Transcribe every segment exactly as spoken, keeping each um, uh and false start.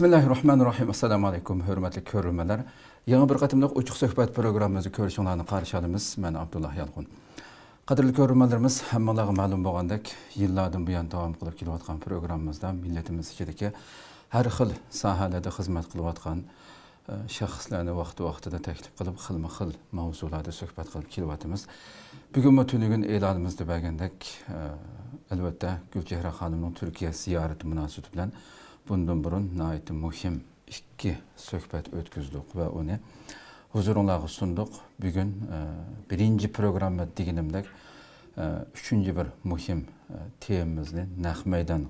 بىسمىللاھىررەھمانىررەھىم. ئەسسالامۇ ئەلەيكۇم، ھۆرمەتلىك كۆرۈرمەنلەر. يېڭى بىر قېتىملىق ئوچۇق سۆھبەت پروگراممىمىزدا كۆرۈشۈڭلارنى قارشى ئالىمىز. مەن ئابدۇللا يالقۇن. قەدىرلىك كۆرۈرمەنلىرىمىز، ھەممىڭلارغا مەلۇم بولغاندەك، يىللاردىن بۇيان داۋام قىلىپ كېلىۋاتقان پروگراممىمىزدا مىللىتىمىز ئىچىدىكى ھەر خىل ساھەلەردە خىزمەت قىلىۋاتقان، ئە، شەخسلەرنى ۋاقتى-ۋاقتىدا تەكلىپ قىلىپ، خىلمۇ خىل ماۋزۇلاردا سۆھبەت قىلىپ كېلىۋاتىمىز. بۈگۈنمۇ تۈنۈگۈن ئېلانىمىزدا بەرگەندەك، ئە، ئەلۋەتتە، گۈلچېھرە خانىمنىڭ تۈركىيە زىيارىتى مۇناسىۋىتى بىلەن بۇندىن بۇرۇن ناھايىتى مۇھىم ئىككى سۆھبەت ئۆتكۈزدۇق ۋە ئۇنى ھۇزۇرۇڭلارغا سۇندۇق. بۈگۈن، ئە، بىرىنچى پروگرامما دېگىنىمدەك، ئە، ئۈچىنچى بىر مۇھىم، ئە، تېمىمىزنى نەق مەيدان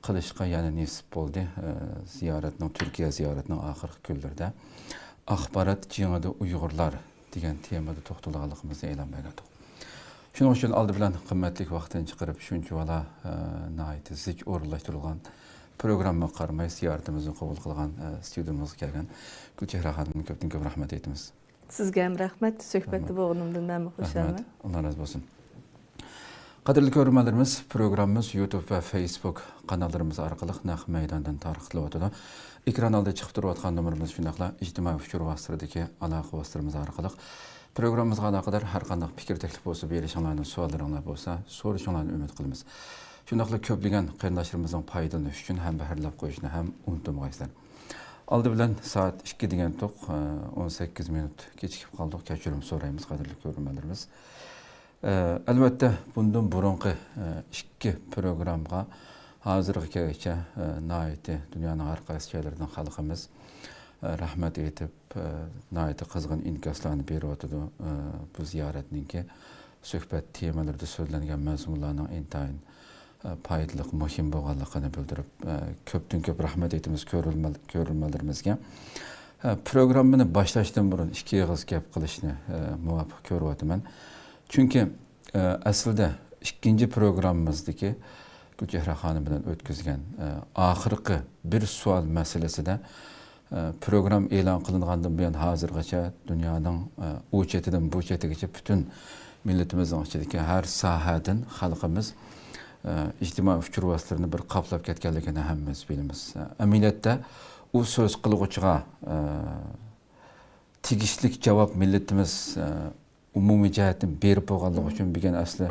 قىلىشقا يەنە نېسىپ بولدى. ئە، زىيارەتنىڭ، تۈركىيە زىيارىتىنىڭ ئاخىرقى كۈنلىرىدە ئاخبارات جېڭىدا ئۇيغۇرلار دېگەن تېمىدا توختالغانلىقىمىزنى ئېلان بەرگەنتۇق. شۇنىڭ ئۈچۈن ئالدى بىلەن قىممەتلىك ۋاقتىنى چىقىرىپ، شۇنچىۋالا، ئە، ناھايىتى زىچ ئورۇنلاشتۇرۇلغان پروگراممىغا قارىماي، زىيارىتىمىزنى قوبۇل قىلغان، ئە، ستۇدىيىمىزغا كەلگەن گۈلچېھرە خانىمغا كۆپتىن كۆپ رەھمەت ئېيتىمىز. سىزگە ھەم رەھمەت، سۆھبەتتە رەھمەت. بولغىنىمدىن مەنمۇ خۇشالمەن. رەھمەت. ئاللا رازى بولسۇن. قەدىرلىك كۆرۈرمەنلىرىمىز، پروگراممىمىز يۇتۇب ۋە فېيسبۇك قاناللىرىمىز ئارقىلىق نەق مەيداندىن تارقىتىلىۋاتىدۇ. ئېكران ئالدىدا چىقىپ تۇرۇۋاتقان نومۇرىمىز شۇنداقلا ئىجتىمائىي ئۇچۇر ۋاسىتىلىرىدىكى ئالاقە ۋاسىتىلىرىمىز ئارقىلىق پروگراممىمىزغا ئالاقىدار ھەر قانداق پىكىر، تەكلىپ بولسا بېرىشىڭلارنى، سوئاللىرىڭلار بولسا سورىشىڭلارنى ئۈمىد قىلىمىز. شۇنداقلا كۆپلىگەن قېرىنداشلىرىمىزنىڭ پايدىلىنىشى ئۈچۈن ھەمبەھىرلەپ قويۇشنى ھەم ئۇنتۇمىغايسىلەر. ئالدى بىلەن سائەت ئىككى دېگەنتۇق، ئون سەككىز مىنۇت كېچىكىپ قالدۇق، كەچۈرۈم سورايمىز، قەدىرلىك كۆرۈرمەنلىرىمىز. ئەلۋەتتە، بۇندىن بۇرۇنقى ئىككى پروگراممىغا ھازىرغا كەلگۈچە ناھايىتى دۇنيانىڭ ھەر قايسى جايلىرىدىن خەلقىمىز رەھمەت ئېيتىپ، ناھايىتى قىزغىن ئىنكاسلارنى بېرىۋاتىدۇ. بۇ زىيارەتنىڭكى سۆھبەت تېمىلىرىدا سۆزلەنگەن مەزمۇنلارنىڭ ئىنتايىن، ئە، پايدىلىق، مۇھىم بولغانلىقىنى بىلدۈرۈپ، ئە، كۆپتىن كۆپ رەھمەت ئېيتىمىز كۆرۈرمەن-، كۆرۈرمەنلىرىمىزگە. ئە، پروگراممىنى باشلاشتىن بۇرۇن ئىككى ئېغىز گەپ قىلىشنى، ئە، مۇۋاپىق كۆرۈۋاتىمەن. چۈنكى، ئە، ئەسلىدە ئىككىنچى پروگراممىمىزدىكى گۈلچېھرە خانىم بىلەن ئۆتكۈزگەن، ئە، ئاخىرقى بىر سوئال مەسىلىسىدە، ئە، پروگرامما ئېلان قىلىنغاندىن بۇيان ھازىرغىچە دۇنيانىڭ، ئە، ئۇ چېتىدىن بۇ چېتىگىچە پۈتۈن مىللىتىمىزنىڭ ئىچىدىكى ھەر ساھەدىن خەلقىمىز، ئە، ئىجتىمائىي ئۇچۇر ۋاسىتىلىرىنى بىر قاپلاپ كەتكەنلىكىنى ھەممىمىز بىلىمىز. ئە، ئەمەلىيەتتە ئۇ سۆز قىلغۇچىغا، ئە، تېگىشلىك جاۋاب مىللىتىمىز، ئە، ئومۇمىي جەھەتتىن بېرىپ بولغانلىقى ئۈچۈن بۈگۈن ئەسلى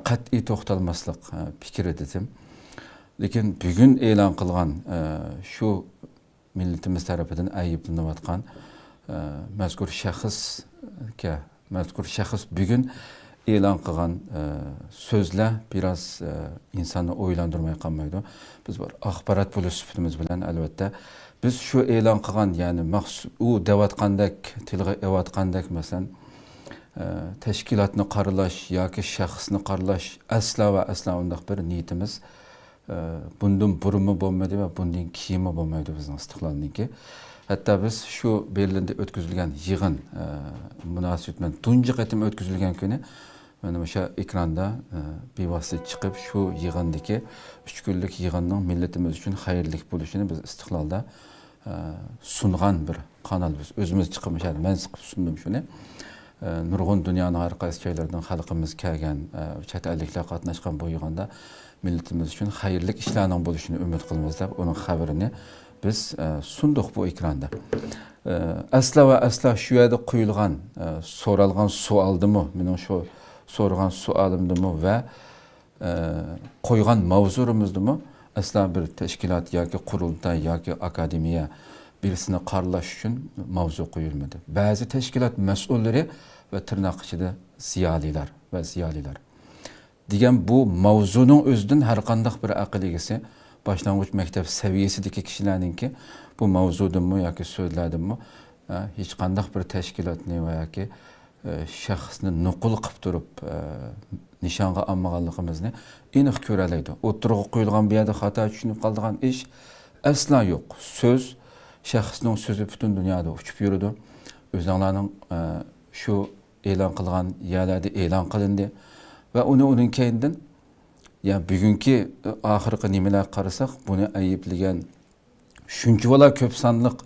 قەتئىي توختالماسلىق، ئە، پىكرىدە ئىدىم. لېكىن بۈگۈن ئېلان قىلغان، ئە، شۇ مىللىتىمىز تەرىپىدىن ئەيىبلىنىۋاتقان، ئە، مەزكۇر شەخسكە، مەزكۇر شەخس بۈگۈن ئېلان قىلغان، ئە، سۆزلەر بىراز، ئە، ئىنساننى ئويلاندۇرماي قالمايدۇ. بىز بىر ئاخبارات بولۇش سۈپىتىمىز بىلەن، ئەلۋەتتە، بىز شۇ ئېلان قىلغان، يەنى مەخسۇس ئۇ دەۋاتقاندەك، تىلغا ئېلىۋاتقاندەك، مەسىلەن، ئە، تەشكىلاتنى قارىلاش ياكى شەخسنى قارىلاش ئەسلا ۋە ئەسلا ئۇنداق بىر نىيىتىمىز، ئە، بۇندىن بۇرۇنمۇ بولمىدى ۋە بۇندىن كېيىنمۇ بولمايدۇ بىزنىڭ ئىستىقلالنىڭكى. ھەتتا بىز شۇ بېرلىندا ئۆتكۈزۈلگەن يىغىن، ئە، مۇناسىۋىتى بىلەن تۇنجى قېتىم ئۆتكۈزۈلگەن كۈنى مانا مۇشۇ ئېكراندا، ئە، بىۋاسىتە چىقىپ، شۇ يىغىندىكى ئۈچ كۈنلۈك يىغىننىڭ مىللىتىمىز ئۈچۈن خەيرلىك بولۇشىنى بىز ئىستىقلالدا، ئە، سۇنغان بىر قانال. بىز ئۆزىمىز چىقىپ، مۇشۇ يەردە مەن چىقىپ سۇندۇم شۇنى. ئە، نۇرغۇن دۇنيانىڭ ھەر قايسى جايلىرىدىن خەلقىمىز كەلگەن، ئە، چەت ئەللىكلەر قاتناشقان بۇ يىغىندا مىللىتىمىز ئۈچۈن خەيرلىك ئىشلارنىڭ بولۇشىنى ئۈمىد قىلىمىز دەپ، ئۇنىڭ خەۋىرىنى بىز، ئە، سۇندۇق بۇ ئېكراندا. ئە، ئەسلا ۋە ئەسلا شۇ يەردە قويۇلغان، ئە، سورالغان سوئالدىمۇ، مېنىڭ شۇ سورىغان سوئالىمدىمۇ ۋە، ئە، قويغان ماۋزۇلىرىمىزدىمۇ ئەسلا بىر تەشكىلات ياكى قۇرۇلتاي ياكى ئاكادېمىيە بىرسىنى قارىلاش ئۈچۈن ماۋزۇ قويۇلمىدى. بەزى تەشكىلات مەسئۇللىرى ۋە تىرناق ئىچىدە زىيالىيلار ۋە زىيالىيلار دېگەن بۇ ماۋزۇنىڭ ئۆزىدىن ھەر قانداق بىر ئەقىل ئىگىسى، باشلانغۇچ مەكتەپ سەۋىيەسىدىكى كىشىلەرنىڭكى بۇ ماۋزۇدىنمۇ ياكى سۆزلەردىنمۇ، ئە، ھېچقانداق بىر تەشكىلاتنى ۋە ياكى، ئە، شەخسنى نوقۇل قىلىپ تۇرۇپ، ئە، نىشانغا ئالمىغانلىقىمىزنى ئېنىق كۆرەلەيدۇ. ئوتتۇرىغا قويۇلغان بۇ يەردە خاتا چۈشىنىپ قالىدىغان ئىش ئەسلا يوق. سۆز، شەخسنىڭ سۆزى پۈتۈن دۇنيادا ئۇچۇپ يۈرىدۇ. ئۆزۈڭلارنىڭ، ئە، شۇ ئېلان قىلغان يەرلەردە ئېلان قىلىندى. ۋە ئۇنى، ئۇنىڭ كەينىدىن، يا بۈگۈنكى ئاخىرقى نېمىلەرگە قارىساق، بۇنى ئەيىبلىگەن شۇنچىۋالا كۆپ سانلىق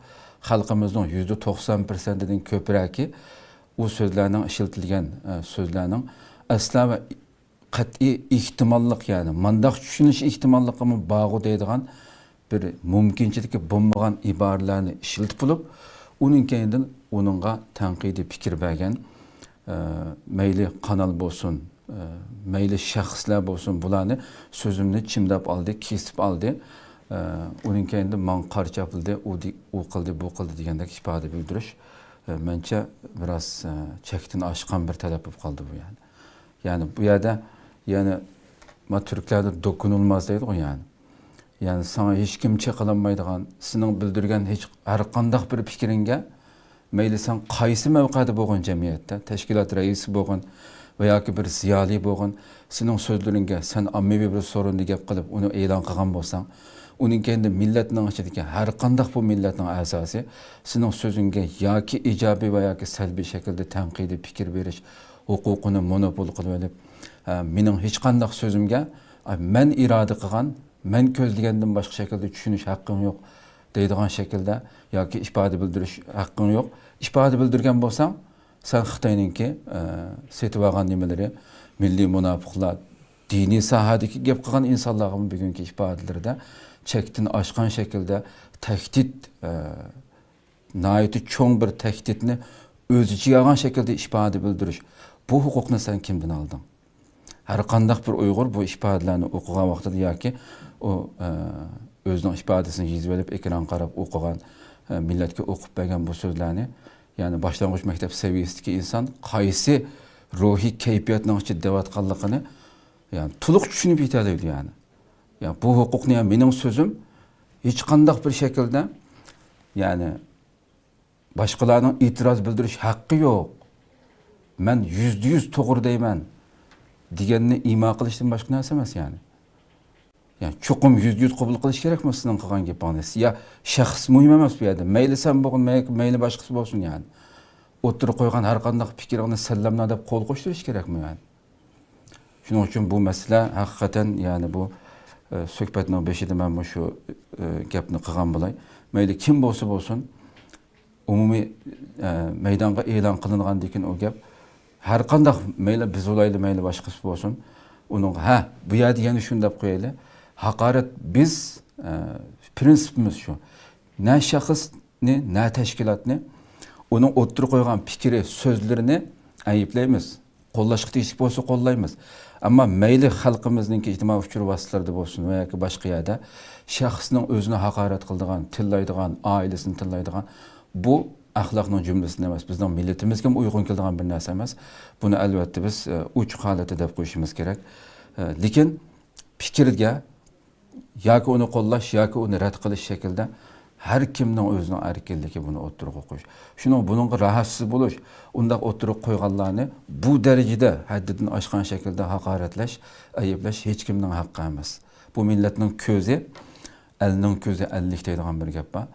خەلقىمىزنىڭ يۈزدە توقسان پىرسەنتىدىن كۆپرەكى ئۇ سۆزلەرنىڭ ئىشلىتىلگەن، ئە، سۆزلەرنىڭ ئەسلا ۋە قەتئىي ئېھتىماللىق، يەنى مانداق چۈشىنىش ئېھتىماللىقىمۇ بارغۇ دەيدىغان بىر مۇمكىنچىلىكى بولمىغان ئىبارىلەرنى ئىشلىتىپ بولۇپ، ئۇنىڭ كەينىدىن ئۇنىڭغا تەنقىدىي پىكىر بەرگەن، ئە، مەيلى قانال بولسۇن، ئە، مەيلى شەخسلەر بولسۇن، بۇلارنى سۆزۈمنى چىمداپ ئالدى، كېسىپ ئالدى. ئە، ئۇنىڭ كەينىدىن ماڭا قارا چاپلىدى، ئۇ دې-، ئۇ قىلدى، بۇ قىلدى دېگەندەك ئىپادە بىلدۈرۈش، ئە، مەنچە بىراز، ئە، چەكتىن ئاشقان بىر تەلەپ بولۇپ قالدى بۇ، يەنى. يەنى بۇ يەردە، يەنى، ما تۈركلەردە دۇكۇنۇلماز دەيدىغۇ، يەنى. يەنى ساڭا ھېچكىم چېقىلالمايدىغان، سېنىڭ بىلدۈرگەن ھېچ، ھەر قانداق بىر پىكرىڭگە، مەيلى سەن قايسى مەۋقەدە بولغىن جەمئىيەتتە، تەشكىلات رەئىسى بولغىن ۋە ياكى بىر زىيالىي بولغىن، سېنىڭ سۆزلىرىڭگە، سەن ئاممىۋى بىر سورۇندا گەپ قىلىپ، ئۇنى ئېلان قىلغان بولساڭ، ئۇنىڭ كەينىدە مىللەتنىڭ ئىچىدىكى ھەر قانداق بۇ مىللەتنىڭ ئەزاسى سېنىڭ سۆزۈڭگە ياكى ئىجابىي ۋە ياكى سەلبىي شەكىلدە تەنقىدىي پىكىر بېرىش ھوقۇقىنى مونوپول قىلىۋېلىپ، ئە، مېنىڭ ھېچقانداق سۆزۈمگە، ئە، مەن ئىرادە قىلغان، مەن كۆزلىگەندىن باشقا شەكىلدە چۈشىنىش ھەققىڭ يوق دەيدىغان شەكىلدە ياكى ئىپادە بىلدۈرۈش ھەققىڭ يوق. ئىپادە بىلدۈرگەن بولساڭ، سەن خىتاينىڭكى، ئە، سېتىۋالغان نېمىلىرى، مىللىي مۇناپىقلار، دىنىي ساھەدىكى گەپ قىلغان ئىنسانلارغىمۇ بۈگۈنكى ئىپادىلىرىدە چەكتىن ئاشقان شەكىلدە تەھدىت، ئە، ناھايىتى چوڭ بىر تەھدىتنى ئۆز ئىچىگە ئالغان شەكىلدە ئىپادە بىلدۈرۈش. بۇ ھوقۇقنى سەن كىمدىن ئالدىڭ؟ ھەر قانداق بىر ئۇيغۇر بۇ ئىپادىلەرنى ئوقۇغان ۋاقتىدا ياكى ئۇ، ئە، ئۆزىنىڭ ئىپادىسىنى يېزىۋېلىپ، ئېكرانغا قاراپ ئوقۇغان، ئە، مىللەتكە ئوقۇپ بەرگەن بۇ سۆزلەرنى، يەنى باشلانغۇچ مەكتەپ سەۋىيەسىدىكى ئىنسان قايسى روھىي كەيپىياتنىڭ ئىچىدە دەۋاتقانلىقىنى، يەنى، تولۇق چۈشىنىپ يېتەلەيدۇ، يەنى. يا، بۇ ھوقۇقنى، يا، مېنىڭ سۆزۈم ھېچقانداق بىر شەكىلدە، يەنى، باشقىلارنىڭ ئېتىراز بىلدۈرۈش ھەققى يوق. مەن يۈزدە يۈز توغرا دەيمەن دېگەننى ئىما قىلىشتىن باشقا نەرسە ئەمەس، يەنى. يا، چوقۇم يۈزدە يۈز قوبۇل قىلىش كېرەكمۇ سېنىڭ قىلغان گېپىڭنى؟ يا، شەخس مۇھىم ئەمەس بۇ يەردە. مەيلى سەن بولغىن، مەي-، مەيلى باشقىسى بولسۇن، يەنى. ئوتتۇرىغا قويغان ھەر قانداق پىكرىڭنى سەللەملا دەپ قول قوشتۇرۇش كېرەكمۇ، يەنى؟ شۇنىڭ ئۈچۈن بۇ مەسىلە ھەقىقەتەن، يەنى بۇ، ئە، سۆھبەتنىڭ بېشىدا مەن مۇشۇ، ئە، گەپنى قىلغان بولاي. مەيلى كىم بولسا بولسۇن، ئومۇمىي، ئە، مەيدانغا ئېلان قىلىنغاندىن كېيىن ئۇ گەپ ھەر قانداق، مەيلى بىز بولايلى، مەيلى باشقىسى بولسۇن، ئۇنىڭغا، ھە، بۇ يەردە يەنە شۇنى دەپ قويايلى، ھاقارەت، بىز، ئە، پىرىنسىپىمىز شۇ. نە شەخسنى، نە تەشكىلاتنى، ئۇنىڭ ئوتتۇرىغا قويغان پىكرى، سۆزلىرىنى ئەيىبلەيمىز. قوللاشقا تېگىشلىك بولسا قوللايمىز. ئەمما مەيلى خەلقىمىزنىڭكى ئىجتىمائىي ئۇچۇر ۋاسىتىلىرىدە بولسۇن ۋە ياكى باشقا يەردە شەخسنىڭ ئۆزىنى ھاقارەت قىلىدىغان، تىللايدىغان، ئائىلىسىنى تىللايدىغان، بۇ ئەخلاقنىڭ جۈملىسىدىن ئەمەس، بىزنىڭ مىللىتىمىزگىمۇ ئۇيغۇن كېلىدىغان بىر نەرسە ئەمەس. بۇنى ئەلۋەتتە بىز، ئە، ئوچۇق ھالەتتە دەپ قويۇشىمىز كېرەك. ئە، لېكىن پىكىرگە ياكى ئۇنى قوللاش، ياكى ئۇنى رەت قىلىش شەكلىدە ھەر كىمنىڭ ئۆزىنىڭ ئەركىنلىكى بۇنى ئوتتۇرىغا قويۇش. شۇنىڭ بۇنىڭغا راھەتسىز بولۇش، ئۇنداق ئوتتۇرىغا قويغانلارنى بۇ دەرىجىدە ھەددىدىن ئاشقان شەكىلدە ھاقارەتلەش، ئەيىبلەش ھېچكىمنىڭ ھەققى ئەمەس. بۇ مىللەتنىڭ كۆزى، ئەلنىڭ كۆزى ئەللىك دەيدىغان بىر گەپ بار.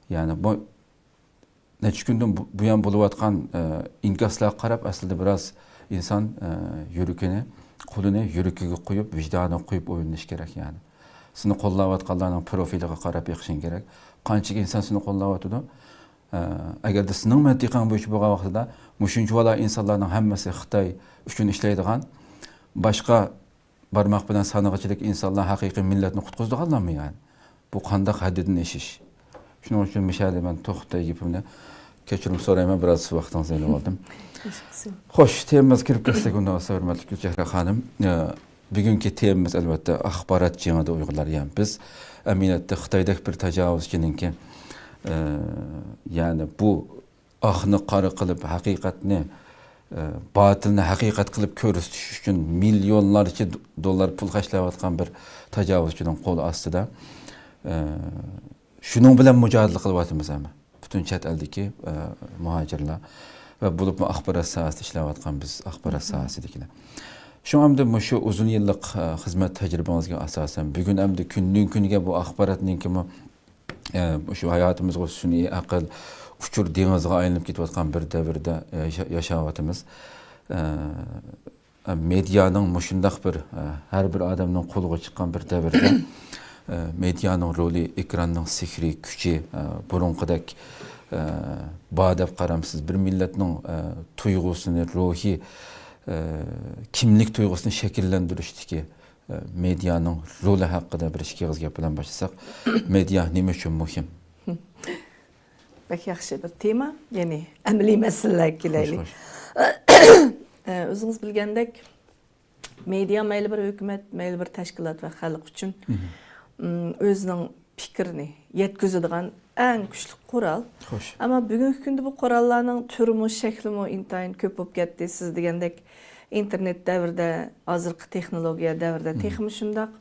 يەنى بۇ نەچچە كۈندىن بۇ-، بۇيان بولۇۋاتقان، ئە، ئىنكاسلارغا قاراپ، ئەسلىدە بىراز ئىنسان، ئە، يۈرىكىنى، قولىنى يۈرىكىگە قويۇپ، ۋىجدانىغا قويۇپ ئويلىنىشى كېرەك، يەنى. سېنى قوللاۋاتقانلارنىڭ پروفىلىغا قاراپ بېقىشىڭ كېرەك. قانچىلىك ئىنسان سېنى قوللاۋاتىدۇ؟ ئە، ئەگەردە سېنىڭ مەنتىقەڭ بويىچە بولغان ۋاقتىدا، مۇشۇنچىۋالا ئىنسانلارنىڭ ھەممىسى خىتاي ئۈچۈن ئىشلەيدىغان، باشقا بارماق بىلەن سانىغۇچىلىك ئىنسانلار ھەقىقىي مىللەتنى قۇتقۇزىدىغانلارمۇ، يەنى؟ بۇ قانداق ھەددىدىن ئېشىش؟ شۇنىڭ ئۈچۈن مۇشۇ يەردە مەن توختاي گېپىمنى، كەچۈرۈم سورايمەن، بىراز ۋاقتىڭىزنى ئېلىۋالدىم. خوش، تېمىمىزغا كىرىپ كەتسەك ئۇنداق بولسا، ھۆرمەتلىك گۈلچېھرە خانىم. ئە، بۈگۈنكى تېمىمىز، ئەلۋەتتە، ئاخبارات جېڭىدە ئۇيغۇرلار. يەنى بىز ئەمەلىيەتتە خىتايدەك بىر تاجاۋۇزچىنىڭكى، ئە، يەنى بۇ ئاقنى قارا قىلىپ، ھەقىقەتنى، ئە، باتىلنى ھەقىقەت قىلىپ كۆرسىتىش ئۈچۈن مىليونلارچە دوللار پۇل خەجلەۋاتقان بىر تاجاۋۇزچىنىڭ قول ئاستىدا، ئە، شۇنىڭ بىلەن مۇجادىلە قىلىۋاتىمىز ھەممە. پۈتۈن چەت ئەلدىكى، ئە، مۇھاجىرلار ۋە بولۇپمۇ ئاخبارات ساھەسىدە ئىشلەۋاتقان بىز، ئاخبارات ساھەسىدىكىلەر. شۇڭا ئەمدى مۇشۇ ئۇزۇن يىللىق، ئە، خىزمەت تەجرىبىڭىزگە ئاساسەن، بۈگۈن ئەمدى كۈندىن كۈنگە بۇ ئاخباراتنىڭكىمۇ، ئە، مۇشۇ ھاياتىمىزغا سۈنئىي ئەقىل، ئۇچۇر دېڭىزىغا ئايلىنىپ كېتىۋاتقان بىر دەۋردە، ئە، ياشا-، ياشاۋاتىمىز. ئە، مېدىيانىڭ مۇشۇنداق بىر، ئە، ھەر بىر ئادەمنىڭ قولىغا چىققان بىر دەۋردە، ئە، مېدىيانىڭ رولى، ئېكراننىڭ سېھرىي كۈچى، ئە، بۇرۇنقىدەك، ئە، بار دەپ قارامسىز. بىر مىللەتنىڭ، ئە، تۇيغۇسىنى، روھىي، ئە، كىملىك تۇيغۇسىنى شەكىللەندۈرۈشتىكى مېدىيانىڭ رولى ھەققىدە بىر ئىككى ئېغىز گەپ بىلەن باشلىساق، مېدىيا نېمە ئۈچۈن مۇھىم؟ بەك ياخشى بىر تېما، يەنى ئەمەلىي مەسىلىلەرگە كېلەيلى. ئۆزىڭىز بىلگەندەك، مېدىيا مەيلى بىر ھۆكۈمەت، مەيلى بىر تەشكىلات ۋە خەلق ئۈچۈن ئۆزىنىڭ پىكرىنى يەتكۈزىدىغان ئەڭ كۈچلۈك قورال. ئەمما بۈگۈنكى كۈندە بۇ قوراللارنىڭ تۈرىمۇ، شەكلىمۇ ئىنتايىن كۆپ بولۇپ كەتتى. سىز دېگەندەك ئىنتېرنېت دەۋرىدە، ھازىرقى تېخنولوگىيە دەۋرىدە تېخىمۇ شۇنداق.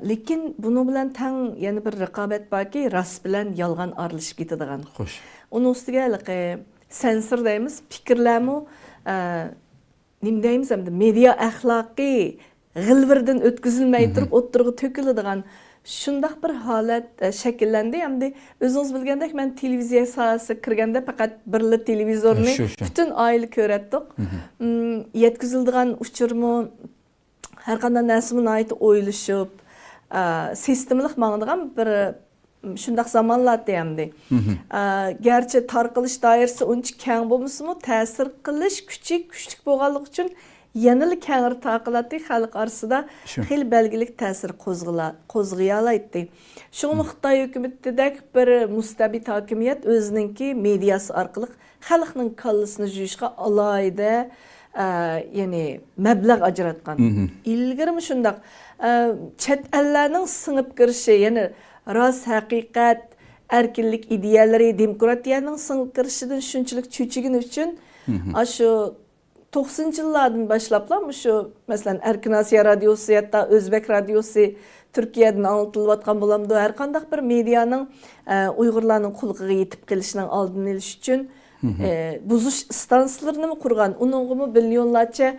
لېكىن بۇنىڭ بىلەن تەڭ يەنە بىر رىقابەت باركى، راست بىلەن يالغان ئارىلىشىپ كېتىدىغان. ئۇنىڭ ئۈستىگە ھېلىقى سەنسور دەيمىز، پىكىرلەرمۇ، نېمە دەيمىز ئەمدى، مېدىيا ئەخلاقى غىلۋىرىدىن ئۆتكۈزۈلمەي تۇرۇپ ئوتتۇرىغا تۆكۈلىدىغان شۇنداق بىر ھالەت شەكىللەندى. ئەمدى ئۆزىڭىز بىلگەندەك، مەن تېلېۋىزىيە ساھەسىگە كىرگەندە پەقەت بىرلا تېلېۋىزورنى پۈتۈن ئائىلە كۆرەتتۇق. يەتكۈزۈلىدىغان ئۇچۇرمۇ، ھەرقانداق نەرسىمۇ ناھايىتى ئويلىشىپ، سىستېمىلىق ماڭىدىغان بىر شۇنداق زامانلاتتى ئەمدى. گەرچە تارقىلىش دائىرىسى ئۇنچە كەڭ بولمىسىمۇ، تەسىر قىلىش كۈچى كۈچلۈك بولغانلىقى ئۈچۈن يەنىلا كەڭرى تارقىلاتتى، خەلق ئارىسىدا خېلى بەلگىلىك تەسىر قوزغىيالايتتى. شۇڭىمۇ خىتاي ھۆكۈمىتىدەك بىر مۇستەبىت ھاكىمىيەت ئۆزىنىڭكى مېدىياسى ئارقىلىق خەلقنىڭ كاللىسىنى جۇيۇشقا ئالاھىدە، يەنى مەبلەغ ئاجراتقان. ئىلگىرىمۇ شۇنداق. چەت ئەللەرنىڭ سىڭىپ كىرىشى، يەنى راست ھەقىقەت، ئەركىنلىك ئىدىيەلىرى، دېموكراتىيەنىڭ سىڭىپ كىرىشىدىن شۇنچىلىك چۆچۈگىنى ئۈچۈن، ئاشۇ توقسىنىنچى يىللاردىن باشلاپلا مۇشۇ، مەسىلەن، ئەركىن ئاسىيا رادىيوسى، ھەتتا ئۆزبەك رادىيوسى تۈركىيەدىن ئاڭلىتىلىۋاتقان بولامدۇ، ھەرقانداق بىر مېدىيانىڭ ئۇيغۇرلارنىڭ قۇلىقىغا يېتىپ قېلىشىنىڭ ئالدىنى ئېلىش ئۈچۈن بۇزۇش ئىستانسىلىرىنىمۇ قۇرغان، ئۇنىڭغىمۇ مىليونلارچە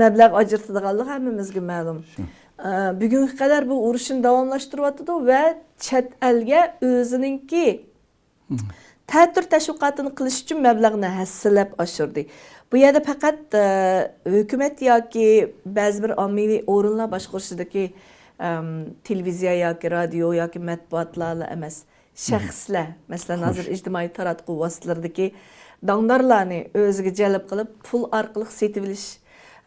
مەبلەغ ئاجرىتىدىغانلىقى ھەممىمىزگە مەلۇم. بۈگۈنگە قەدەر بۇ ئۇرۇشنى داۋاملاشتۇرۇۋاتىدۇ ۋە چەت ئەلگە ئۆزىنىڭكى تەتۈر تەشۋىقاتىنى قىلىش ئۈچۈن مەبلەغنى ھەسسىلەپ ئاشۇردى. بۇ يەردە پەقەت ھۆكۈمەت ياكى بەزى بىر ئاممىۋى ئورۇنلار باشقۇرۇشىدىكى تېلېۋىزىيە ياكى رادىيو ياكى مەتبۇئاتلارلا ئەمەس، شەخسلەر، مەسىلەن، ھازىر ئىجتىمائىي تاراتقۇ ۋاسىتىلىرىدىكى داڭدارلارنى ئۆزىگە جەلپ قىلىپ، پۇل ئارقىلىق سېتىۋېلىش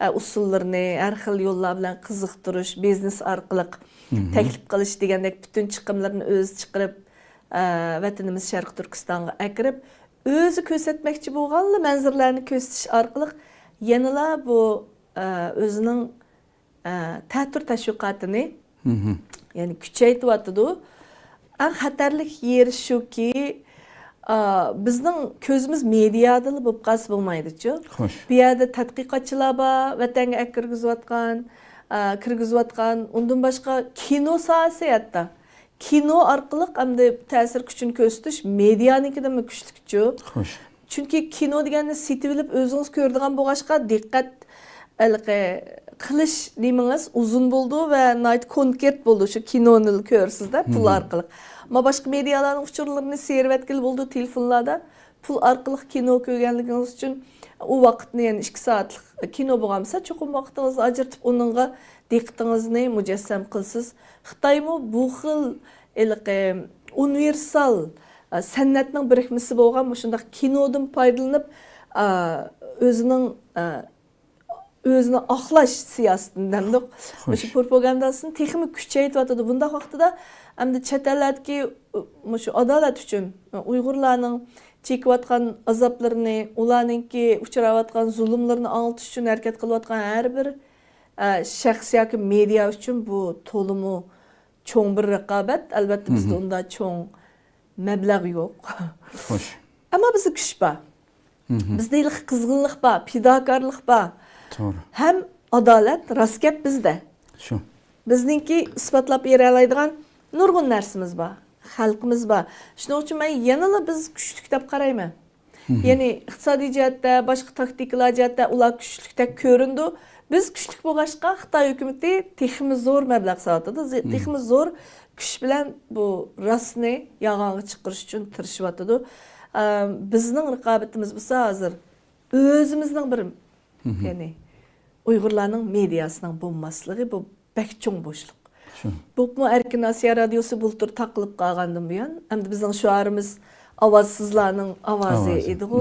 ئۇسۇللىرىنى ھەر خىل يوللار بىلەن قىزىقتۇرۇش، بىزنېس ئارقىلىق تەكلىپ قىلىش دېگەندەك پۈتۈن چىقىملىرىنى ئۆزى چىقىرىپ، ۋەتىنىمىز شەرقىي تۈركىستانغا ئەكىرىپ، ئۆزى كۆرسەتمەكچى بولغانلا مەنزىرىلەرنى كۆرسىتىش ئارقىلىق يەنىلا بۇ ئۆزىنىڭ تەتۈر تەشۋىقاتىنى يەنى كۈچەيتىۋاتىدۇ. ئەڭ خەتەرلىك يېرى شۇكى، بىزنىڭ كۆزىمىز مېدىيادىلا بولۇپ قالسا بولمايدۇچۇ. بۇ يەردە تەتقىقاتچىلار بار، ۋەتەنگە ئەكىرگۈزۈۋاتقان، كىرگۈزۈۋاتقان، ئۇندىن باشقا كىنو ساھەسى ھەتتا. كىنو ئارقىلىق ئەمدى تەسىر كۈچىنى كۆرسىتىش مېدىيانىڭكىدىنمۇ كۈچلۈكچۇ. چۈنكى كىنو دېگەننى سېتىۋېلىپ ئۆزىڭىز كۆرىدىغان بولغاچقا، دىققەت ھېلىقى قىلىش نېمىڭىز ئۇزۇن بولىدۇ ۋە ناھايىتى كونكرېت بولىدۇ، شۇ كىنونىلا كۆرىسىزدە پۇل ئارقىلىق. ئەمما باشقا مېدىيالارنىڭ ئۇچۇرلىرىنى سېرىۋەتكىلى بولىدۇ تېلېفونلاردا. پۇل ئارقىلىق كىنو كۆرگەنلىكىڭىز ئۈچۈن ئۇ ۋاقىتنى، يەنى ئىككى سائەتلىك كىنو بولغان بولسا، چوقۇم ۋاقتىڭىزنى ئاجرىتىپ ئۇنىڭغا دىققىتىڭىزنى مۇجەسسەم قىلىسىز. خىتايمۇ بۇ خىل ھېلىقى ئۇنىۋېرسال، ئە، سەنئەتنىڭ بىرىكمىسى بولغان مۇشۇنداق كىنودىن پايدىلىنىپ، ئە، ئۆزىنىڭ، ئە، ئۆزىنى ئاقلاش سىياسىتىنى دەمدۇق، مۇشۇ پروپاگانداسىنى تېخىمۇ كۈچەيتىۋاتىدۇ. بۇنداق ۋاقتىدا ئەمدى چەت ئەللەردىكى، ئۇ، مۇشۇ ئادالەت ئۈچۈن ئۇيغۇرلارنىڭ چېكىۋاتقان ئازابلىرىنى، ئۇلارنىڭكى ئۇچراۋاتقان زۇلۇملىرىنى ئاڭلىتىش ئۈچۈن ھەرىكەت قىلىۋاتقان ھەر بىر، ئە، شەخس ياكى مېدىيا ئۈچۈن بۇ تولىمۇ چوڭ بىر رىقابەت. ئەلۋەتتە، بىزدە ئۇنداق چوڭ مەبلەغ يوق. خوش. ئەمما بىزدە كۈچ بار. بىزدە ھېلىقى قىزغىنلىق بار، پىداكارلىق بار. توغرا. ھەم ئادالەت، راست گەپ بىزدە. شۇ. بىزنىڭكى ئىسپاتلاپ بېرەلەيدىغان نۇرغۇن نەرسىمىز بار، خەلقىمىز بار. شۇنىڭ ئۈچۈن مەن يەنىلا بىز كۈچلۈك دەپ قارايمەن. يەنى ئىقتىسادىي جەھەتتە، باشقا تاكتىكىلار جەھەتتە ئۇلار كۈچلۈكتەك كۆرۈنىدۇ. بىز كۈچلۈك بولغاچقا، خىتاي ھۆكۈمىتى تېخىمۇ زور مەبلەغ سالىۋاتىدۇ. زى-، تېخىمۇ زور كۈچ بىلەن بۇ راستنى يالغانغا چىقىرىش ئۈچۈن تىرىشىۋاتىدۇ. ئە، بىزنىڭ رىقابىتىمىز بولسا ھازىر ئۆزىمىزنىڭ بىر، يەنى ئۇيغۇرلارنىڭ مېدىياسىنىڭ بولماسلىقى، بۇ بەك چوڭ بوشلۇق. شۇ. بولۇپمۇ ئەركىن ئاسىيا رادىيوسى بۇلتۇر تاقىلىپ قالغاندىن بۇيان، ئەمدى بىزنىڭ شوئارىمىز «ئاۋازسىزلارنىڭ ئاۋازى» ئاۋازى. ئىدىغۇ.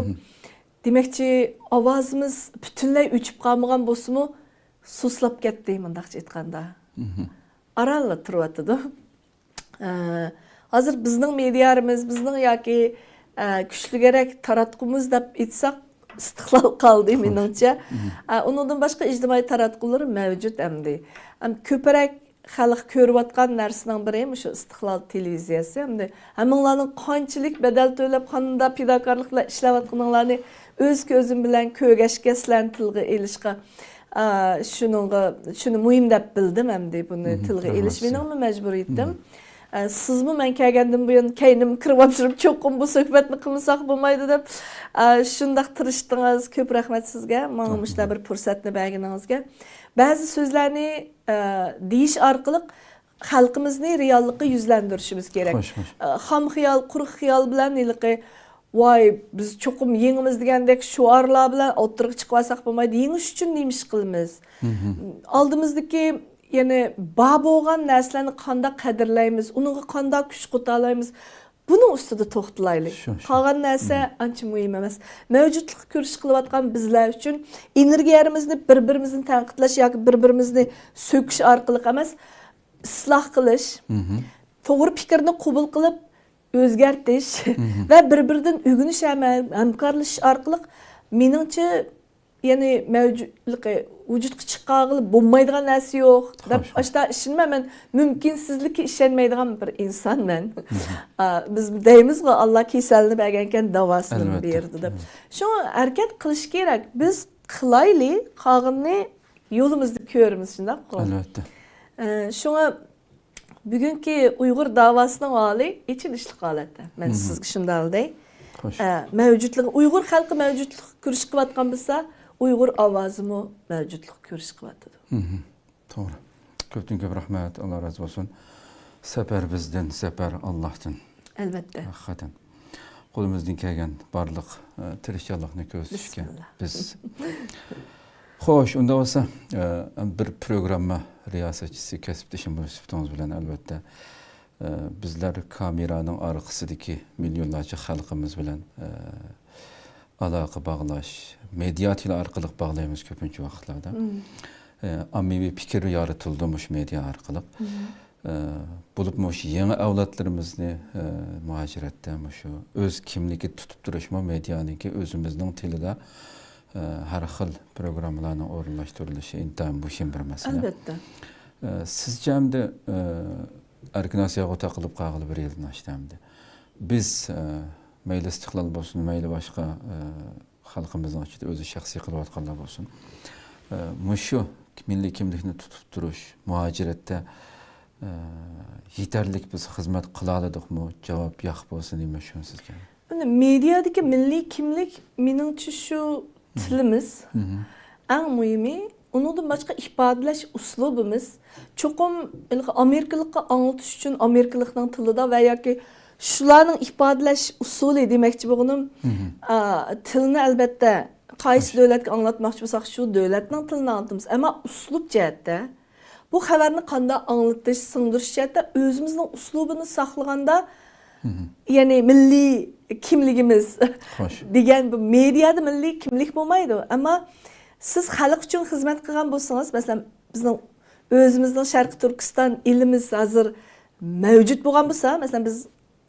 دېمەكچى، ئاۋازىمىز پۈتۈنلەي ئۆچۈپ قالمىغان بولسىمۇ، سۇسلاپ كەتتى، مۇنداقچە ئېيتقاندا. ئارانلا تۇرۇۋاتىدۇ. ئە، ھازىر بىزنىڭ مېدىيالىرىمىز، بىزنىڭ ياكى، ئە، كۈچلۈكرەك تاراتقۇمىز دەپ ئېيتساق، ئىستىقلال قالدى، مېنىڭچە. ئە، ئۇنىڭدىن باشقا ئىجتىمائىي تاراتقۇلىرى مەۋجۇت ئەمدى. ئەم، كۆپرەك خەلق كۆرۈۋاتقان نەرسىنىڭ بىرى مۇشۇ ئىستىقلال تېلېۋىزىيەسى. ئەمدى ھەممىڭلارنىڭ قانچىلىك بەدەل تۆلەپ، قانداق پىداكارلىق بىلەن ئىشلەۋاتقىنىڭلارنى ئۆز كۆزۈم بىلەن كۆرگەچكە، سىلەرنى تىلغا ئېلىشقا، ئا، شۇنىڭغا، شۇنى مۇھىم دەپ بىلدىم ئەمدى بۇنى تىلغا ئېلىش مېنىڭمۇ مەجبۇرىيىتىم. ئا، سىزمۇ مەن كەلگەندىن بۇيان كەينىمگە كىرىپ ئاپىرىپ، چوقۇم بۇ سۆھبەتنى قىلمىساق بولمايدۇ دەپ، ئا، شۇنداق تىرىشتىڭىز. كۆپ رەھمەت سىزگە، ماڭا مۇشۇنداق بىر پۇرسەتنى بەرگىنىڭىزگە. بەزى سۆزلەرنى، ئا، دېيىش ئارقىلىق خەلقىمىزنى رېئاللىققا يۈزلەندۈرۈشىمىز كېرەك. خوش، خوش. ئا، خام خىيال، قۇرۇق خىيال بىلەن ھېلىقى، «ۋاي، بىز چوقۇم يېڭىمىز» دېگەندەك شوئارلار بىلەن ئوتتۇرىغا چىقىۋالساق بولمايدۇ. يېڭىش ئۈچۈن نېمە ئىش قىلىمىز؟ ئالدىمىزدىكى، يەنى بار بولغان نەرسىلەرنى قانداق قەدىرلەيمىز؟ ئۇنىڭغا قانداق كۈچ قوتالايمىز؟ بۇنىڭ ئۈستىدە توختىلايلى. شۇ، شۇ. قالغان نەرسە ئانچە مۇھىم ئەمەس. مەۋجۇتلۇققا كۈرىشىش قىلىۋاتقان بىزلەر ئۈچۈن ئېنېرگىيەمىزنى بىر-بىرىمىزنى تەنقىدلەش ياكى بىر-بىرىمىزنى سۆكۈش ئارقىلىق ئەمەس، ئىسلاھ قىلىش، توغرا پىكىرنى قوبۇل قىلىپ ئۆزگەرتىش ۋە بىر-بىرىدىن ئۆگىنىش ھەم ھەمكارلىشىش ئارقىلىق، مېنىڭچە، يەنى مەۋجۇتلۇقى ۋۇجۇدقا چىقارغىلى بولمايدىغان نەرسە يوق دەپ، خوش، خوش. ئاشتا ئىشىنىمەن. مەن مۇمكىنسىزلىككە ئىشەنمەيدىغان بىر ئىنسان مەن. ئا، بىز دەيمىزغۇ، «ئاللا كېسەلنى بەرگەنكەن، داۋاسىنى بېرىدۇ» دەپ. شۇڭا ھەرىكەت قىلىش كېرەك. بىز قىلايلى، قالغىنىنى يولىمىزدا كۆرىمىز، شۇنداققۇ؟ ئەلۋەتتە. ئە، شۇڭا بۈگۈنكى ئۇيغۇر داۋاسىنىڭ ھالى ئېچىنىشلىق ھالەتتە. مەن سىزگە شۇنداق دەي. خوش. ئە، مەۋجۇتلۇقى، ئۇيغۇر خەلقى مەۋجۇتلۇققا كۈرىشىپ قىلىۋاتقان بولسا، ئۇيغۇر ئاۋازىمۇ مەۋجۇتلۇققا كۈرىشىپ قىلىۋاتىدۇ. توغرا. كۆپتىن كۆپ رەھمەت، ئاللا رازى بولسۇن. سەپەر بىزدىن، زەپەر ئاللاھتىن. ئەلۋەتتە. ھەقىقەتەن. قولىمىزدىن كەلگەن بارلىق، ئە، تىرىشچانلىقنى كۆرسىتىشكە بىسمىللا. بىز. خوش، ئۇنداق بولسا، ئە، بىر پروگرامما رىياسەتچىسى، كەسىپدىشىم بولۇش سۈپىتىڭىز بىلەن، ئەلۋەتتە، ئە، بىزلەر كامېرانىڭ ئارقىسىدىكى مىليونلارچە خەلقىمىز بىلەن، ئە، ئالاقە باغلاش، مېدىيا تىلى ئارقىلىق باغلايمىز كۆپىنچە ۋاقىتلاردا. ئە، ئاممىۋى پىكىر يارىتىلىدۇ مۇشۇ مېدىيا ئارقىلىق. ئە، بولۇپمۇ مۇشۇ يېڭى ئەۋلادلىرىمىزنى، ئە، مۇھاجىرەتتە مۇشۇ ئۆز كىملىكى تۇتۇپ تۇرۇشمۇ مېدىيانىڭكى ئۆزىمىزنىڭ تىلىدا، ئە، ھەر خىل پروگراممىلارنىڭ ئورۇنلاشتۇرۇلۇشى ئىنتايىن مۇھىم بىر مەسىلە. ئەلۋەتتە. ئە، سىزچە ئەمدى، ئە، ئەركىن ئاسىياغا تاقىلىپ قالغىلى بىر يىلدىن ئاشتى ئەمدى. بىز، ئە، مەيلى ئىستىقلال بولسۇن، مەيلى باشقا، ئە، خەلقىمىزنىڭ ئىچىدە ئۆزى شەخسىي قىلىۋاتقانلار بولسۇن. ئە، مۇشۇ مىللىي كىملىكنى تۇتۇپ تۇرۇش، مۇھاجىرەتتە، ئە، يېتەرلىك بىز خىزمەت قىلالىدۇقمۇ؟ جاۋاب ياق بولسا نېمە ئۈچۈن سىزگە؟ مانا مېدىيادىكى مىللىي كىملىك مېنىڭچە شۇ تىلىمىز. ئەڭ مۇھىمى، ئۇنىڭدىن باشقا ئىپادىلەش ئۇسلۇبىمىز. چوقۇم ھېلىقى ئامېرىكىلىققا ئاڭلىتىش ئۈچۈن ئامېرىكىلىقنىڭ تىلىدا ۋە ياكى شۇلارنىڭ ئىپادىلەش ئۇسۇلى دېمەكچى بولغىنىم، ئا، تىلنى ئەلۋەتتە قايسى دۆلەتكە ئاڭلاتماقچى بولساق، شۇ دۆلەتنىڭ تىلىنى ئاڭلىتىمىز. ئەمما ئۇسلۇب جەھەتتە، بۇ خەۋەرنى قانداق ئاڭلىتىش، سىڭدۈرۈش جەھەتتە ئۆزىمىزنىڭ ئۇسلۇبىنى ساقلىغاندا، يەنى مىللىي كىملىكىمىز دېگەن بۇ مېدىيادا مىللىي كىملىك بولمايدۇ. ئەمما سىز خەلق ئۈچۈن خىزمەت قىلغان بولسىڭىز، مەسىلەن، بىزنىڭ ئۆزىمىزنىڭ شەرقىي تۈركىستان ئېلىمىز ھازىر مەۋجۇت بولغان بولسا، مەسىلەن، بىز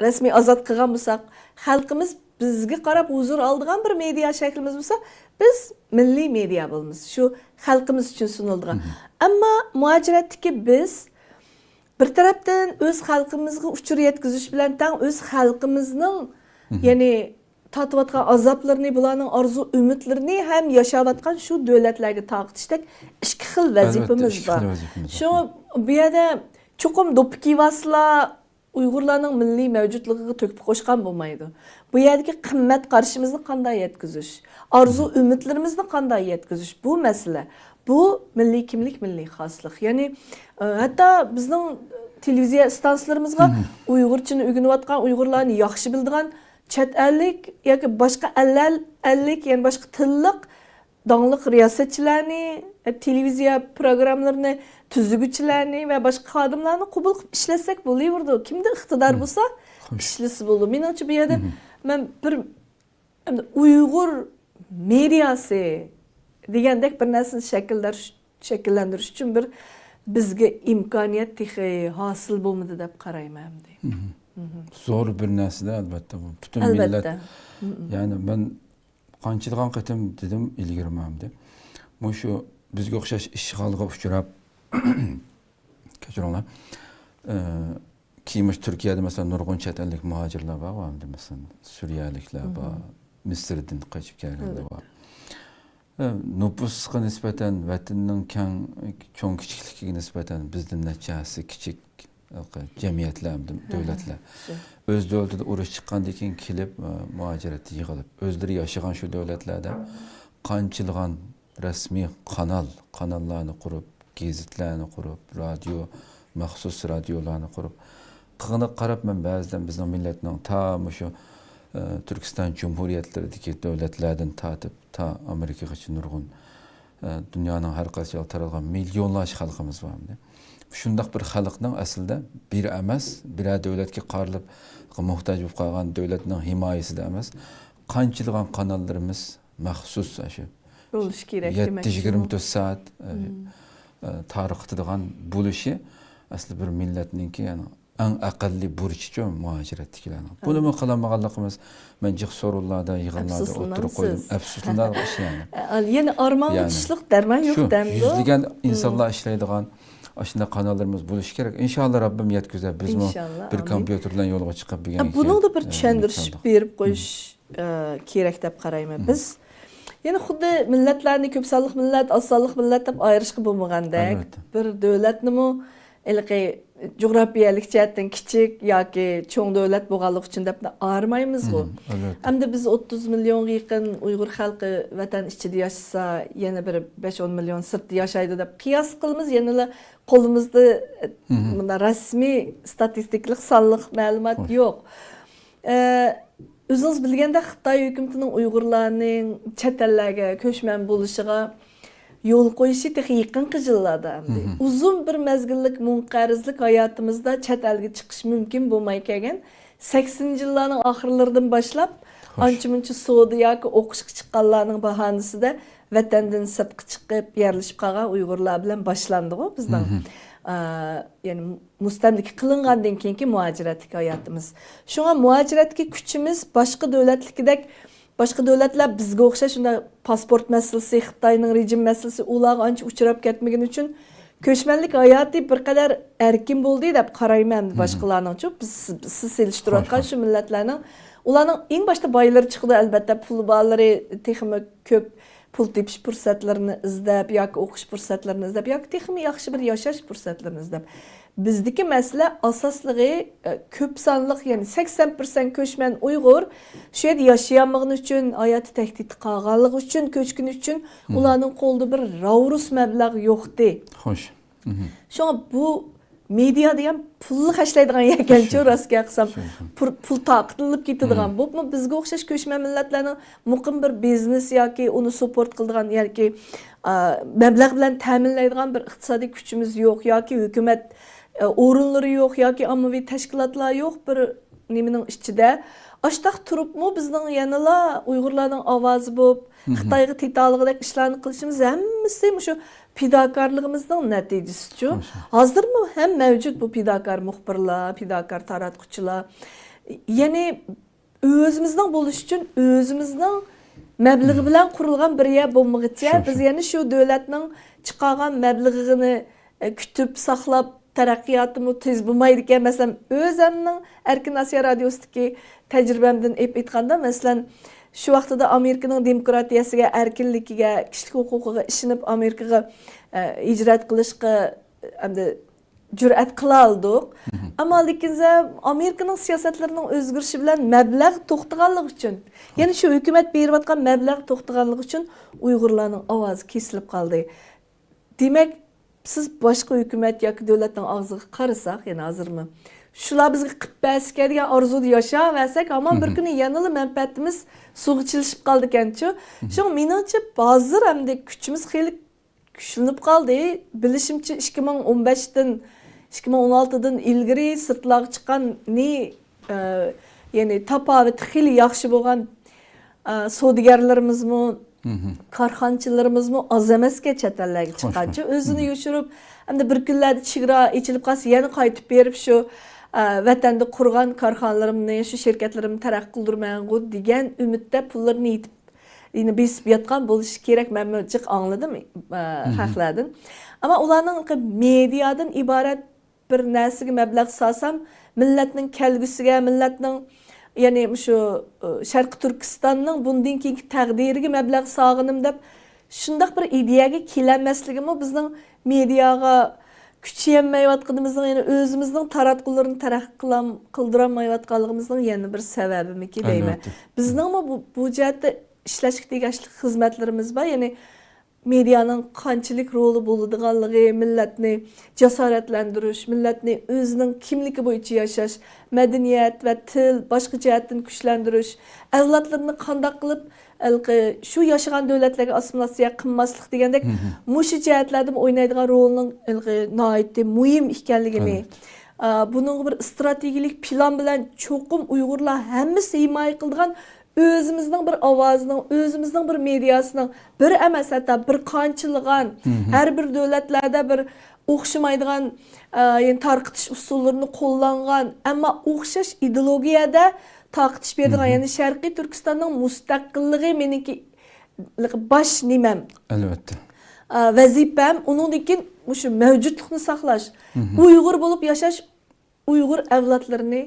رەسمىي ئازاد قىلغان بولساق، خەلقىمىز بىزگە قاراپ ھۇزۇر ئالىدىغان بىر مېدىيا شەكلىمىز بولسا، بىز مىللىي مېدىيا بولىمىز. شۇ خەلقىمىز ئۈچۈن سۇنۇلىدىغان. ئەمما مۇھاجىرەتتىكى بىز بىر تەرەپتىن ئۆز خەلقىمىزغا ئۇچۇر يەتكۈزۈش بىلەن تەڭ ئۆز خەلقىمىزنىڭ، يەنى تارتىۋاتقان ئازابلىرىنى، بۇلارنىڭ ئارزۇ ئۈمىدلىرىنى ھەم ياشاۋاتقان شۇ دۆلەتلەرگە تارقىتىشتەك ئىككى خىل ۋەزىپىمىز بار. شۇڭا بۇ يەردە چوقۇم دوپپا كىيىۋالسىلا، ئۇيغۇرلارنىڭ مىللىي مەۋجۇتلۇقىغا تۆھپە قوشقان بولمايدۇ. بۇ يەردىكى قىممەت قارىشىمىزنى قانداق يەتكۈزۈش، ئارزۇ ئۈمىدلىرىمىزنى قانداق يەتكۈزۈش، بۇ مەسىلە. بۇ مىللىي كىملىك، مىللىي خاسلىق. يەنى، ئە، ھەتتا بىزنىڭ تېلېۋىزىيە ئىستانسىلىرىمىزغا ئۇيغۇرچىنى ئۆگىنىۋاتقان، ئۇيغۇرلارنى ياخشى بىلىدىغان چەت ئەللىك ياكى باشقا ئەللەر-، ئەللىك، يەنى باشقا تىللىق داڭلىق رىياسەتچىلەرنى، تېلېۋىزىيە پروگراممىلىرىنى تۈزگۈچىلەرنى ۋە باشقا خادىملارنى قوبۇل قىلىپ ئىشلەتسەك بولۇۋېرىدۇ. كىمدە ئىقتىدار بولسا، ئىشلىسە بولىدۇ. مېنىڭچە، بۇ يەردە مەن بىر، ئەمدى ئۇيغۇر مېدىياسى دېگەندەك بىر نەرسىنى شەكىللەندۈرۈش شەكىللەندۈرۈش ئۈچۈن بىر بىزگە ئىمكانىيەت تېخى ھاسىل بولمىدى دەپ قارايمەن ئەمدى. مھم. مھم. زور بىر نەرسىدە، ئەلۋەتتە، بۇ پۈتۈن مىللەت، ئەلۋەتتە. مھم. يەنى مەن قانچىلىغان قېتىم دېدىم ئىلگىرىمۇ ئەمدى. مۇشۇ بىزگە ئوخشاش ئىشغالغا ئۇچراپ، كەچۈرۈڭلار. ئى، كېيىن مۇشۇ تۈركىيەدە، مەسىلەن، نۇرغۇن چەت ئەللىك مۇھاجىرلار بار، ئەمدى، مەسىلەن، سۈرىيەلىكلەر بار، مھم. مىسىردىن قېچىپ كەلگەنلەر بار. ئەلۋەتتە. ئى، نوپۇسقا نىسبەتەن ۋەتەننىڭ كەڭ، چوڭ كىچىكلىكىگە نىسبەتەن بىزدىن نەچچە ھەسسە كىچىك جەمئىيەتلەر، ھە، دۆلەتلەر. شۇ. ئۆز دۆلىتىدە ئۇرۇش چىققاندىن كېيىن كېلىپ، ئى، مۇھاجىرەتتە يىغىلىپ، ئۆزلىرى ياشىغان شۇ دۆلەتلەردە قانچىلىغان رەسمىي قانال، قاناللارنى قۇرۇپ، گېزىتلەرنى قۇرۇپ، رادىيو، مەخسۇس رادىيولارنى قۇرۇپ، قىغىنىغا قاراپ، مەن بەزىدە بىزنىڭ مىللەتنىڭ تا مۇشۇ، ئى، تۈركىستان جۇمھۇرىيەتلىرىدىكى دۆلەتلەردىن تارتىپ تا ئامېرىكىغىچە نۇرغۇن، ئى، دۇنيانىڭ ھەر قايسى يەرگە تارالغان مىليونلارچە خەلقىمىز بار ئەمدى. شۇنداق بىر خەلقنىڭ ئەسلىدە بىر ئەمەس، بىرەر دۆلەتكە قارىلىپ موھتاج بولۇپ قالغان دۆلەتنىڭ ھىمايىسىدە ئەمەس، قانچىلىغان قاناللىرىمىز مەخسۇس شۇ بولۇشى كېرەك يەتتە دېمەكچىمۇ؟ يىگىرمە تۆت سائەت، ئە، مم. ئە، تارقىتىدىغان بولۇشى ئەسلى بىر مىللەتنىڭكى، يەنى ئەڭ ئەقەللىي بۇرچىچۇ مۇھاجىرەتتىكىلەرنىڭ. بۇنىمۇ قىلالمىغانلىقىمىز، مەن جىق سورۇنلاردا، يىغىنلاردا ئوتتۇرىغا قويدۇم. ئەپسۇسلىنىسىز. ئەپسۇسلىنىدىغان ئىش يەنى. ئە، يەنى ئارمانغا يەنى چۈشلۈك دەرمان يوق شۇ، دەمدۇ؟ يۈزلىگەن مم. ئىنسانلار ئىشلەيدىغان ئاشۇنداق قاناللىرىمىز بولۇشى كېرەك. ئىنشاللا رەببىم يەتكۈزەر. بىزمۇ ئىنشاللا، بىر ئامىن. كومپيۇتېر بىلەن يولغا چىقىپ بىر ئە، بۇنىڭدا بىر ئە، چۈشەندۈرۈش ئىنشاللا. بېرىپ قويۇش، مم. ئە، كېرەك دەپ قارايمەن. مم. بىز يەنە خۇددى مىللەتلەرنى كۆپ سانلىق مىللەت، ئاز سانلىق مىللەت دەپ ئايرىشقا بولمىغاندەك، ئەلۋەتتە. بىر دۆلەتنىمۇ ھېلىقى جۇغراپىيەلىك جەھەتتىن كىچىك ياكى چوڭ دۆلەت بولغانلىقى ئۈچۈن دەپ ئايرىمايمىزغۇ. مم، ئەلۋەتتە. ئەمدى بىز ئوتتۇز مىليونغا يېقىن ئۇيغۇر خەلقى ۋەتەن ئىچىدە ياشىسا، يەنە بىر بەش ئون مىليون سىرتتا ياشايدۇ دەپ قىياس قىلىمىز، يەنىلا قولىمىزدا، مم. مۇنداق رەسمىي ستاتىستىكىلىق سانلىق مەلۇمات خوش. يوق. ئە، ئۆزىڭىز بىلگەندەك، خىتاي ھۆكۈمىتىنىڭ ئۇيغۇرلارنىڭ چەت ئەللەرگە كۆچمەن بولۇشىغا يول قويۇشى تېخى يېقىنقى يىللاردا ئەمدى. مم. ئۇزۇن بىر مەزگىللىك مۇنقەرزلىك ھاياتىمىزدا چەت ئەلگە چىقىش مۇمكىن بولماي كەلگەن سەكسىنىنچى يىللارنىڭ ئاخىرلىرىدىن باشلاپ، خوش. ئانچە-مۇنچە سودا ياكى ئوقۇشقا چىققانلارنىڭ باھانىسىدە ۋەتەندىن سىرتقا چىقىپ يەرلىشىپ قالغان ئۇيغۇرلار بىلەن باشلاندىغۇ بىزنىڭ، مم. ئا، يەنى مۇستەملىكە قىلىنغاندىن كېيىنكى مۇھاجىرەتتىكى ھاياتىمىز. شۇڭا مۇھاجىرەتتىكى كۈچىمىز باشقا دۆلەتلىكىدەك، باشقا دۆلەتلەر بىزگە ئوخشاش شۇنداق پاسپورت مەسىلىسى، خىتاينىڭ رېجىم مەسىلىسى ئۇلارغا ئانچە ئۇچراپ كەتمىگىنى ئۈچۈن كۆچمەنلىك ھاياتى بىر قەدەر ئەركىن بولدى دەپ قارايمەن مم. باشقىلارنىڭچۇ. بىز، سىز سېلىشتۇرۇۋاتقان خوش، خوش. شۇ مىللەتلەرنىڭ، ئۇلارنىڭ ئەڭ باشتا بايلىرى چىقىدۇ، ئەلۋەتتە، پۇلى بارلىرى تېخىمۇ كۆپ پۇل تېپىش پۇرسەتلىرىنى ئىزدەپ ياكى ئوقۇش پۇرسەتلىرىنى ئىزدەپ ياكى تېخىمۇ ياخشى بىر ياشاش پۇرسەتلىرىنى ئىزدەپ. بىزدىكى مەسىلە ئاساسلىقى، ئە، كۆپ سانلىق، يەنى سەكسەن پىرسەنت كۆچمەن ئۇيغۇر شۇ يەردە ياشىيالمىغىنى ئۈچۈن، ھاياتى تەھدىتتە قالغانلىقى ئۈچۈن كۆچكىنى ئۈچۈن مم. ئۇلارنىڭ قولىدا بىر راۋرۇس مەبلەغ يوقتى. خوش. مم. شۇڭا بۇ مېدىا دېگەن پۇللا خەجلەيدىغان يەركەنچۇ، شۇ، شۇ. راست گەپ قىلسام، شۇ، شۇ. پۇل، پۇل تارقىتىلىپ كېتىدىغان. مم. بولۇپمۇ بىزگە ئوخشاش كۆچمەن مىللەتلەرنىڭ مۇقىم بىر بىزنېس ياكى ئۇنى سۇپورت قىلىدىغان ياكى، ئا، مەبلەغ بىلەن تەمىنلەيدىغان بىر ئىقتىسادىي كۈچىمىز يوق ياكى ھۆكۈمەت، ئا، ئورۇنلىرى يوق ياكى ئاممىۋى تەشكىلاتلار يوق بىر نېمىنىڭ ئىچىدە. ئاشتاق تۇرۇپمۇ بىزنىڭ يەنىلا ئۇيغۇرلارنىڭ ئاۋازى بولۇپ، مم. خىتايغا تېتىلىغۇدەك ئىشلارنى قىلىشىمىز ھەممىسى مۇشۇ پىداكارلىقىمىزنىڭ نەتىجىسىچۇ. خوش. ھازىرمۇ ھەم مەۋجۇت بۇ پىداكار مۇخبىرلار، پىداكار تاراتقۇچىلار. يەنى ئۆزىمىزنىڭ بولۇشى ئۈچۈن ئۆزىمىزنىڭ مەبلىغى مم. بىلەن قۇرۇلغان بىر يەر بولمىغىچە، شۇ، بىز شۇ. يەنە شۇ دۆلەتنىڭ چىقارغان مەبلىغىنى، ئە، كۈتۈپ ساقلاپ، تەرەققىياتىمۇ تېز بولمايدىكەن. مەسىلەن، ئۆزەمنىڭ ئەركىن ئاسىيا رادىيوسىدىكى تەجرىبەمدىن ئېلىپ ئېيتقاندا، مەسىلەن، شۇ ۋاقتىدا ئامېرىكىنىڭ دېموكراتىيەسىگە، ئەركىنلىكىگە، كىشىلىك ھوقۇقىغا ئىشىنىپ، ئامېرىكىغا، ئە، ھىجرەت قىلىشقا، ئەمدى جۈرئەت قىلالىدۇق. مم. ئەمما لېكىن ئامېرىكىنىڭ سىياسەتلىرىنىڭ ئۆزگىرىشى بىلەن مەبلەغ توختىغانلىقى ئۈچۈن، يەنى شۇ ھۆكۈمەت بېرىۋاتقان مەبلەغ توختىغانلىقى ئۈچۈن ئۇيغۇرلارنىڭ ئاۋازى كېسىلىپ قالدى. دېمەك، سىز باشقا ھۆكۈمەت ياكى دۆلەتنىڭ ئاغزىغا قارىساق، يەنە ھازىرمۇ شۇلار بىزگە قىلىپ بەرسىكەن دېگەن ئارزۇدا ياشاۋەرسەك، ھامان بىر مم. كۈنى يەنىلا مەنپەئەتىمىز سۇغا چىلىشىپ قالىدىكەنچۇ. مم. شۇڭا مېنىڭچە، ھازىر ئەمدى كۈچىمىز خېلى كۈچلىنىپ قالدى. بىلىشىمچە، ئىككى مىڭ ئون بەشتىن، ئىككى مىڭ ئون ئالتىدىن ئىلگىرى سىرتلارغا چىققان نى-، ئە، يەنى تاپاۋىتى خېلى ياخشى بولغان، ئە، سودىگەرلىرىمىزمۇ، كارخانىچىلىرىمىزمۇ ئاز ئەمەسكەن چەت ئەللەرگە چىققانچە، ئۆزىنى يوشۇرۇپ، ئەمدى بىر كۈنلەردە چېگرا ئېچىلىپ قالسا، يەنە قايتىپ بېرىپ شۇ، ئە، ۋەتەندە قۇرغان كارخانىلىرىمنى، شۇ شىركەتلىرىمنى تەرەققىي قىلدۇرىمەنغۇ دېگەن ئۈمىدتە پۇللىرىنى يېتىپ، يەنە بېسىپ ياتقان بولۇشى كېرەك، مەنمۇ جىق ئاڭلىدىم، ئە، خەقلەردىن. ئەمما ئۇلارنىڭ مېدىيادىن ئىبارەت بىر نەرسىگە مەبلەغ سالسام، مىللەتنىڭ كەلگۈسىگە، مىللەتنىڭ، يەنى مۇشۇ، ئى، شەرقىي تۈركىستاننىڭ بۇندىن كېيىنكى تەقدىرىگە مەبلەغ سالغىنىم دەپ، شۇنداق بىر ئىدىيەگە كېلەلمەسلىكىمۇ بىزنىڭ مېدىياغا كۈچىيەلمەيۋاتقىنىمىزنىڭ، يەنى ئۆزىمىزنىڭ تاراتقۇلىرىنى تەرەققىي قىلام-، قىلدۇرالمايۋاتقانلىقىمىزنىڭ يەنە بىر سەۋەبىمىكى دەيمەن. ئەلۋەتتە. بىزنىڭمۇ بۇ، بۇ جەھەتتە ئىشلەشكە تېگىشلىك خىزمەتلىرىمىز بار. يەنى مېدىيانىڭ قانچىلىك رولى بولىدىغانلىقى، مىللەتنى جاسارەتلەندۈرۈش، مىللەتنى ئۆزىنىڭ كىملىكى بويىچە ياشاش، مەدەنىيەت ۋە تىل، باشقا جەھەتتىن كۈچلەندۈرۈش، ئەۋلادلىرىنى قانداق قىلىپ ھېلىقى شۇ ياشىغان دۆلەتلەرگە ئاسسىمىلياتسىيە قىلماسلىق دېگەندەك، مۇشۇ جەھەتلەردىمۇ ئوينايدىغان رولىنىڭ ھېلىقى ناھايىتى مۇھىم ئىكەنلىكىنى، ئەلۋەتتە. ئا، بۇنىڭغا بىر ئىستراتېگىيەلىك پىلان بىلەن چوقۇم ئۇيغۇرلار ھەممىسى ھىمايە قىلىدىغان ئۆزىمىزنىڭ بىر ئاۋازىنىڭ، ئۆزىمىزنىڭ بىر مېدىياسىنىڭ، بىر ئەمەس، ھەتتا بىر قانچىلىغان، ھەر بىر دۆلەتلەردە بىر ئوخشىمايدىغان، ئە، يەنى تارقىتىش ئۇسۇللىرىنى قوللانغان، ئەمما ئوخشاش ئىدېئولوگىيەدە تارقىتىش بېرىدىغان، يەنى شەرقىي تۈركىستاننىڭ مۇستەقىللىقى مېنىڭكى باش نېمەم. ئەلۋەتتە. ئە، ۋەزىپەم، ئۇنىڭدىن كېيىن مۇشۇ مەۋجۇتلۇقنى ساقلاش، ئۇيغۇر بولۇپ ياشاش، ئۇيغۇر ئەۋلادلىرىنى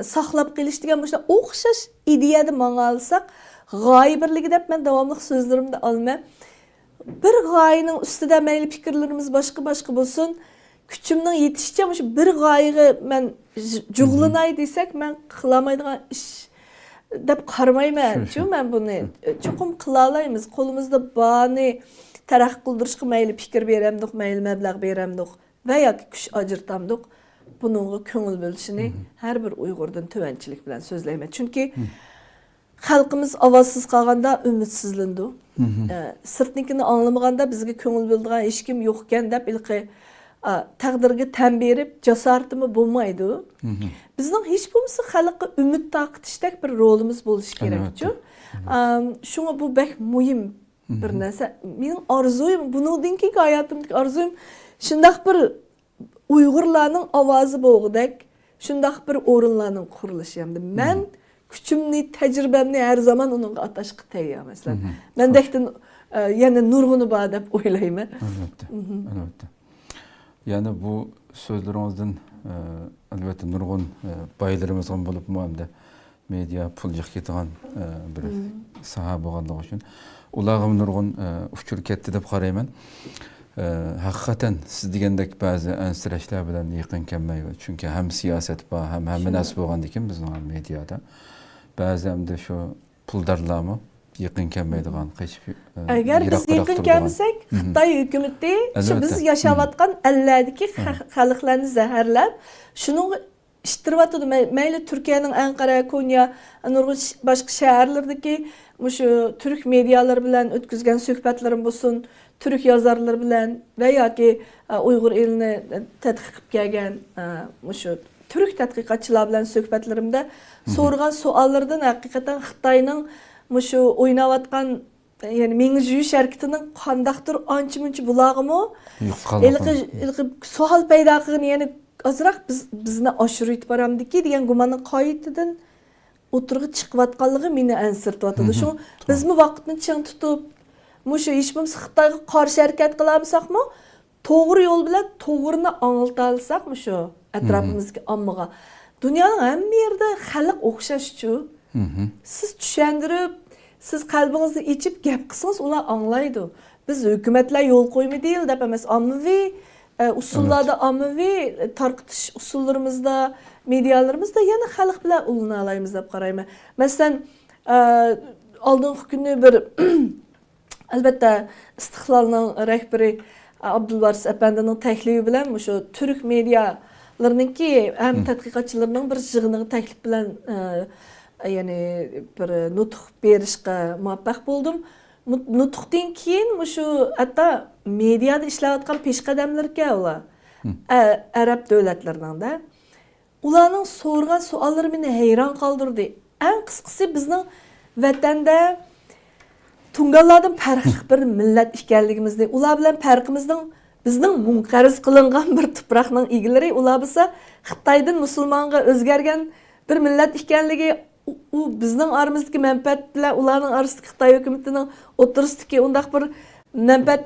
ساقلاپ قېلىش دېگەن مۇشۇنداق ئوخشاش ئىدىيەدە ماڭالىساق، غايە بىرلىكى دەپ مەن داۋاملىق سۆزلىرىمدە ئالىمەن. بىر غايىنىڭ ئۈستىدە مەيلى پىكىرلىرىمىز باشقا-باشقا بولسۇن، كۈچۈمنىڭ يېتىشىچە مۇشۇ بىر غايىغا مەن ج-، جۇغلىناي دېسەك، مەن قىلالمايدىغان ئىش دەپ قارىمايمەن. شۇ، شۇ. مەن بۇنى چوقۇم قىلالايمىز. قولىمىزدا بارنى تەرەققىي قىلدۇرۇشقا مەيلى پىكىر بېرەمدۇق، مەيلى مەبلەغ بېرەمدۇق. ۋە ياكى كۈچ ئاجرىتامدۇق، بۇنىڭغا كۆڭۈل بۆلۈشىنى ھەر بىر ئۇيغۇردىن تۆۋەنچىلىك بىلەن سۆزلەيمەن. چۈنكى خەلقىمىز ئاۋازسىز قالغاندا ئۈمىدسىزلىنىدۇ. ئە، سىرتنىڭكىنى ئاڭلىمىغاندا بىزگە كۆڭۈل بۆلىدىغان ھېچكىم يوقكەن دەپ ھېلىقى، ئا، تەقدىرگە تەن بېرىپ جاسارىتىمۇ بولمايدۇ. بىزنىڭ ھېچ بولمىسا خەلققە ئۈمىد تارقىتىشتەك بىر رولىمىز بولۇشى كېرەكچۇ. ئەلۋەتتە. ئەم، شۇڭا بۇ بەك مۇھىم بىر نەرسە. مېنىڭ ئارزۇيۇم، بۇنىڭدىن كېيىنكى ھاياتىمدىكى ئارزۇيۇم شۇنداق بىر ئۇيغۇرلارنىڭ ئاۋازى بولغۇدەك، شۇنداق بىر ئورۇنلارنىڭ قۇرۇلۇشى ھەمدە مەن كۈچۈمنى، تەجرىبەمنى ھەر زامان ئۇنىڭغا ئاتاشقا تەييار، مەسىلەن. مەندەكتىن، ئە، يەنە نۇرغۇنى بار دەپ ئويلايمەن. ئەلۋەتتە، ئەلۋەتتە. يەنە بۇ سۆزلىرىڭىزدىن، ئە، ئەلۋەتتە نۇرغۇن، ئە، بايلىرىمىزغا بولۇپمۇ ھەمدە مېدىيا پۇل جىق كېتىدىغان، ئە، بىر ساھە بولغانلىقى ئۈچۈن، ئۇلارغىمۇ نۇرغۇن، ئە، ئۇچۇر كەتتى دەپ قارايمەن. ئە، ھەقىقەتەن سىز دېگەندەك بەزى ئەنسىرەشلەر بىلەن يېقىن كەلمەيدۇ. چۈنكى ھەم سىياسەت بار، ھەم ھەممە نەرسە بولغاندىكىن بىزنىڭ مېدىيادا بەزى ئەمدى شۇ پۇلدارلارمۇ يېقىن كەلمەيدىغان، قېچىپ، ئە، ئەگەر بىز يېقىن كەلمىسەك، خىتاي ھۆكۈمىتى شۇ بىز ياشاۋاتقان ئەللەردىكى خە-، خەلقلەرنى زەھەرلەپ، شۇنىڭغا ئىتتىرىۋاتىدۇ. مەي-، مەيلى تۈركىيەنىڭ ئەنقەرە، كونيا، نۇرغۇن ش-، باشقا شەھەرلىرىدىكى مۇشۇ تۈرك مېدىيالىرى بىلەن ئۆتكۈزگەن سۆھبەتلىرىم بولسۇن، تۈرك يازارلىرى بىلەن ۋە ياكى، ئە، ئۇيغۇر ئېلىنى تەتقىق قىلىپ كەلگەن، ئە، مۇشۇ تۈرك تەتقىقاتچىلار بىلەن سۆھبەتلىرىمدە سورىغان سوئاللىرىدىن ھەقىقەتەن خىتاينىڭ مۇشۇ ئويناۋاتقان، يەنى مېڭە جۇيۇش ھەرىكىتىنىڭ قانداقتۇر ئانچە-مۇنچە بۇلارغىمۇ ھېلىقى، ھېلىقى سوئال پەيدا قىلغىنى، يەنى ئازراق بىز، بىزنى ئاشۇرۇۋېتىپ بارامدىكى دېگەن گۇماننىڭ قايتىدىن ئوتتۇرىغا چىقىۋاتقانلىقى مېنى ئەنسىرىتىۋاتىدۇ. شۇڭا بىزمۇ ۋاقىتنى چىڭ تۇتۇپ، مۇشۇ ھېچ بولمىسا خىتايغا قارشى ھەرىكەت قىلالمىساقمۇ، توغرا يول بىلەن توغرىنى ئاڭلىتالىساق، مۇشۇ ئەتراپىمىزدىكى ئاممىغا، دۇنيانىڭ ھەممە يېرىدە خەلق ئوخشاشچۇ. سىز چۈشەندۈرۈپ، سىز قەلبىڭىزنى ئېچىپ گەپ قىلسىڭىز، ئۇلار ئاڭلايدۇ. بىز ھۆكۈمەتلەر يول قويمىدى دەپ ئەمەس، ئاممىۋى، ئە، ئۇسۇللاردا، ئاممىۋى تارقىتىش ئۇسۇللىرىمىزدا، مېدىيالىرىمىزدا يەنە خەلق بىلەن ئۇلىنالايمىز دەپ قارايمەن. مەسىلەن، ئە، ئالدىنقى كۈنى بىر ئەلۋەتتە، ئىستىقلالنىڭ رەھبىرى ئابدۇلۋارىس ئەپەندىنىڭ تەكلىپى بىلەن مۇشۇ تۈرك مېدىيالىرىنىڭكى ھەم تەتقىقاتچىلىرىنىڭ بىر يىغىنىغا تەكلىپ بىلەن، ئە، يەنى بىر نۇتۇق بېرىشقا مۇۋەپپەق بولدۇم. مۇ-، نۇتۇقتىن كېيىن مۇشۇ ھەتتا مېدىيادا ئىشلەۋاتقان پېشقەدەملەركەن ئۇلار. ئە-، ئەرەب دۆلەتلىرىنىڭدە. ئۇلارنىڭ سورىغان سوئاللىرى مېنى ھەيران قالدۇردى. ئەڭ قىسقىسى، بىزنىڭ ۋەتەندە تۇڭگانلاردىن پەرقلىق بىر مىللەت ئىكەنلىكىمىزنى، ئۇلار بىلەن پەرقىمىزنىڭ بىزنىڭ مۇڭقەرز قىلىنغان بىر تۇپراقنىڭ ئىگىلىرى، ئۇلار بولسا خىتايدىن مۇسۇلمانغا ئۆزگەرگەن بىر مىللەت ئىكەنلىكى، ئۇ، ئۇ بىزنىڭ ئارىمىزدىكى مەنپەئەت بىلەن ئۇلارنىڭ ئارىسىدىكى خىتاي ھۆكۈمىتىنىڭ ئوتتۇرىسىدىكى ئۇنداق بىر مەنپەئەت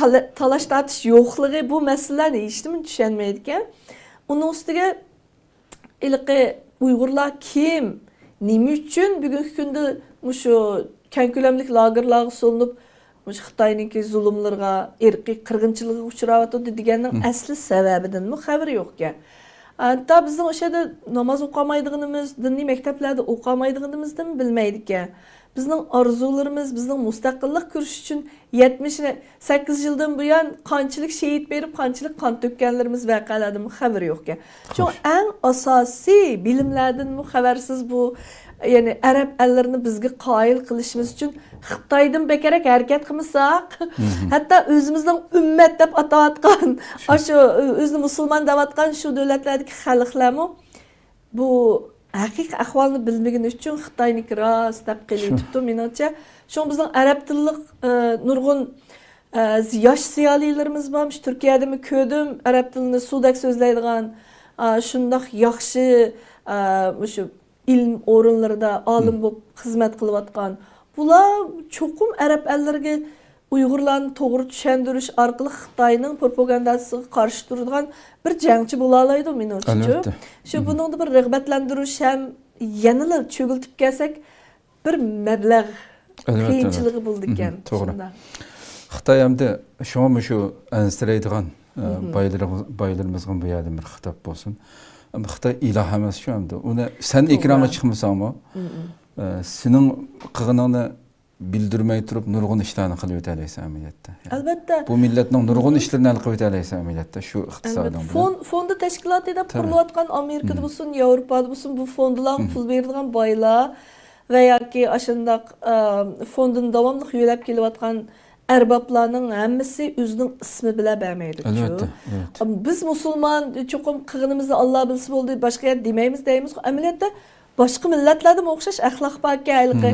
تالا-، تالاش تارتىش يوقلۇقى بۇ مەسىلىلەرنى ھېچنېمە چۈشەنمەيدىكەن. ئۇنىڭ ئۈستىگە ھېلىقى ئۇيغۇرلار كىم، نېمە ئۈچۈن بۈگۈنكى كۈندە مۇشۇ كەڭ كۆلەملىك لاگېرلارغا سولىنىپ، مۇشۇ خىتاينىڭكى زۇلۇملىرىغا، ئىرقىي قىرغىنچىلىقىغا ئۇچراۋاتىدۇ دېگەننىڭ ئەسلى سەۋەبىدىنمۇ خەۋىرى يوقكەن. ھەتتا بىزنىڭ ئۆشەدە ناماز ئوقۇمايدىغىنىمىز، دىنىي مەكتەپلەردە ئوقۇمايدىغىنىمىزنىمۇ بىلمەيدىكەن. بىزنىڭ ئارزۇلىرىمىز، بىزنىڭ مۇستەقىللىق كۈرىشى ئۈچۈن يەتمىش سەككىز يىلدىن بۇيان قانچىلىك شېھىت بېرىپ، قانچىلىك قان تۆككەنلىرىمىز ۋەقەلەردىنمۇ خەۋىرى يوقكەن. شۇڭا ئەڭ ئاساسىي بىلىملەردىنمۇ خەۋەرسىز بۇ، يەنى ئەرەب ئەللىرىنى بىزگە قايىل قىلىشىمىز ئۈچۈن خىتايدىن بەكرەك ھەرىكەت قىلمىساق، ھەتتا ئۆزىمىزنىڭ ئۈممەت دەپ ئاتاۋاتقان، ئاشۇ ئۆزىنى مۇسۇلمان دەۋاتقان شۇ دۆلەتلەردىكى خەلقلەرمۇ بۇ ھەقىقىي ئەھۋالنى بىلمىگىنى ئۈچۈن خىتاينىڭكى راست دەپ قېلىۋېتىپتۇ، مېنىڭچە. شۇڭا بىزنىڭ ئەرەب تىللىق، ئە، نۇرغۇن، ئە، ياش زىيالىيلىرىمىز بار. مۇشۇ تۈركىيەدىمۇ كۆردۈم، ئەرەب تىلىنى سۇدەك سۆزلەيدىغان، ئە، شۇنداق ياخشى، ئە، مۇشۇ ئىلىم ئورۇنلىرىدا ئالىم بولۇپ خىزمەت قىلىۋاتقان. بۇلار چوقۇم ئەرەب ئەللىرىگە ئۇيغۇرلارنى توغرا چۈشەندۈرۈش ئارقىلىق خىتاينىڭ پروپاگانداسىغا قارشى تۇرىدىغان بىر جەڭچى بولالايدۇ، مېنىڭچە. ئەلۋەتتە. شۇ بۇنىڭدا بىر رىغبەتلەندۈرۈش ھەم يەنىلا چۆگۈلتۈپ كەلسەك، بىر مەبلەغ قىيىنچىلىقى بولىدىكەن. توغرا. شۇنداق. خىتاي ئەمدى شۇڭا مۇشۇ ئەنسىرەيدىغان، ئە، بايلىرىمىز-، بايلىرىمىزغا بۇ يەردىن بىر خىتاب بولسۇن. ئەمما خىتاي ئىلاھ ئەمەس شۇ ئەمدى. ئۇنى سەن ئېكرانغا چىقمىساڭمۇ، ئە، سېنىڭ قىلغىنىڭنى بىلدۈرمەي تۇرۇپ نۇرغۇن ئىشلارنى قىلىۋېتەلەيسەن ئەمەلىيەتتە. ئەلۋەتتە. بۇ مىللەتنىڭ نۇرغۇن ئىشلىرىنى ھەل قىلىۋېتەلەيسەن ئەمەلىيەتتە شۇ ئىقتىسادىڭ بىلەن. فون-، فوندى تەشكىلاتى دەپ قۇرۇلۇۋاتقان ئامېرىكىدا بولسۇن، ياۋروپادا بولسۇن، بۇ فوندىلارغا پۇل بېرىدىغان بايلار ۋە ياكى ئاشۇنداق، ئە، فوندىنى داۋاملىق يۆلەپ كېلىۋاتقان ئەربابلارنىڭ ھەممىسى ئۆزىنىڭ ئىسمى بىلەن بەرمەيدۇ. ئەلۋەتتە، ئەلۋەتتە. بىز مۇسۇلمان، چوقۇم قىلغىنىمىزنى ئاللا بىلسە بولدى، باشقا يەردە دېمەيمىز دەيمىزغۇ. ئەمەلىيەتتە باشقا مىللەتلەردىمۇ ئوخشاش ئەخلاق باركەن، ھېلىقى،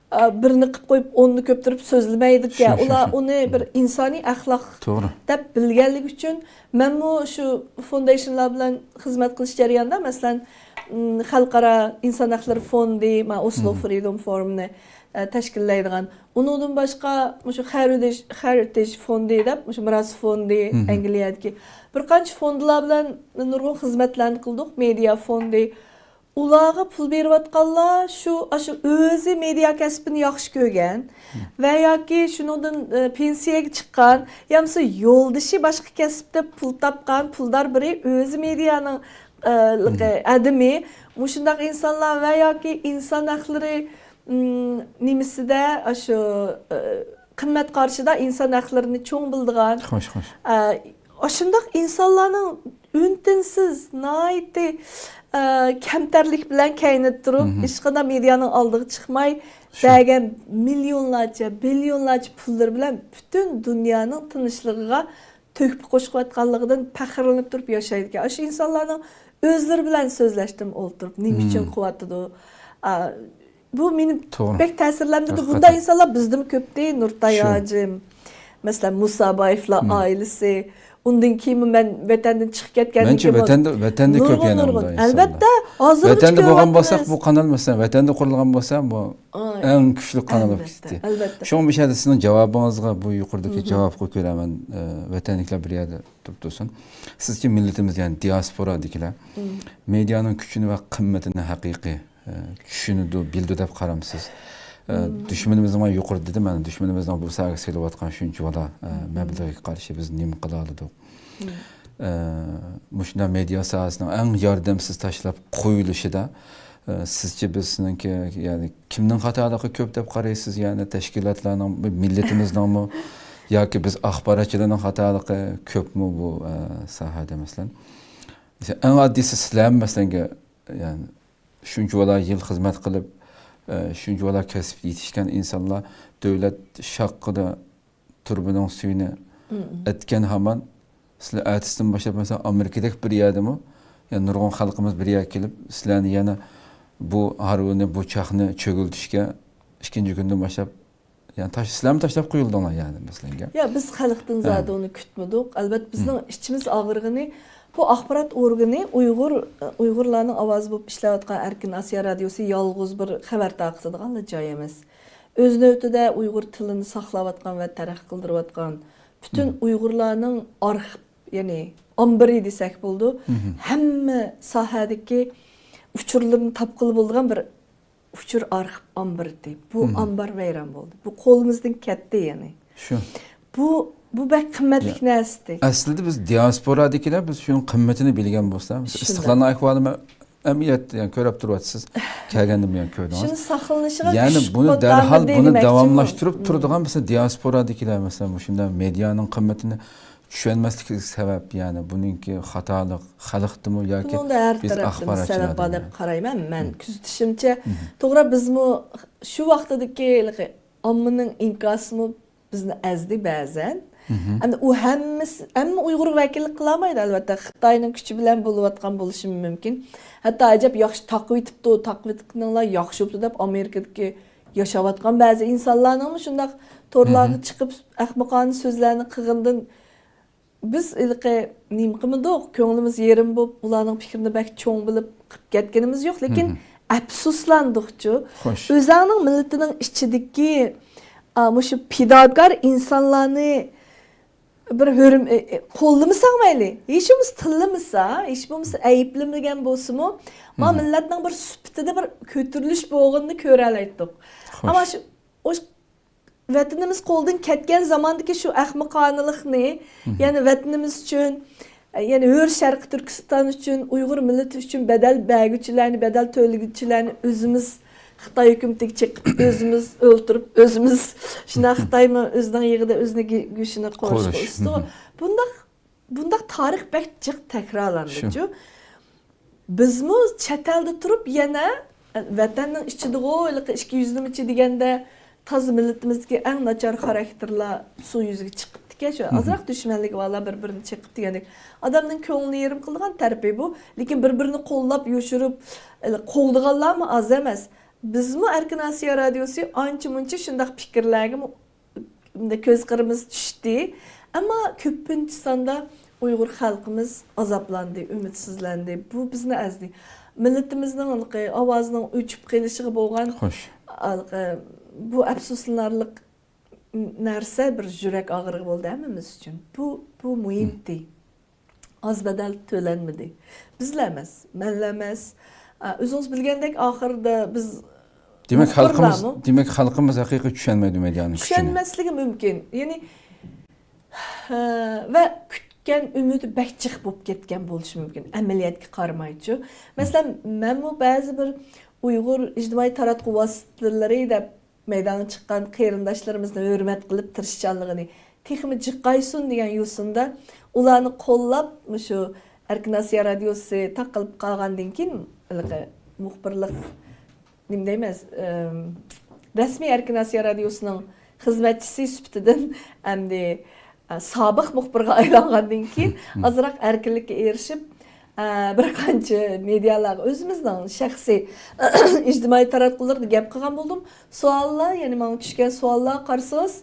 ئە، بىرنى قىلىپ قويۇپ، ئوننى كۆپتۈرۈپ سۆزلىمەيدىكەن. شۇ، شۇ، ئۇلار شۇ. ئۇنى بىر ئىنسانىي ئەخلاق توغرا. دەپ بىلگەنلىكى ئۈچۈن، مەنمۇ شۇ فوندېيشنلار بىلەن خىزمەت قىلىش جەريانىدا، مەسىلەن، ئىم، خەلقئارا ئىنسان ھەقلىرى فوندى، مانا، ئوسلو فرىدوم فورۇمنى، ئە، تەشكىللەيدىغان. ئۇنىڭدىن باشقا، مۇشۇ خەرىتېج، خەرىتېج فوندى دەپ، مۇشۇ مىراس فوندى، ئەنگلىيەدىكى بىر قانچە فوندلار بىلەن نۇرغۇن خىزمەتلەرنى قىلدۇق، مېدىيا فوندى. ئۇلارغا پۇل بېرىۋاتقانلار شۇ، ئاشۇ ئۆزى مېدىيا كەسپىنى ياخشى كۆرگەن ۋە ياكى شۇنىڭدىن، ئە، پېنسىيەگە چىققان، يا بولمىسا يولدىشى باشقا كەسىپتە پۇل تاپقان، پۇلدار بىرى، ئۆزى مېدىيانىڭ، ئە، ئادىمى، مۇشۇنداق ئىنسانلار ۋە ياكى ئىنسان ھەقلىرى، ئىم، نېمىسىدە، ئاشۇ، ئە، قىممەت قارىشىدا ئىنسان ھەقلىرىنى چوڭ بىلىدىغان، خوش، خوش. ئە، ئاشۇنداق ئىنسانلارنىڭ ئۈن-تىنسىز، ناھايىتى، ئە، كەمتەرلىك بىلەن كەينىدە تۇرۇپ، ھېچقانداق مېدىيانىڭ ئالدىغا چىقماي، بەرگەن مىليونلارچە، بىليونلارچە پۇللىرى بىلەن پۈتۈن دۇنيانىڭ تىنچلىقىغا تۆھپە قوشۇۋاتقانلىقىدىن پەخىرلىنىپ تۇرۇپ ياشايدىكەن. ئاشۇ ئىنسانلارنىڭ ئۆزلىرى بىلەن سۆزلەشتىم ئولتۇرۇپ، نېمە ئۈچۈن قىلىۋاتىدۇ؟ ئا، بۇ مېنى بەك تەسىرلەندۈردى. بۇنداق ئىنسانلار بىزدىمۇ كۆپتى، نۇرتاي ھاجىم، مەسىلەن، مۇسا بايېفلار ئائىلىسى. ئۇندىن كېيىنمۇ مەن ۋەتەندىن چىقىپ كەتكەندىن كېيىن ۋەتەندە، ۋەتەندە كۆپ يەنە ئۇنداق ئىنسانلار. ئەلۋەتتە، ھازىرغىچە بولغان بولساق، بۇ قانال، مەسىلەن، ۋەتەندە قۇرۇلغان بولسا، بۇ ئەڭ كۈچلۈك قانال بولۇپ كېتەتتى. ئەلۋەتتە. شۇڭا مۇشۇ يەردە سىزنىڭ جاۋابىڭىزغا، بۇ يۇقىرىدىكى جاۋابقا كۆرە مەن، ئە، ۋەتەنلىكلەر بىر يەردە تۇرۇپ تۇرسۇن. سىزچە مىللىتىمىز، يەنى دىياسپورادىكىلەر مېدىيانىڭ كۈچىنى ۋە قىممىتىنى ھەقىقىي، ئە، چۈشىنىدۇ، بىلىدۇ دەپ قارامسىز؟ ئە، دۈشمىنىمىزنىڭ، مەن يۇقىرىدا دېدىم، مانا دۈشمىنىمىزنىڭ بۇ ساھەگە سېلىۋاتقان شۇنچىۋالا، ئە، مەبلىغىگە قارشى بىز نېمە قىلالىدۇق؟ ئە، مۇشۇنداق مېدىيا ساھەسىنىڭ ئەڭ ياردەمسىز تاشلاپ قويۇلۇشىدا، ئە، سىزچە بىز سىزنىڭكى، يەنى كىمنىڭ خاتالىقى كۆپ دەپ قارايسىز؟ يەنى تەشكىلاتلارنىڭ، مىللىتىمىزنىڭمۇ ياكى بىز ئاخباراتچىلارنىڭ خاتالىقى كۆپمۇ بۇ، ئە، ساھەدە، مەسىلەن؟ مەسىلەن، ئەڭ ئاددىيسى سىلەرمۇ، مەسىلەن، يەنى شۇنچىۋالا يىل خىزمەت قىلىپ، ئە، شۇنچىۋالا كەسىپ يېتىشكەن ئىنسانلار دۆلەت شاققىدە تۇرۇبىنىڭ سۈيىنى ئەتكەن ھامان، سىلەر ئەتىسىدىن باشلاپ، مەسىلەن، ئامېرىكىدەك بىر يەردىمۇ، يەنى نۇرغۇن خەلقىمىز بىر يەرگە كېلىپ، سىلەرنى يەنە بۇ ھارۋىنى، بۇ چاقنى چۆگۈلىتىشكە ئىككىنچى كۈندىن باشلاپ يەنى تاش-، سىلەرمۇ تاشلاپ قويۇلدۇڭلار يەنى، مەسىلەن گەپ. يا، بىز خەلقتىن ھە. زادى ئۇنى كۈتمىدۇق. ئەلۋەتتە، بىزنىڭ ئىچىمىز ئاغرىغىنى، بۇ ئاخبارات ئورگىنى ئۇيغۇر، ئۇيغۇرلارنىڭ ئاۋازى بولۇپ ئىشلەۋاتقان ئەركىن ئاسىيا رادىيوسى يالغۇز بىر خەۋەر تارقىتىدىغانلا جاي ئەمەس. ئۆز نۆۋىتىدە ئۇيغۇر تىلىنى ساقلاۋاتقان ۋە تەرەققىي قىلدۇرۇۋاتقان پۈتۈن مم. ئۇيغۇرلارنىڭ ئارخىپ، يەنى ئامبىرى دېسەك بولىدۇ. مم. ھەممە ساھەدىكى ئۇچۇرلىرىنى تاپقىلى بولىدىغان بىر ئۇچۇر ئارخىپ ئامبىرى. بۇ مم. ئامبار ۋەيران بولدى. بۇ قولىمىزدىن كەتتى يەنى. شۇ. بۇ، بۇ بەك قىممەتلىك يا. نەرسىدى. ئەسلىدە بىز دىياسپورادىكىلەر بىز شۇنىڭ قىممىتىنى بىلگەن بولسا، بىز شۇنداق. ئىستىقلالنىڭ ئەھۋالىمۇ ئەمەلىيەت، يەنى كۆرۈپ تۇرۇۋاتىسىز. كەلگەندىمۇ يەنى كۆردىڭىز. شۇنى ساقلىنىشىغا يەنى كۈچ بۇنى دەرھال، بۇنى داۋاملاشتۇرۇپ مم. تۇرىدىغان بىز دىياسپورادىكىلەر، مەسىلەن، مۇشۇنداق مېدىيانىڭ قىممىتىنى چۈشەنمەسلىكى سەۋەب، يەنى بۇنىڭكى خاتالىق خەلقتىمۇ ياكى بۇنىڭدا ھەر بىز تەرەپتىن ئاخباراتچىلاردىمۇ؟ سەۋەب بار دەپ قارايمەن مەن. مم. كۆزىتىشىمچە، مم. توغرا، بىزمۇ شۇ ۋاقتىدىكى ھېلىقى ئاممىنىڭ ئىنكاسىمۇ بىزنى ئەزدى بەزەن. مم. ئەمدى ئۇ ھەممىسى، ھەممە ئۇيغۇر ۋەكىللىك قىلالمايدۇ، ئەلۋەتتە. خىتاينىڭ كۈچى بىلەن بولۇۋاتقان بولۇشىمۇ مۇمكىن. ھەتتا ئەجەب ياخشى تاقىۋېتىپتۇ، تاقىۋېتىپتىكىنىڭلار ياخشى بوپتۇ دەپ ئامېرىكىدىكى ياشاۋاتقان بەزى ئىنسانلارنىڭمۇ شۇنداق تورلارغا مم. چىقىپ ئەخمىقانە سۆزلەرنى قىلغىنىدىن بىز ھېلىقى نېمە قىلمىدۇق، كۆڭلىمىز يېرىم بولۇپ، ئۇلارنىڭ پىكرىنى بەك چوڭ بىلىپ قىلىپ كەتكىنىمىز يوق، لېكىن مم. ئەپسۇسلاندۇقچۇ. خوش. ئۆزۈڭنىڭ مىللىتىنىڭ ئىچىدىكى، ئا، مۇشۇ پىداكار ئىنسانلارنى بىر ھۆرم-، ئە، ئە، قوللىمىساڭ مەيلى، ھېچ بولمىسا تىللىمىسا، ھېچ بولمىسا ئەيىبلىمىگەن بولسىمۇ، ما مم. مىللەتنىڭ بىر سۈپىتىدە بىر كۆتۈرۈلۈش بولغىنىنى كۆرەلەيتتۇق. خوش. ئەمما شۇ، ئوش-، ۋەتىنىمىز قولدىن كەتكەن زاماندىكى شۇ ئەخمىقانىلىقنى، مم. يەنى ۋەتىنىمىز ئۈچۈن، يەنى ھۆر شەرقىي تۈركىستان ئۈچۈن، ئۇيغۇر مىللىتى ئۈچۈن بەدەل بەرگۈچىلەرنى، بەدەل تۆلىگۈچىلەرنى ئۆزىمىز خىتاي ھۆكۈمىتىگە چېقىپ، ئۆزىمىز ئۆلتۈرۈپ، ئۆزىمىز شۇنداق خىتايمۇ ئۆزىنىڭ يېغىدا ئۆزىنىڭ گۆ-، گۆشىنى قورۇش قورۇش. قىلسىدىغۇ. مم. بۇنداق، بۇنداق تارىخ بەك جىق تەكرارلاندىچۇ. شۇ. بىزمۇ چەت ئەلدە تۇرۇپ يەنە، ئە، ۋەتەننىڭ ئىچىدىغۇ، ھېلىقى ئىككى يۈزلىمىچى دېگەندە، تازا مىللىتىمىزدىكى ئەڭ ناچار خاراكتېرلار سۇ يۈزىگە چىقىپتىكەن. شۇ مم. ئازراق دۈشمەنلىكى بارلار بىر-بىرىنى چېقىپ دېگەندەك. ئادەمنىڭ كۆڭلىنى يېرىم قىلىدىغان تەرىپى بۇ. لېكىن بىر-بىرىنى قوللاپ يوشۇرۇپ، ھېلى قوغدىغانلارمۇ ئاز ئەمەس. بىزمۇ ئەركىن ئاسىيا رادىيوسى ئانچە-مۇنچە شۇنداق پىكىرلەرگىمۇ كۆز قىرىمىز چۈشتى. ئەمما كۆپىنچە ساندا ئۇيغۇر خەلقىمىز ئازابلاندى، ئۈمىدسىزلەندى. بۇ بىزنى ئەزدى. مىللىتىمىزنىڭ ھېلىقى ئاۋازىنىڭ ئۆچۈپ قېلىشىغا بولغان خوش. ھېلىقى بۇ ئەپسۇسلىنارلىق نەرسە بىر يۈرەك ئاغرىقى بولدى ھەممىمىز ئۈچۈن. بۇ، بۇ مۇھىمتى. ئاز بەدەل تۆلەنمىدى. بىزلا ئەمەس، مەنلا ئەمەس. ئا، ئۆزىڭىز بىلگەندەك، ئاخىرىدا بىز دېمەك، خەلقىمىز، مۇخبىرلارمۇ دېمەك، خەلقىمىز ھەقىقىي چۈشەنمەيدۇ مېدىيانىڭ كۈچىنى. چۈشەنمەسلىكى مۇمكىن. يەنى، ھە، ۋە كۈتكەن ئۈمىدى بەك جىق بولۇپ كەتكەن بولۇشى مۇمكىن، ئەمەلىيەتكە قارىمايچۇ. مەسىلەن، مەنمۇ بەزى بىر ئۇيغۇر ئىجتىمائىي تاراتقۇ ۋاسىتىلىرى دەپ مەيدانغا چىققان قېرىنداشلىرىمىزنى ھۆرمەت قىلىپ تىرىشچانلىقىنى تېخىمۇ جىقايسۇن دېگەن يوسۇندا ئۇلارنى قوللاپ، مۇشۇ ئەركىن ئاسىيا رادىيوسى تاقىلىپ قالغاندىن كېيىن، ھېلىقى مۇخبىرلىق، نېمە دەيمىز، ئىم، رەسمىي ئەركىن ئاسىيا رادىيوسىنىڭ خىزمەتچىسى سۈپىتىدىن ئەمدى ئە، سابىق مۇخبىرغا ئايلانغاندىن كېيىن ئازراق ئەركىنلىككە ئېرىشىپ، ئە، بىر قانچە مېدىيالارغا ئۆزىمىزنىڭ شەخسىي ئىجتىمائىي تاراتقۇلىرىدا گەپ قىلغان بولدۇم. سوئاللار، يەنى ماڭا چۈشكەن سوئاللارغا قارىسىڭىز،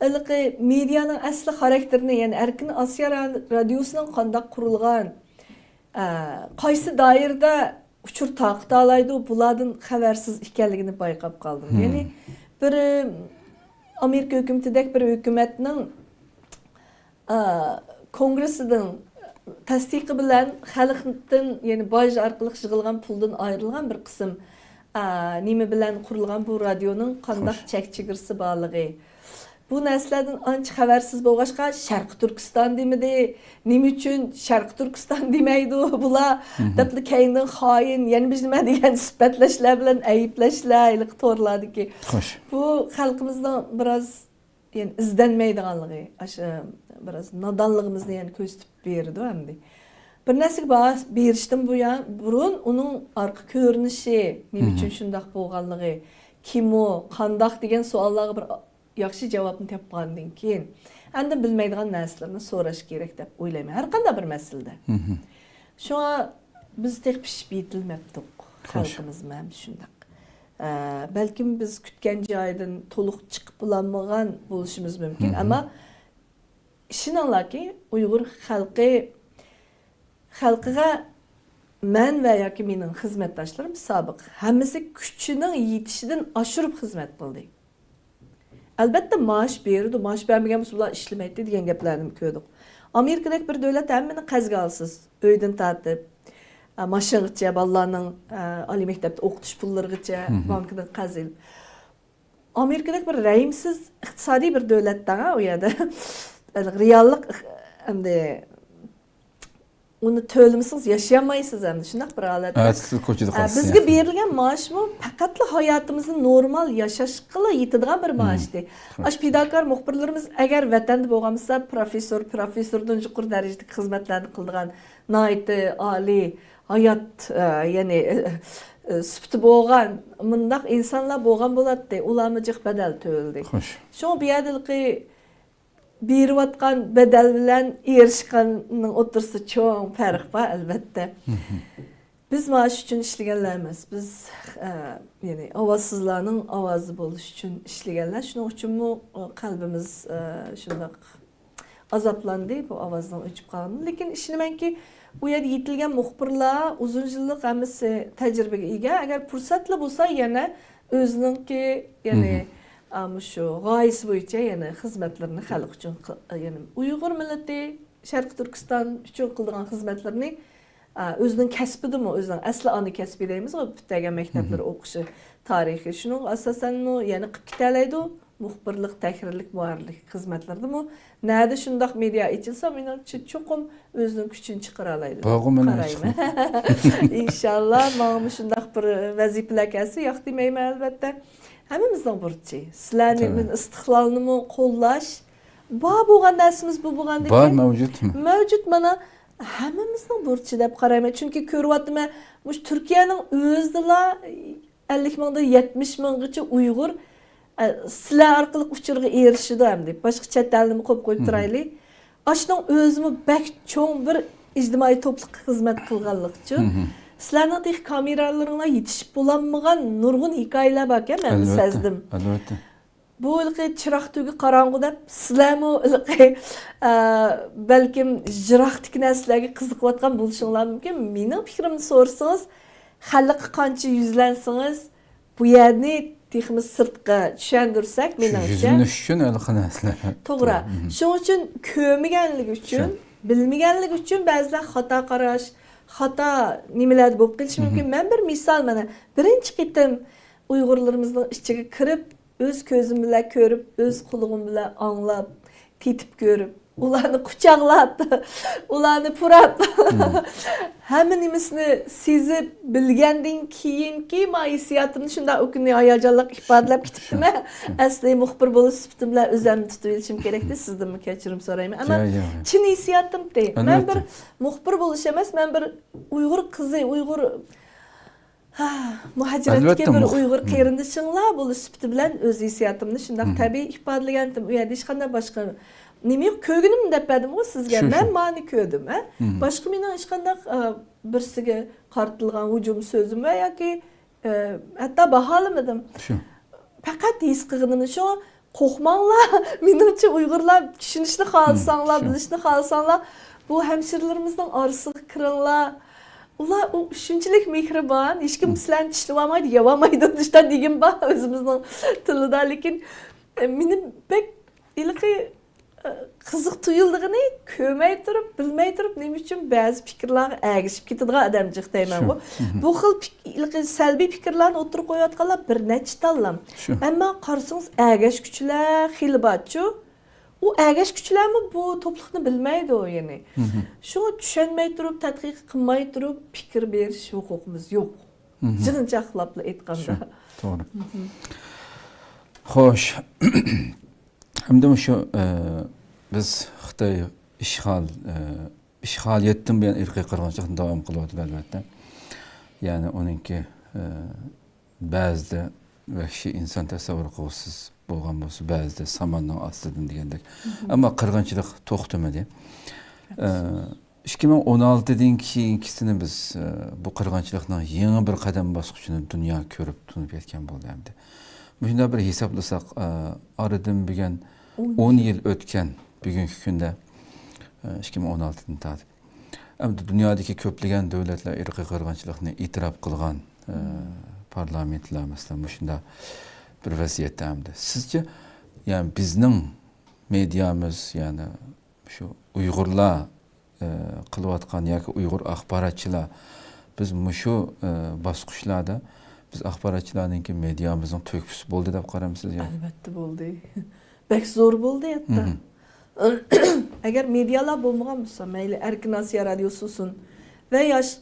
ھېلىقى مېدىيانىڭ ئەسلى خاراكتېرىنى، يەنى ئەركىن ئاسىيا را-، رادىيوسىنىڭ قانداق قۇرۇلغان، ئە، قايسى دائىرىدە ئۇچۇر تارقىتالايدۇ، بۇلاردىن خەۋەرسىز ئىكەنلىكىنى بايقاپ قالدىم. مم. يەنى بىر، ئامېرىكا ھۆكۈمىتىدەك بىر ھۆكۈمەتنىڭ، ئا، كونگرېسسىدىن تەستىقى بىلەن خەلقتىن، يەنى باج ئارقىلىق يىغىلغان پۇلدىن ئايرىلغان بىر قىسىم، ئا، نېمە بىلەن قۇرۇلغان بۇ رادىيونىڭ قانداق خوش. چەك چېگرىسى بارلىقى، بۇ نەرسىلەردىن ئانچە خەۋەرسىز بولغاچقا، شەرقىي تۈركىستان دېمىدى، نېمە ئۈچۈن شەرقىي تۈركىستان دېمەيدۇ بۇلار، مم. دەپلا كەينىدىن خائىن، يەنە بىر نېمە دېگەن سۈپەتلەشلەر بىلەن ئەيىبلەشلەر، ھېلىقى تورلاردىكى. خوش. بۇ خەلقىمىزنىڭ بىراز، يەنى ئىزدەنمەيدىغانلىقى، ئاشۇ بىراز نادانلىقىمىزنى يەنە كۆرسىتىپ بېرىدۇ ئەمدى. بىر نەرسىگە باھا بېرىشتىن بۇيان، بۇرۇن ئۇنىڭ ئارقا كۆرۈنۈشى، نېمە مم. ئۈچۈن شۇنداق بولغانلىقى، كىم ئۇ، قانداق دېگەن سوئاللارغا بىر ياخشى جاۋابنى تاپقاندىن كېيىن، ئاندىن بىلمەيدىغان نەرسىلەرنى سوراش كېرەك دەپ ئويلايمەن، ھەر قانداق بىر مەسىلىدە. مم. شۇڭا بىز تېخى پىشىپ يېتىلمەپتۇق، خوش. خەلقىمىزمۇ ھەم شۇنداق. ئە، بەلكىم بىز كۈتكەن جايدىن تولۇق چىقىپ بولالمىغان بولۇشىمىز مۇمكىن. ئەمما ئىشىنىڭلاركى، ئۇيغۇر خەلقى، خەلقىگە مەن ۋە ياكى مېنىڭ خىزمەتداشلىرىم سابىق ھەممىسى كۈچىنىڭ يېتىشىدىن ئاشۇرۇپ خىزمەت قىلدى. ئەلۋەتتە، مائاش بېرىدۇ، مائاش بەرمىگەن بولسا، بۇلار ئىشلىمەيتتى دېگەن گەپلەرنىمۇ كۆردۇق. ئامېرىكىدەك بىر دۆلەت ھەممىنى قەرزگە ئالسىز، ئۆيدىن تارتىپ، ئە، ماشىنىغىچە، بالىلارنىڭ، ئە، ئالىي مەكتەپتە ئوقۇتۇش پۇللىرىغىچە بانكىدىن قەرز ئېلىپ. ئامېرىكىدەك بىر رەھىمسىز ئىقتىسادىي بىر دۆلەتتە، ئۇ يەردە رېئاللىق ئىق-، ئەمدى ئۇنى تۆلىمىسىڭىز ياشىيالمايسىز ئەمدى، شۇنداق بىر ھالەت. ئەتىسى كوچىدا ئە، قالىسىز بىزگە يا. بېرىلگەن مائاشمۇ پەقەتلا ھاياتىمىزنى نورمال ياشاشقىلا يېتىدىغان بىر مائاشتى. ئاشۇ پىداكار مۇخبىرلىرىمىز ئەگەر ۋەتەندە بولغان بولسا، پروفېسسور، پروفېسسوردىن يۇقىرى دەرىجىلىك خىزمەتلەرنى قىلىدىغان، ناھايىتى ئالىي ھايات، ئە، يەنى، ئە، سۈپىتى بولغان مۇنداق ئىنسانلار بولغان بولاتتى. ئۇلارمۇ جىق بەدەل تۆلىدى. خوش. شۇڭا بۇ يەردىلىقى بېرىۋاتقان بەدەل بىلەن ئېرىشكەننىڭ ئوتتۇرىسىدا چوڭ پەرق بار، ئەلۋەتتە. بىز مائاش ئۈچۈن ئىشلىگەنلەر ئەمەس. بىز، ئە، يەنى ئاۋازسىزلارنىڭ ئاۋازى بولۇش ئۈچۈن ئىشلىگەنلەر. شۇنىڭ ئۈچۈنمۇ، ئە، قەلبىمىز، ئە، شۇنداق ئازابلاندى بۇ ئاۋازنىڭ ئۆچۈپ قالغىنىدىن. لېكىن ئىشىنىمەنكى، ئۇ يەردە يېتىلگەن مۇخبىرلار ئۇزۇن يىللىق ھەممىسى تەجرىبىگە ئىگە. ئەگەر پۇرسەتلا بولسا، يەنە ئۆزىنىڭكى، يەنى، ئا، مۇشۇ غايىسى بويىچە يەنە خىزمەتلىرىنى خەلق ئۈچۈن قىل-، يەنى ئۇيغۇر مىللىتى، شەرقىي تۈركىستان ئۈچۈن قىلىدىغان خىزمەتلىرىنى، ئا، ئۆزىنىڭ كەسپىدىمۇ، ئۆزىنىڭ ئەسلى ئانا كەسپى دەيمىزغۇ، پۈتتۈرگەن مەكتەپلىرى ئوقۇشى، تارىخى، شۇنىڭغا ئاساسەنمۇ يەنە قىلىپ كېتەلەيدۇ. مۇخبىرلىق، تەھرىرلىك، مۇھەررىرلىك خىزمەتلىرىدىمۇ نەدە شۇنداق مېدىيا ئېچىلسا، مېنىڭچە چوقۇم ئۆزىنىڭ كۈچىنى چىقىرالايدۇ دەپ قارايمەن. ئىنشاللا، ماڭىمۇ شۇنداق بىر ۋەزىپىلەر كەلسە، ياق دېمەيمەن، ئەلۋەتتە. ھەممىمىزنىڭ بۇرچى. سىلەرنى، مەن ئىستىقلالنىمۇ قوللاش. بار بولغان نەرسىمىز بۇ بولغاندىكىن. بار، مەۋجۇت. مەۋجۇت، مانا، ھەممىمىزنىڭ بۇرچى دەپ قارايمەن. چۈنكى كۆرۈۋاتىمەن، مۇشۇ تۈركىيەنىڭ ئۆزىدىلا ئەللىك مىڭدىن يەتمىش مىڭغىچە ئۇيغۇر، ئە، سىلەر ئارقىلىق ئۇچۇرغا ئېرىشىدۇ ئەمدى. باشقا چەت ئەلنىمۇ قويۇپ قويۇپ تۇرايلى. ئاشۇنىڭ ئۆزىمۇ بەك چوڭ بىر ئىجتىمائىي توپلۇققا خىزمەت قىلغانلىقچۇ. سىلەرنىڭ تېخى كامېرالىرىڭلار يېتىشىپ بولالمىغان نۇرغۇن ھېكايىلەر باركەن، مەن سەزدىم. ئەلۋەتتە. بۇ ھېلىقى چىراغ تۈگى قاراڭغۇ دەپ، سىلەرمۇ ھېلىقى، ئە، بەلكىم يىراقتىكى نەرسىلەرگە قىزىقىۋاتقان بولۇشۇڭلار مۇمكىن. مېنىڭ پىكرىمنى سورىسىڭىز، خەلققە قانچە يۈزلەنسىڭىز، بۇ يەرنى تېخىمۇ سىرتقا چۈشەندۈرسەك، مېنىڭچە. يۈزلىنىش ئۈچۈن ھېلىقى نەرسىلەر. توغرا. شۇنىڭ ئۈچۈن كۆرمىگەنلىكى ئۈچۈن، بىلمىگەنلىكى ئۈچۈن بەزىلەر خاتا قاراش، خاتا نېمىلەردە بولۇپ قېلىشى مۇمكىن. مەن بىر مىسال، مانا، بىرىنچى قېتىم ئۇيغۇرلىرىمىزنىڭ ئىچىگە كىرىپ، ئۆز كۆزۈم بىلەن كۆرۈپ، ئۆز قۇلىقىم بىلەن ئاڭلاپ، تېتىپ كۆرۈپ، ئۇلارنى قۇچاقلاپ، ئۇلارنى پۇراپ، ھەممە نېمىسىنى سېزىپ بىلگەندىن كېيىنكى ما ھېسسىياتىمنى شۇنداق ئۇ كۈنى ھاياجانلىق ئىپادىلەپ كېتىپتىمەن. ئەسلى مۇخبىر بولۇش سۈپىتىم بىلەن ئۆزۈمنى تۇتۇپ ئېلىشىم كېرەكتى، سىزدىنمۇ كەچۈرۈم سورايمەن. ئەمما چىن ھېسسىياتىمتى. مەن بىر مۇخبىر بولۇش ئەمەس، مەن بىر ئۇيغۇر قىزى، ئۇيغۇر ھا، مۇھاجىرەتتىكى بىر ئۇيغۇر قېرىندىشىڭلار بولۇش سۈپىتى بىلەن ئۆز ھېسسىياتىمنى شۇنداق تەبىئىي ئىپادىلىگەنتىم. ئۇ يەردە ھېچقانداق باشقا نېمە يوق. كۆرگىنىمنى دەپ بەردىمغۇ سىزگە. مەن مانى كۆردۈم، ھە؟ باشقا مېنىڭ ھېچقانداق، ئە، بىرسىگە قارىتىلغان ھۇجۇم سۆزۈم ۋە ياكى، ئە، ھەتتا باھالىمىدىم. پەقەت ھېس قىلغىنىمنى شۇ قورقماڭلار، مېنىڭچە ئۇيغۇرلار چۈشىنىشنى خالىساڭلار، بىلىشنى خالىساڭلار، بۇ ھەمشىرىلىرىمىزنىڭ ئارىسىغا كىرىڭلار. ئۇلار ئۇ شۇنچىلىك مېھرىبان، ھېچكىم سىلەرنى چىشلىۋالمايدۇ، يەۋالمايدۇ، دېگەن بار ئۆزىمىزنىڭ تىلىدا. لېكىن، ئە، مېنى بەك ھېلىقى، ئە، قىزىق تۇيۇلىدىغىنى، كۆرمەي تۇرۇپ، بىلمەي تۇرۇپ، نېمە ئۈچۈن بەزى پىكىرلارغا ئەگىشىپ كېتىدىغان ئادەم جىق دەيمەنغۇ. بۇ خىل پىك-، ھېلىقى سەلبىي پىكىرلارنى ئوتتۇرىغا قويۇۋاتقانلار بىر نەچچە تاللام. ئەمما قارىسىڭىز، ئەگەشكۈچىلەر خېلى بارچۇ. ئۇ ئەگەشكۈچىلەرمۇ بۇ توپلۇقنى بىلمەيدۇ، يەنى. شۇڭا چۈشەنمەي تۇرۇپ، تەتقىق قىلماي تۇرۇپ پىكىر بېرىش ھوقۇقىمىز يوق. يىغىنچاقلاپلا ئېيتقاندا. توغرا. خوش. ئەمدى مۇشۇ، ئە، بىز خىتاي ئىشغال، ئە، ئىشغالىيەتتىن بۇيان ئىرقىي قىرغىنچىلىقنى داۋام قىلىۋاتىدۇ، ئەلۋەتتە. يەنى ئۇنىڭكى، ئە، بەزىدە ۋەھشىي ئىنسان تەسەۋۋۇر قىلغۇسىز بولغان بولسا، بەزىدە ساماننىڭ ئاستىدىن دېگەندەك. ئەمما قىرغىنچىلىق توختىمىدى. ئە، ئىككى مىڭ ئون ئالتىدىن كېيىنكىسىنى بىز، ئە، بۇ قىرغىنچىلىقنىڭ يېڭى بىر قەدەم باسقۇچىنى دۇنيا كۆرۈپ تونۇپ يەتكەن بولدى ئەمدى. مۇشۇنداق بىر ھېسابلىساق، ئە، ئارىدىن بۈگۈن ئون يىل ئۆتكەن بۈگۈنكى كۈندە، ئە، ئىككى مىڭ ئون ئالتىدىن تارتىپ. ئەمدى دۇنيادىكى كۆپلىگەن دۆلەتلەر ئىرقىي قىرغىنچىلىقنى ئېتىراپ قىلغان، ئە، پارلامېنتلار، مەسىلەن، مۇشۇنداق بىر ۋەزىيەتتە ئەمدى. سىزچە، يەنى بىزنىڭ مېدىيامىز، يەنى شۇ ئۇيغۇرلار، ئە، قىلىۋاتقان ياكى ئۇيغۇر ئاخباراتچىلار، بىز مۇشۇ، ئە، باسقۇچلاردا بىز ئاخباراتچىلارنىڭكى مېدىيامىزنىڭ تۆھپىسى بولدى دەپ قارامسىز يا؟ ئەلۋەتتە بولدى. بەك زور بولدى ھەتتا. مهم. ئەگەر مېدىيالار بولمىغان بولسا، مەيلى ئەركىن ئاسىيا رادىيوسى بولسۇن ۋە ياش-،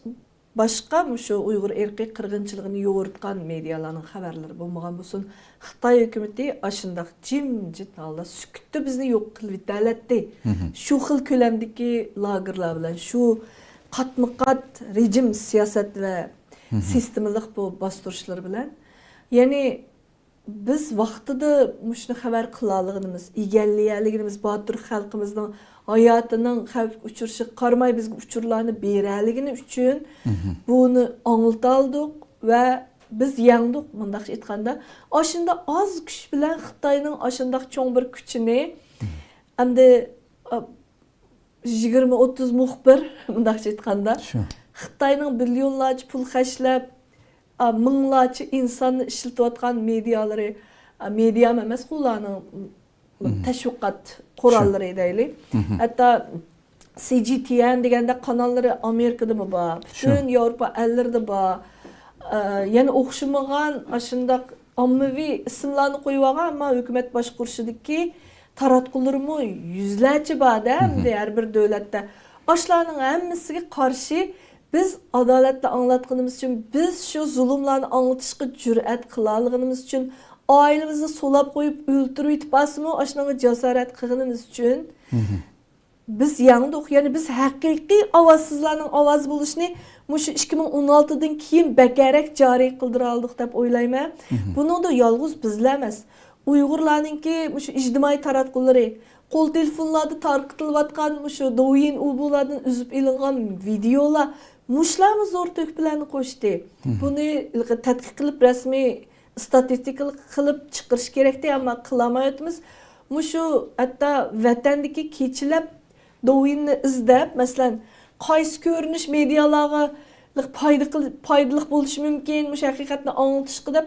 باشقا مۇشۇ ئۇيغۇر ئىرقىي قىرغىنچىلىقىنى يورۇتقان مېدىيالارنىڭ خەۋەرلىرى بولمىغان بولسۇن، خىتاي ھۆكۈمىتى ئاشۇنداق جىمجىت ھالدا سۈكۈتتە بىزنى يوق قىلىۋېتەلەتتى. مهم. شۇ خىل كۆلەمدىكى لاگېرلار بىلەن، شۇ قاتمۇقات رېجىم سىياسەت ۋە مهم. سىستېمىلىق بۇ باستۇرۇشلىرى بىلەن. يەنى بىز ۋاقتىدا مۇشۇنى خەۋەر قىلالىغىنىمىز، ئىگىلىيەلىگىنىمىز، باتۇر خەلقىمىزنىڭ ھاياتىنىڭ خەۋپكە ئۇچرىشىغا قارىماي بىزگە ئۇچۇرلارنى بېرەلىگىنى ئۈچۈن مهم. بۇنى ئاڭلىتالدۇق ۋە بىز يەڭدۇق، مۇنداقچە ئېيتقاندا. ئاشۇنداق ئاز كۈچ بىلەن خىتاينىڭ ئاشۇنداق چوڭ بىر كۈچىنى، ئەمدى، ئا، يىگىرمە ئوتتۇز مۇخبىر، مۇنداقچە ئېيتقاندا، شۇ. خىتاينىڭ بىليونلارچە پۇل خەجلەپ، ئا، مىڭلارچە ئىنساننى ئىشلىتىۋاتقان مېدىيالىرى، ئا، مېدىيامۇ ئەمەسقۇ ئۇلارنىڭ، م، مم. تەشۋىقات قوراللىرى شۇ. دەيلى. مم. ھەتتا سى جى تي ئېن دېگەندەك قاناللىرى ئامېرىكىدىمۇ بار، شۇ. پۈتۈن ياۋروپا ئەللىرىدە بار. ئا، يەنە ئوخشىمىغان ئاشۇنداق ئاممىۋى ئىسىملارنى قويۇۋالغان، ئەمما ھۆكۈمەت باشقۇرۇشىدىكى تاراتقۇلىرىمۇ يۈزلەرچە بار-دە، مم. ئەمدى ھەر بىر دۆلەتتە. ئاشۇلارنىڭ ھەممىسىگە قارشى بىز ئادالەتنى ئاڭلاتقىنىمىز ئۈچۈن، بىز شۇ زۇلۇملارنى ئاڭلىتىشقا جۈرئەت قىلالىغىنىمىز ئۈچۈن، ئائىلىمىزنى سولاپ قويۇپ ئۆلتۈرۈۋېتىپ بارسىمۇ، ئاشۇنىڭغا جاسارەت قىلغىنىمىز ئۈچۈن، مم. بىز يەڭدۇق. يەنى بىز ھەقىقىي ئاۋازسىزلارنىڭ ئاۋازى بولۇشنى مۇشۇ ئىككى مىڭ ئون ئالتىدىن كېيىن بەكرەك جارى قىلدۇرالدۇق دەپ ئويلايمەن. مم. بۇنىڭدا يالغۇز بىزلا ئەمەس، ئۇيغۇرلارنىڭكى مۇشۇ ئىجتىمائىي تاراتقۇلىرى، قول تېلېفونلاردا تارقىتىلىۋاتقان مۇشۇ دوۋيىن ئۇبۇلاردىن ئۈزۈپ ئېلىنغان ۋىدېئولار، مۇشۇلارمۇ زور تۆھپىلەرنى قوشتى. مم. بۇنى تەتقىق قىلىپ رەسمىي ئىستاتىستىكا قىلىپ چىقىرىش كېرەكتى، ئەمما قىلالمايۋاتىمىز. مۇشۇ ھەتتا ۋەتەندىكى كېچىلەپ دوۋيىننى ئىزدەپ، مەسىلەن، قايسى كۆرۈنۈش مېدىيالارغا پايدا قىل-، پايدىلىق بولۇشى مۇمكىن، مۇشۇ ھەقىقەتنى ئاڭلىتىشقا دەپ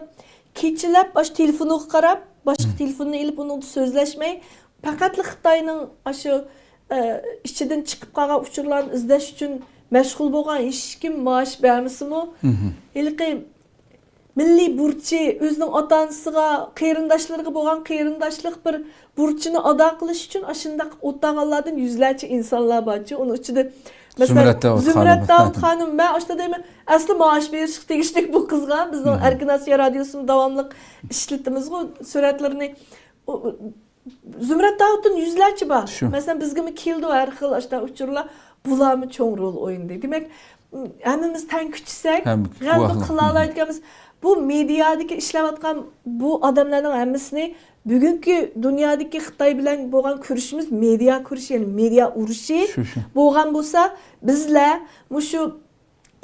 كېچىلەپ ئاشۇ تېلېفونىغا قاراپ، باشقا مم. تېلېفوننى ئېلىپ ئۇنىڭدا سۆزلەشمەي، پەقەتلا خىتاينىڭ ئاشۇ، ئە، ئىچىدىن چىقىپ قالغان ئۇچۇرلارنى ئىزدەش ئۈچۈن مەشغۇل بولغان، ھېچكىم مائاش بەرمىسىمۇ، مم. ھېلىقى مىللىي بۇرچى، ئۆزىنىڭ ئاتا-ئانىسىغا، قېرىنداشلىرىغا بولغان قېرىنداشلىق بىر بۇرچىنى ئادا قىلىش ئۈچۈن ئاشۇنداق ئولتۇرغانلاردىن يۈزلەرچە ئىنسانلار بارچۇ. ئۇنىڭ ئىچىدە، مەسىلەن، زۇمرەت داۋۇت زۇمرەت خانىم. داۋۇت خانىم، مەن ئاشۇنداق دەيمەن، ئەسلى مائاش بېرىشكە تېگىشلىك بۇ قىزغا. بىزنىڭ مم. ئەركىن ئاسىيا رادىيوسىمۇ داۋاملىق ئىشلىتىمىزغۇ سۈرەتلىرىنى. ئۇ، زۇمرەت داۋۇتتىن يۈزلەرچە بار. شۇ. مەسىلەن، بىزگىمۇ كېلىدۇ ھەر خىل ئاشۇنداق ئۇچۇرلار. بۇلارمۇ چوڭ رول ئوينىدى. دېمەك، ھەممىمىز تەڭ كۈچىسەك، ھەم غەلىبە گۇۋاھلىق. قىلالايدىكەنمىز. بۇ مېدىيادىكى ئىشلەۋاتقان بۇ ئادەملەرنىڭ ھەممىسىنى بۈگۈنكى دۇنيادىكى خىتاي بىلەن بولغان كۈرىشىمىز مېدىيا كۈرىشى، يەنى مېدىيا ئۇرۇشى شۇ، شۇ. بولغان بولسا، بىزلەر مۇشۇ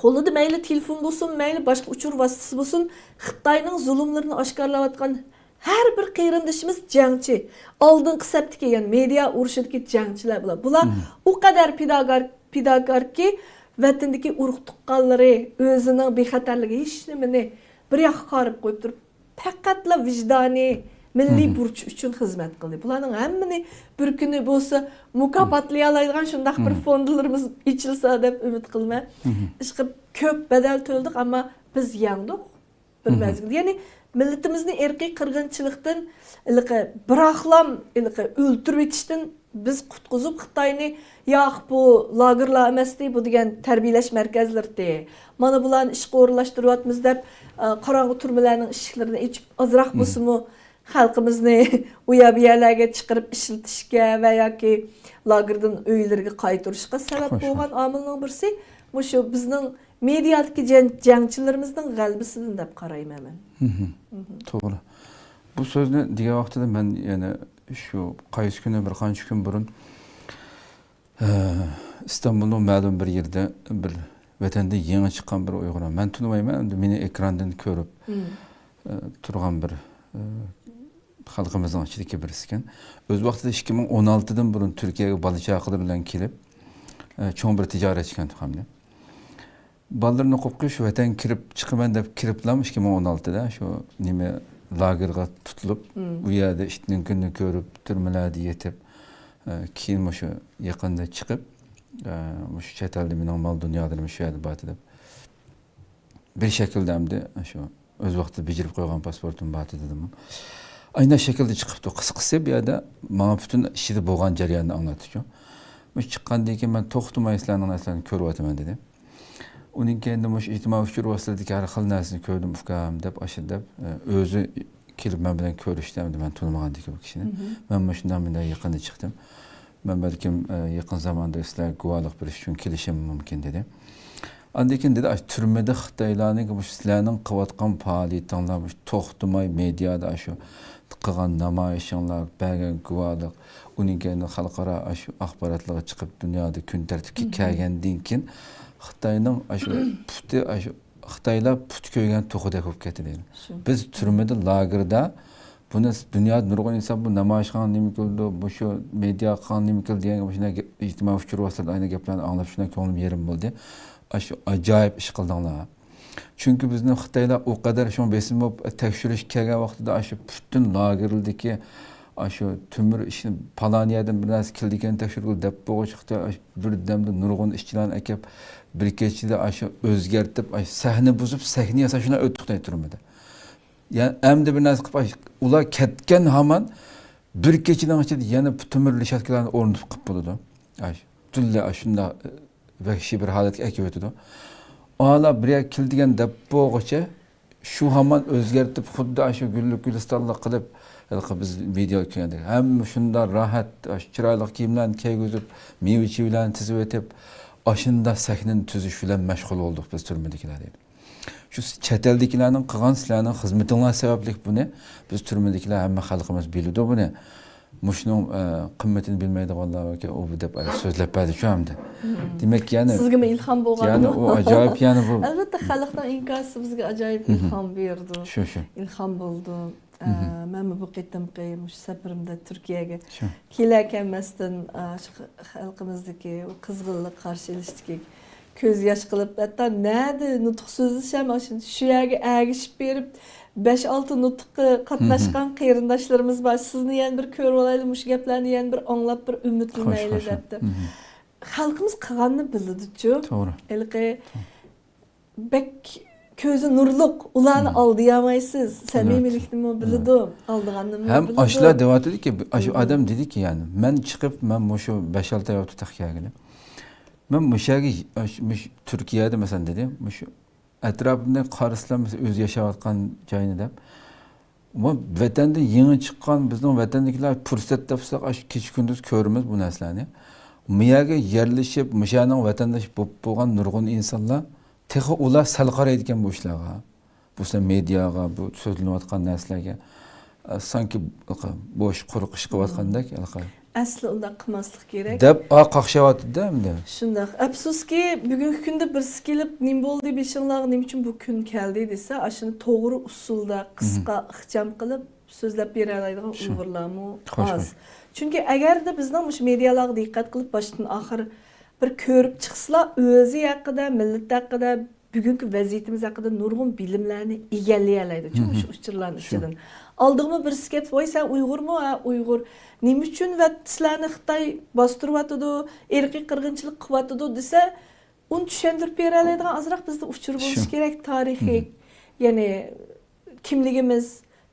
قولىدا مەيلى تېلېفون بولسۇن، مەيلى باشقا ئۇچۇر ۋاسىتىسى بولسۇن، خىتاينىڭ زۇلۇملىرىنى ئاشكارىلاۋاتقان ھەر بىر قېرىندىشىمىز جەڭچى. ئالدىنقى سەپتىكى، يەنى مېدىيا ئۇرۇشىدىكى جەڭچىلەر بۇلار. بۇلار مم. ئۇ قەدەر پىداگار، پىداگاركى، ۋەتىنىدىكى ئۇرۇق تۇغقانلىرى، ئۆزىنىڭ بىخەتەرلىكى، ھېچنېمىنى بىر ياققا قارىپ قويۇپ تۇرۇپ، پەقەتلا ۋىجدانىي، مىللىي مم. بۇرچى ئۈچۈن خىزمەت قىلدى. بۇلارنىڭ ھەممىنى بىر كۈنى بولسا مۇكاپاتلىيالايدىغان شۇنداق بىر مم. فوندلىرىمىز ئېچىلسا دەپ ئۈمىد قىلىمەن. مم. ئىشقىلىپ، كۆپ بەدەل تۆلىدۇق، ئەمما بىز يەڭدۇق. بىر مم. مەزگىل. يەنى مىللىتىمىزنى ئىرقىي قىرغىنچىلىقتىن، ھېلىقى بىراقلام، ھېلىقى ئۆلتۈرۈۋېتىشتىن بىز قۇتقۇزۇپ، خىتاينى، ياق، بۇ لاگېرلار ئەمەستى، بۇ دېگەن تەربىيەلەش مەركەزلىرىدى. مانا بۇلارنى ئىشقا ئورۇنلاشتۇرۇۋاتىمىز دەپ، ئا، قاراڭغۇ تۈرمىلەرنىڭ ئىشىكلىرىنى ئېچىپ، ئازراق مم. بولسىمۇ خەلقىمىزنى ئۇ يەر بۇ يەرلەرگە چىقىرىپ ئىشلىتىشكە ۋە ياكى لاگېردىن ئۆيلىرىگە قايتۇرۇشقا سەۋەب خوش، بولغان خوش. ئامىلنىڭ بىرسى مۇشۇ بىزنىڭ مېدىيادىكى جەڭ-، جەڭچىلىرىمىزنىڭ غەلىبىسىدىن دەپ قارايمەن مەن. مم. مم. توغرا. بۇ سۆزنى دېگەن ۋاقتىدا مەن يەنە شۇ قايسى كۈنى، بىر قانچە كۈن بۇرۇن، ئە، ئىستانبۇلنىڭ مەلۇم بىر يېرىدە بىر ۋەتەندىن يېڭى چىققان بىر ئۇيغۇر. مەن تونۇمايمەن، ئەمدى مېنى ئېكراندىن كۆرۈپ، ئە، تۇرغان بىر، ئە، خەلقىمىزنىڭ ئىچىدىكى بىرسىكەن. ئۆز ۋاقتىدا ئىككى مىڭ ئون ئالتىدىن بۇرۇن تۈركىيەگە بالا-چاقىلىرى بىلەن كېلىپ، ئە، چوڭ بىر تىجارەتچىكەن تۇغامنى. بالىلىرىنى قوقۇش، ۋەتەنگە كىرىپ چىقىمەن دەپ كىرىپلام ئىككى مىڭ ئون ئالتىدا شۇ نېمە لاگېرغا تۇتۇلۇپ، ئۇ يەردە ئىتنىڭ كۈنىنى كۆرۈپ، تۈرمىلەردە يېتىپ، ئە، كېيىن مۇشۇ يېقىندا چىقىپ، ئە، مۇشۇ چەت ئەلدە مېنىڭ مال-دۇنيالىرىم شۇ يەردە بارتى دەپ، بىر شەكىلدە ئەمدى شۇ ئۆز ۋاقتىدا بېجىرىپ قويغان پاسپورتۇم بارتى دېدىمۇ. ئاينا شەكىلدە چىقىپتۇ. قىسقىسى، بۇ يەردە ماڭا پۈتۈن ئىچىدە بولغان جەرياننى ئاڭلاتتىچۇ. مۇشۇ چىققاندىن كېيىن مەن توختىماي سىلەرنىڭ نەرسىلەرنى كۆرۈۋاتىمەن دېدى. ئۇنىڭ كەينىدە مۇشۇ ئىجتىمائىي ئۇچۇر ۋاسىتىلىرىدىكى ھەر خىل نەرسىنى كۆردۈم ئۇكام دەپ، ئاشۇ دەپ، ئۆزى كېلىپ مەن بىلەن كۆرۈشتى. ئەمدى مەن تونۇمىغاندىكىن بۇ كىشىنى. مەن مۇشۇنداق مۇنداق يېقىندا چىقتىم. مەن بەلكىم، ئە، يېقىن زاماندا سىلەرگە گۇۋاھلىق بېرىش ئۈچۈن كېلىشىم مۇمكىن دېدى. ئاندىن كېيىن دېدى، ئاشۇ تۈرمىدە خىتايلارنىڭ مۇشۇ سىلەرنىڭ قىلىۋاتقان پائالىيىتىڭلار، مۇشۇ توختىماي مېدىيادا ئاشۇ قىلغان نامايىشىڭلار، بەرگەن گۇۋاھلىق، ئۇنىڭ كەينىدىن خەلقئارا ئاشۇ ئاخباراتلارغا چىقىپ، دۇنيادا كۈن تەرتىپكە كەلگەندىن كېيىن خىتاينىڭ ئاشۇ پۇتى، ئاشۇ خىتايلار پۇت كۆيگەن توخۇدەك بولۇپ كەتتى دەيدۇ. بىز تۈرمىدە، لاگېردا بۇنى دۇنيادا نۇرغۇن ئىنسان بۇ نامايىش قىلغان نېمە قىلىدۇ، مۇشۇ مېدىيا قىلغان نېمە قىلدى دېگەن مۇشۇنداق گەپ، ئىجتىمائىي ئۇچۇر ۋاسىتىلىرىدە ئاينى گەپلەرنى ئاڭلاپ شۇنداق كۆڭلۈم يېرىم بولدى. ئاشۇ ئاجايىپ ئىش قىلدىڭلار. چۈنكى بىزنىڭ خىتايلار ئۇ قەدەر شۇڭا بېسىم بولۇپ تەكشۈرۈشكە كەلگەن ۋاقتىدا ئاشۇ پۈتۈن لاگېرلىدىكى ئاشۇ تۆمۈر ئىشنى پالان يەردىن بىر نەرسە كېلىدىكەن تەكشۈرگىلى دەپ بولغۇچە خىتاي ئاشۇ بىردەمدە نۇرغۇن ئىشچىلارنى ئەكەپ بىر كېچىدە ئاشۇ ئۆزگەرتىپ، ئاشۇ سەھنە بۇزۇپ، سەھنە ياساپ شۇنداق ئۆتتى خىتاي تۈرمىدە. يەنى ئەمدى بىر نەرسە قىلىپ، ئۇلار كەتكەن ھامان بىر كېچىنىڭ ئىچىدە يەنە تۆمۈر رېشاتكىلارنى ئورنىتىپ قىلىپ بولىدۇ. ئاش، پۈتۈنلەي ئاش شۇنداق، ئە، ۋەھشىي بىر ھالەتكە ئەكىۋېتىدۇ. ئالا بىر يەرگە كېلىدىگەن دەپ بولغۇچە شۇ ھامان ئۆزگەرتىپ، خۇددى ئاشۇ گۈللۈك گۈلىستانلىق قىلىپ، ھېلىقى بىز ۋىدېو كۆرگەندەك ھەممە شۇنداق راھەت، ئاشۇ چىرايلىق كىيىملەرنى كىيگۈزۈپ، مېۋە-چېۋىلەرنى تىزىۋېتىپ، ئاشۇنداق سەھنىنى تۈزۈش بىلەن مەشغۇل بولدۇق بىز تۈرمىدىكىلەر دەيدۇ. شۇ چەت ئەلدىكىلەرنىڭ قىلغان سىلەرنىڭ خىزمىتىڭلار سەۋەبلىك بۇنى بىز تۈرمىدىكىلەر ھەممە خەلقىمىز بىلىدۇ بۇنى. مۇشۇنىڭ، ئە، قىممىتىنى بىلمەيدىغانلار ئۇ بۇ دەپ سۆزلەپ بەردى شۇ ئەمدى. دېمەك، يەنى سىزگىمۇ ئىلھام بولغان يەنى ئۇ ئاجايىپ، يەنى بۇ. ئەلۋەتتە، خەلقنىڭ ئىنكاسى بىزگە ئاجايىپ ئىلھام بېرىدۇ. شۇ، شۇ. ئىلھام بولىدۇ. ئە، مەنمۇ بۇ قېتىمقى مۇشۇ سەپىرىمدە تۈركىيەگە شۇ. كېلەر كەلمەستىن، ئە، شۇ خەلقىمىزدىكى ئۇ قىزغىنلىق، قارشى ئېلىشتىكى كۆز ياش قىلىپ، ھەتتا نەدە نۇتۇق سۆزلىسەم، ئاشۇ، شۇ يەرگە ئەگىشىپ بېرىپ، بەش-ئالتە نۇتۇققا قاتناشقان قېرىنداشلىرىمىز بار. سىزنى يەنە بىر كۆرۈۋالايلى، مۇشۇ گەپلەرنى يەنە بىر ئاڭلاپ، بىر ئۈمىدلىنەيلى، دەپتۇ. خەلقىمىز قىلغاننى بىلىدۇچۇ. توغرا. ھېلىقى بەك كۆزى نۇرلۇق، ئۇلارنى ئالدىيالمايسىز. سەمىمىيلىكنىمۇ بىلىدۇ، ئالدىغاننىمۇ بىلىدۇ. ھەم ئاشۇلار دەۋاتىدۇكى، ئاشۇ ئادەم دېدىكى، يەنى، مەن چىقىپ، مەن مۇشۇ بەش-ئالتە ئاي بولۇپتۇ تېخى كەلگىلى. مەن مۇشۇ يەرگە، مۇشۇ تۈركىيەدە، مەسىلەن، دېدى، مۇشۇ ئەتراپىمنى قارىسىلا، مەسىلەن، ئۆزى ياشاۋاتقان جاينى دەپ، ۋەتەندىن يېڭى چىققان بىزنىڭ ۋەتەندىكىلەر پۇرسەت تاپساق، ئاشۇ كېچە-كۈندۈز كۆرىمىز بۇ نەرسىلەرنى. مۇ يەرگە يەرلىشىپ، مۇشۇ يەرنىڭ ۋەتەندىشى بولۇپ بولغان نۇرغۇن ئىنسانلار، تېخى ئۇلار سەل قارايدىكەن بۇ ئىشلارغا. بۇ سەن مېدىياغا، بۇ سۆزلىنىۋاتقان نەرسىلەرگە، ئە، سانكى بوش، قۇرۇق ئىش قىلىۋاتقاندەك، ھېلىقى. ئەسلى ئۇنداق قىلماسلىق كېرەك. دەپ، ئا، قاقشاۋاتىدۇ-دە ئەمدى. شۇنداق. ئەپسۇسكى، بۈگۈنكى كۈندە بىرسى كېلىپ، نېمە بولدى بېشىڭلارغا، نېمە ئۈچۈن بۇ كۈن كەلدى دېسە، ئاشۇنى توغرا ئۇسۇلدا، قىسقا، ئىخچام قىلىپ سۆزلەپ بېرەلەيدىغان ئۇيغۇرلارمۇ ئاز. چۈنكى ئەگەردە بىزنىڭ مۇشۇ مېدىيالارغا دىققەت قىلىپ، باشتىن ئاخىر بىر كۆرۈپ چىقسىلا، ئۆزى ھەققىدە، مىللىتى ھەققىدە، بۈگۈنكى ۋەزىيىتىمىز ھەققىدە نۇرغۇن بىلىملەرنى ئىگىلىيەلەيدۇ، چۈنكى مۇشۇ ئۇچۇرلارنىڭ ئىچىدىن. ئالدىغىمۇ بىرسى كەپ، ۋاي، سەن ئۇيغۇرمۇ؟ ھە، ئۇيغۇر. نېمە ئۈچۈن ۋە سىلەرنى خىتاي باستۇرۇۋاتىدۇ، ئىرقىي قىرغىنچىلىق قىلىۋاتىدۇ دېسە، ئۇنى چۈشەندۈرۈپ بېرەلەيدىغان ئازراق بىزدە ئۇچۇر بولۇشى كېرەك، تارىخىي. يەنى كىملىكىمىز،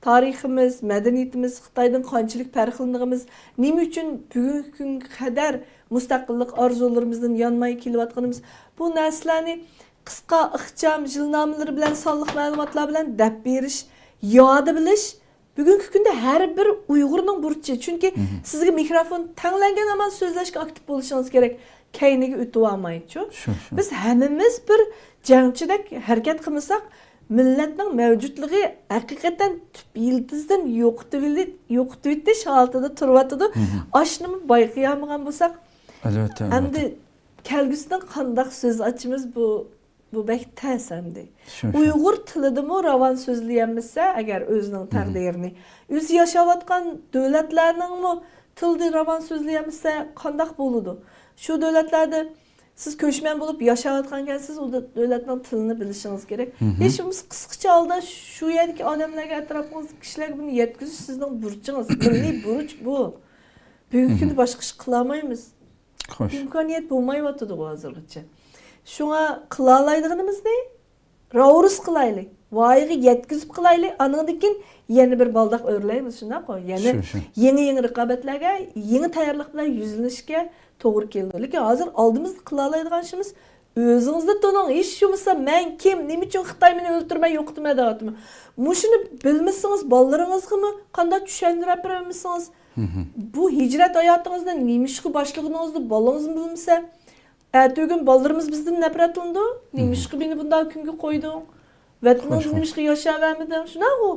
تارىخىمىز، مەدەنىيىتىمىز، خىتايدىن قانچىلىك پەرقلىنىدىغىنىمىز، نېمە ئۈچۈن بۈگۈنكى كۈنگە قەدەر مۇستەقىللىق ئارزۇلىرىمىزدىن يانماي كېلىۋاتقىنىمىز، بۇ نەرسىلەرنى قىسقا، ئىخچام، يىلنامىلىرى بىلەن، سانلىق مەلۇماتلار بىلەن دەپ بېرىش، ياد بىلىش بۈگۈنكى كۈندە ھەر بىر ئۇيغۇرنىڭ بۇرچى. چۈنكى سىزگە مىكروفون تەڭلەنگەن ھامان سۆزلەشكە ئاكتىپ بولۇشىڭىز كېرەك. كەينىگە ئۆتۈۋالمايچۇ. شۇ، شۇ. بىز ھەممىمىز بىر جەڭچىدەك ھەرىكەت قىلمىساق، مىللەتنىڭ مەۋجۇتلۇقى ھەقىقەتەن تۈپ يىلتىزىدىن يوقىتىۋېلى-، يوقىتىۋېتىش ھالىتىدە تۇرۇۋاتىدۇ. ئاشۇنىمۇ بايقىيالمىغان بولساق، ئەلۋەتتە، ئەمدى ئەلۋەتتە. كەلگۈسىدىن قانداق سۆز ئاچىمىز، بۇ، بۇ بەك تەس ئەمدى. شۇ، شۇ. ئۇيغۇر تىلىدىمۇ راۋان سۆزلىيەلمىسە ئەگەر ئۆزىنىڭ تەقدىرىنى، ئۆزى ياشاۋاتقان دۆلەتلەرنىڭمۇ تىلىدا راۋان سۆزلىيەلمىسە قانداق بولىدۇ؟ شۇ دۆلەتلەردە سىز كۆچمەن بولۇپ ياشاۋاتقانكەنسىز، ئۇ دۆ-، دۆلەتنىڭ تىلىنى بىلىشىڭىز كېرەك. ھېچ بولمىسا قىسقىچە ھالدا شۇ يەردىكى ئادەملەرگە، ئەتراپىڭىزدىكى كىشىلەرگە بۇنى يەتكۈزۈش سىزنىڭ بۇرچىڭىز، مىللىي بۇرچ بۇ. بۈگۈنكى كۈندە باشقا ئىش قىلالمايمىز. خوش. ئىمكانىيەت بولمايۋاتىدىغۇ ھازىرغىچە. شۇڭا قىلالايدىغىنىمىزنى راۋۇرۇس قىلايلى، ۋايىغا يەتكۈزۈپ قىلايلى، ئانىڭدىن كېيىن يەنە بىر بالداق ئۆرلەيمىز، شۇنداققۇ؟ يەنە، شۇ، شۇ. يېڭى-يېڭى رىقابەتلەرگە، يېڭى تەييارلىق بىلەن يۈزلىنىشكە توغرا كېلىدۇ. لېكىن ھازىر ئالدىمىزدا قىلالايدىغان ئىشىمىز، ئۆزىڭىزنى تونۇڭ. ھېچ بولمىسا مەن كىم، نېمە ئۈچۈن خىتاي مېنى ئۆلتۈرمەي يوقىتىمەن دەۋاتىمەن. مۇشۇنى بىلمىسىڭىز، بالىلىرىڭىزغىمۇ قانداق چۈشەندۈرۈپ بېرەلمىسىڭىز، بۇ ھىجرەت ھاياتىڭىزنى نېمىشقا باشلىغىنىڭىزنى بالىڭىزمۇ بىلمىسە، ئەتىگۈن بالىلىرىمىز بىزدىن نەپرەتلىنىدۇ. نېمىشقا مېنى بۇنداق كۈنگە قويدۇڭ؟ ۋەتىنىڭدە نېمىشقا ياشاۋەرمىدىڭ؟ شۇنداقغۇ؟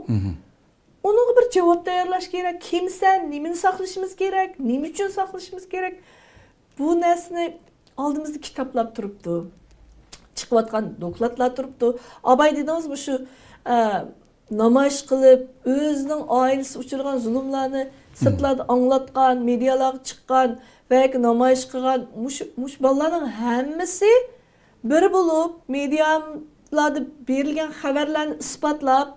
ئۇنىڭغا بىر جاۋاب تەييارلاش كېرەك. كىمسەن، نېمىنى ساقلىشىمىز كېرەك، نېمە ئۈچۈن ساقلىشىمىز كېرەك؟ بۇ نەرسىنى ئالدىمىزدا كىتابلار تۇرۇپتۇ. چىقىۋاتقان دوكلاتلار تۇرۇپتۇ. ئاباي دېدىڭىز مۇشۇ، ئە، نامايىش قىلىپ، ئۆزىنىڭ ئائىلىسى ئۇچرىغان زۇلۇملارنى سىرتلاردا ئاڭلاتقان، مېدىيالارغا چىققان ۋە ياكى نامايىش قىلغان مۇشۇ، مۇشۇ بالىلارنىڭ ھەممىسى بىر بولۇپ، مېدىيالاردا بېرىلگەن خەۋەرلەرنى ئىسپاتلاپ،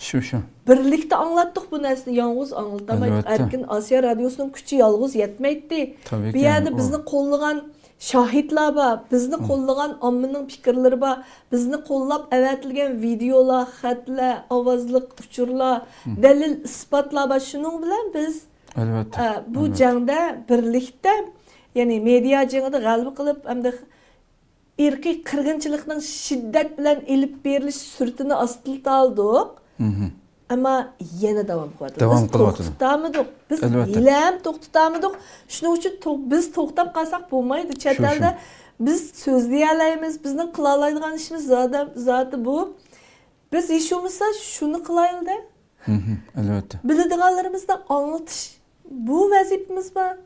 شۇ، شۇ. بىرلىكتە ئاڭلاتتۇق بۇ نەرسىنى، يالغۇز ئاڭلىتالمايدۇق. ئەلۋەتتە. ئەركىن ئاسىيا رادىيوسىنىڭ كۈچى يالغۇز يەتمەيتتى. تەبىئىي. بۇ يەردە بىزنى قوللىغان شاھىتلار بار، بىزنى قوللىغان ئاممىنىڭ پىكىرلىرى بار، بىزنى قوللاپ ئەۋەتىلگەن ۋىدىيولار، خەتلەر، ئاۋازلىق ئۇچۇرلار، دەلىل، ئىسپاتلار بار. شۇنىڭ بىلەن بىز، ئەلۋەتتە، ئە، بۇ جەڭدە بىرلىكتە، يەنى مېدىيا جېڭىدە غەلىبە قىلىپ، ئەمدى ئىرقىي قىرغىنچىلىقنىڭ شىددەت بىلەن ئېلىپ بېرىلىش سۈرىتىنى ئاستىلىتالدۇق. ئەمما يەنە داۋام قىلىۋاتىدۇ. داۋام قىلىۋاتىدۇ. بىز توختىتالمىدۇق. بىز ئەلۋەتتە. ھېلىھەم توختىتالمىدۇق. شۇنىڭ ئۈچۈن تو-، بىز توختاپ قالساق بولمايدۇ. چەت ئەلدە بىز سۆزلىيەلەيمىز. بىزنىڭ قىلالايدىغان ئىشىمىز زادى، زادى بۇ. بىز ھېچ بولمىسا شۇنى قىلايلى-دە. ئەلۋەتتە. بىلىدىغانلىرىمىزنى ئاڭلىتىش. بۇ ۋەزىپىمىز بار.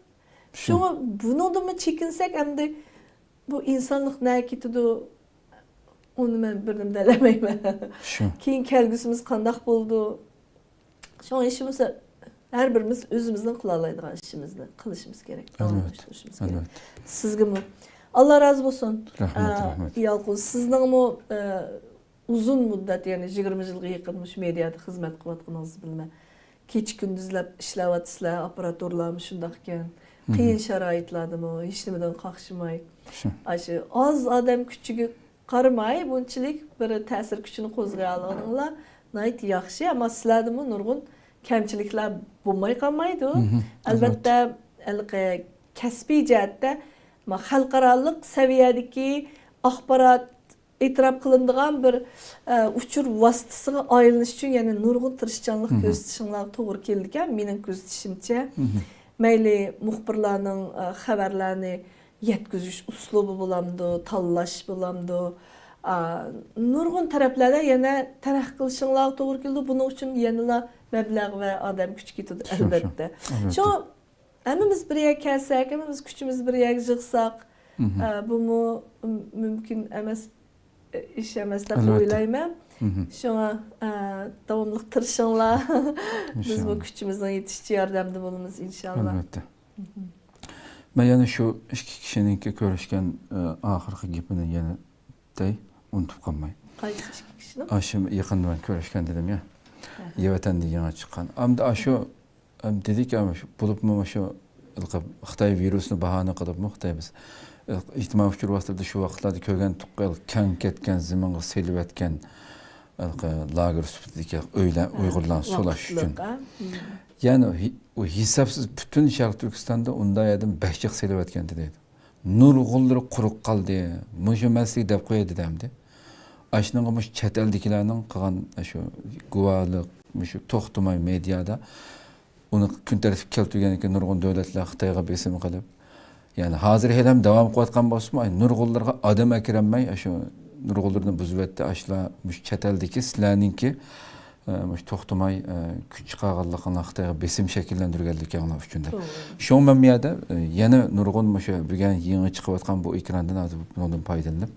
شۇ. شۇڭا بۇنىڭدىنمۇ چېكىنسەك ئەمدى بۇ ئىنسانلىق نەگە كېتىدۇ؟ ئۇنى مەن بىر نېمە دېيەلمەيمەن. شۇ. كېيىن كەلگۈسىمىز قانداق بولىدۇ؟ شۇڭا ھېچ بولمىسا ھەر بىرىمىز ئۆزىمىزنىڭ قىلالايدىغان ئىشىمىزنى قىلىشىمىز كېرەك، ئەلۋەتتە، داۋاملاشتۇرۇشىمىز كېرەك. ئەلۋەتتە. سىزگىمۇ ئاللا رازى بولسۇن. رەھمەت، ئە، رەھمەت. يالقۇن، سىزنىڭمۇ، ئە، ئۇزۇن مۇددەت، يەنى يىگىرمە يىلغا يېقىن مۇشۇ مېدىيادا خىزمەت قىلىۋاتقىنىڭىزنى بىلىمەن. كېچە-كۈندۈزلەپ ئىشلەۋاتىسىلەر، ئاپپاراتورلارمۇ شۇنداق ئىكەن. مھم. قىيىن شارائىتلاردىمۇ، ھېچنېمىدىن قاقشىماي. شۇ. ئاشۇ ئاز ئادەم كۈچىگە قارىماي، بۇنچىلىك بىر تەسىر كۈچىنى قوزغىيالىغىنىڭلار ناھايىتى ياخشى. ئەمما سىلەردىمۇ نۇرغۇن كەمچىلىكلەر بولماي قالمايدۇ. مھم. ئەلۋەتتە، ھېلىقى كەسپىي جەھەتتە، ما، خەلقئارالىق سەۋىيەدىكى ئاخبارات ئېتىراپ قىلىنىدىغان بىر، ئە، ئۇچۇر ۋاسىتىسىغا ئايلىنىش ئۈچۈن يەنە نۇرغۇن تىرىشچانلىق مھم. كۆرسىتىشىڭلارغا توغرا كېلىدىكەن، مېنىڭ كۆزىتىشىمچە. مھم. مەيلى مۇخبىرلارنىڭ، ئە، خەۋەرلەرنى يەتكۈزۈش ئۇسلۇبى بولامدۇ، تاللاش بولامدۇ، ئا، نۇرغۇن تەرەپلەردە يەنە تەرەققىي قىلىشىڭلارغا توغرا كېلىدۇ. بۇنىڭ ئۈچۈن يەنىلا مەبلەغ ۋە ئادەم كۈچى كېتىدۇ، شۇ، شۇ. ئەلۋەتتە. شۇڭا ھەممىمىز بىر يەرگە كەلسەك، ھەممىمىز كۈچىمىزنى بىر يەرگە يىغساق، مھم. ئە، بۇمۇ م-، مۇمكىن ئەمەس، ئىش ئەمەس دەپ ئويلايمەن. مھم. شۇڭا، ئە، داۋاملىق تىرىشىڭلار. بىزمۇ ئىنشاللا. كۈچىمىزنىڭ يېتىشىچە ياردەمدە بولىمىز، ئىنشاللا. ئەلۋەتتە. مھم. مەن يەنە شۇ ئىككى كىشىنىڭكى كۆرۈشكەن، ئە، ئاخىرقى گېپىنى يەنە دەي، ئۇنتۇپ قالماي. قايسى ئىككى كىشىنىڭ؟ ئاشۇ يېقىندا مەن كۆرۈشكەن دېدىم يا. ئەھە. يەۋەتەندە يېڭى چىققان. ئەمدى ئاشۇ، ئەم، دېدىكى، ئەم، شۇ، بولۇپمۇ شۇ ھېلىقى خىتاي ۋىرۇسنى باھانە قىلىپمۇ خىتاي بىز، ئە، ئىجتىمائىي ئۇچۇر ۋاسىتىلىرىدە شۇ ۋاقىتلاردا كۆرگەن تۇغقا كەڭ كەتكەن زېمىنغا سېلىۋەتكەن ھېلىقى لاگېر سۈپىتىدىكى ئۆيلەر، ھە، ئۇيغۇرلارنى سولاش ئۈچۈن. ۋاقىتلىق، ھە. مم. يەنى ھېسابسىز پۈتۈن شەرقىي تۈركىستاندا ئۇنداق يەردىن بەش جىق سېلىۋەتكەنتى دەيدۇ. نۇرغۇنلىرى قۇرۇق قالدى. مۇشۇ مەن سىزگە دەپ قوياي دېدى ئەمدى. ئاشۇنىڭغا مۇشۇ چەت ئەلدىكىلەرنىڭ قىلغان ئاشۇ گۇۋاھلىق، مۇشۇ توختىماي مېدىيادا ئۇنى كۈن تەرتىپكە كەلتۈرگەندىن كېيىن نۇرغۇن دۆلەتلەر خىتايغا بېسىم قىلىپ، يەنى ھازىر ھېلىھەم داۋام قىلىۋاتقان بولسىمۇ، ئاي، نۇرغۇنلىرىغا ئادەم ئەكىرەلمەي، ئاشۇ نۇرغۇنلىرىنى بۇزۇۋەتتى. ئاشۇلار مۇشۇ چەت ئەلدىكى سىلەرنىڭكى ئە، مۇشۇ توختىماي، ئە، كۈچ چىقارغانلىقىڭلار، خىتايغا بېسىم شەكىللەندۈرگەنلىكىڭلار ئۈچۈن دەپ. شۇڭا مەن بۇ يەردە، ئە، يەنە نۇرغۇن مۇشۇ بۈگۈن يېڭى چىقىۋاتقان بۇ ئېكراندىن ھازىر بۇنىڭدىن پايدىلىنىپ،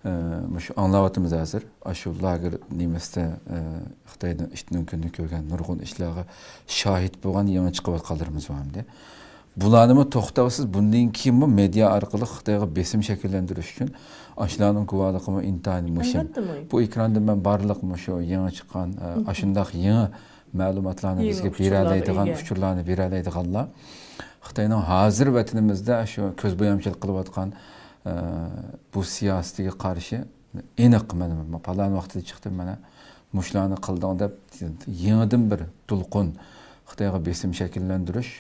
ئە، مۇشۇ ئاڭلاۋاتىمىز ھازىر. ئاشۇ لاگېر نېمىسىدە، ئە، خىتاينىڭ ئىتنىڭ كۈنىنى كۆرگەن نۇرغۇن ئىشلارغا شاھىت بولغان يېڭى چىقىۋاتقانلىرىمىز بار ئەمدى. بۇلارنىمۇ توختاۋسىز بۇندىن كېيىنمۇ مېدىيا ئارقىلىق خىتايغا بېسىم شەكىللەندۈرۈش ئۈچۈن ئاشۇلارنىڭ گۇۋاھلىقىمۇ ئىنتايىن مۇھىم. ئەلۋەتتە مۇھىم. بۇ ئېكراندىن مەن بارلىق مۇشۇ يېڭى چىققان، ئە، ئاشۇنداق يېڭى مەلۇماتلارنى يېڭى بىزگە ئۇچۇرلارغا بېرەلەيدىغان، ئىگە. ئۇچۇرلارنى بېرەلەيدىغانلار خىتاينىڭ ھازىر ۋەتىنىمىزدە شۇ كۆز بويامچىلىق قىلىۋاتقان، ئە، بۇ سىياسىتىگە قارشى ئېنىق، مانا، پالان ۋاقتىدا چىقتىم، مانا، مۇشۇلارنى قىلدىڭ دەپ، يېڭىدىن بىر دولقۇن خىتايغا بېسىم شەكىللەندۈرۈش،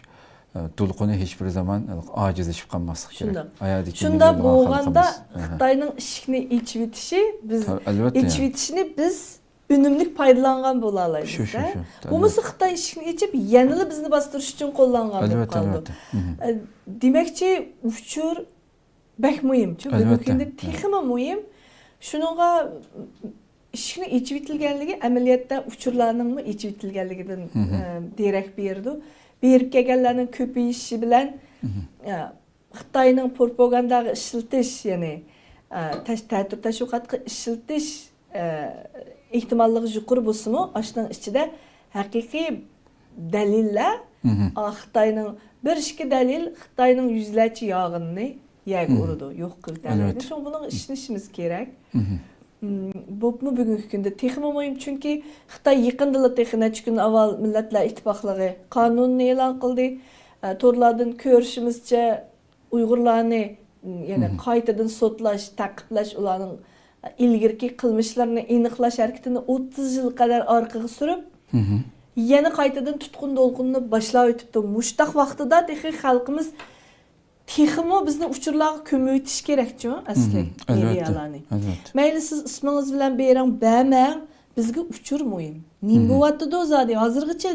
ئە، دولقۇنى ھېچبىر زامان ئاجىزلىشىپ قالماسلىق كېرەك. شۇنداق. ئايەردىكى شۇنداق مىللىي بولغاندا، خەلقىمىز. ئەھە. خىتاينىڭ ئىشىكنى ئېچىۋېتىشى، بىز تا-، ئەلۋەتتە، يەنى. ئېچىۋېتىشىنى بىز ئۈنۈملۈك پايدىلانغان بولالايمىز شۇ، شۇ، دە. شۇ. بولمىسا خىتاي ئىشىكنى ئېچىپ، يەنىلا بىزنى باستۇرۇش ئۈچۈن قوللانغان بولۇپ ئەلۋەتتە، قالىدۇ. ئەلۋەتتە. مم. ئە، دېمەكچى، ئۇچۇر بەك مۇھىم. چۈنكى بۈگۈنكى ئەلۋەتتە. كۈندە تېخىمۇ مۇھىم. شۇنىڭغا ئىشىكنى ئېچىۋېتىلگەنلىكى ئەمەلىيەتتە ئۇچۇرلارنىڭمۇ ئېچىۋېتىلگەنلىكىدىن، مم. ئە، دېرەك بېرىدۇ. بېرىپ كەلگەنلەرنىڭ كۆپىيىشى بىلەن، مم. ئە، خىتاينىڭ پروپاگانداغا ئىشلىتىش، يەنى، ئە، تەش-، تەتۈر تەشۋىقاتقا ئىشلىتىش، ئە، ئېھتىماللىقى يۇقىرى بولسىمۇ، ئاشۇنىڭ ئىچىدە ھەقىقىي دەلىللەر، مم. ئا، خىتاينىڭ بىر ئىككى دەلىل خىتاينىڭ يۈزلەرچە ياغىنىنى يەرگە مم. ئۇرىدۇ، يوق قىلىپ ئەلۋەتتە. بەرمەيدۇ. شۇڭا بۇنىڭغا ئىشىنىشىمىز كېرەك. مم. مم، بولۇپمۇ بۈگۈنكى كۈندە تېخىمۇ مۇھىم، چۈنكى خىتاي يېقىندىلا تېخى نەچچە كۈن ئاۋۋال مىللەتلەر ئىتتىپاقلىقى قانۇنىنى ئېلان قىلدى. ئە، تورلاردىن كۆرۈشىمىزچە، ئۇيغۇرلارنى، يەنە مم. قايتىدىن سوتلاش، تەقىبلەش، ئۇلارنىڭ ئىلگىرىكى قىلمىشلىرىنى ئېنىقلاش ھەرىكىتىنى ئوتتۇز يىل قەدەر ئارقىغا سۈرۈپ، مم. يەنە قايتىدىن تۇتقۇن دولقۇنىنى باشلاۋېتىپتۇ. مۇشۇنداق ۋاقتىدا تېخى خەلقىمىز تېخىمۇ بىزنى ئۇچۇرلارغا كۆمۈۋېتىشى كېرەكچۇ، ئەسلى، مم. ئەلۋەتتە، مېدىيالارنى. ئەلۋەتتە. مەيلى، سىز ئىسمىڭىز بىلەن بېرىڭ، بەرمەڭ، بىزگە ئۇچۇر مۇھىم. نېمە مم. بولۇۋاتىدۇ زادى؟ ھازىرغىچە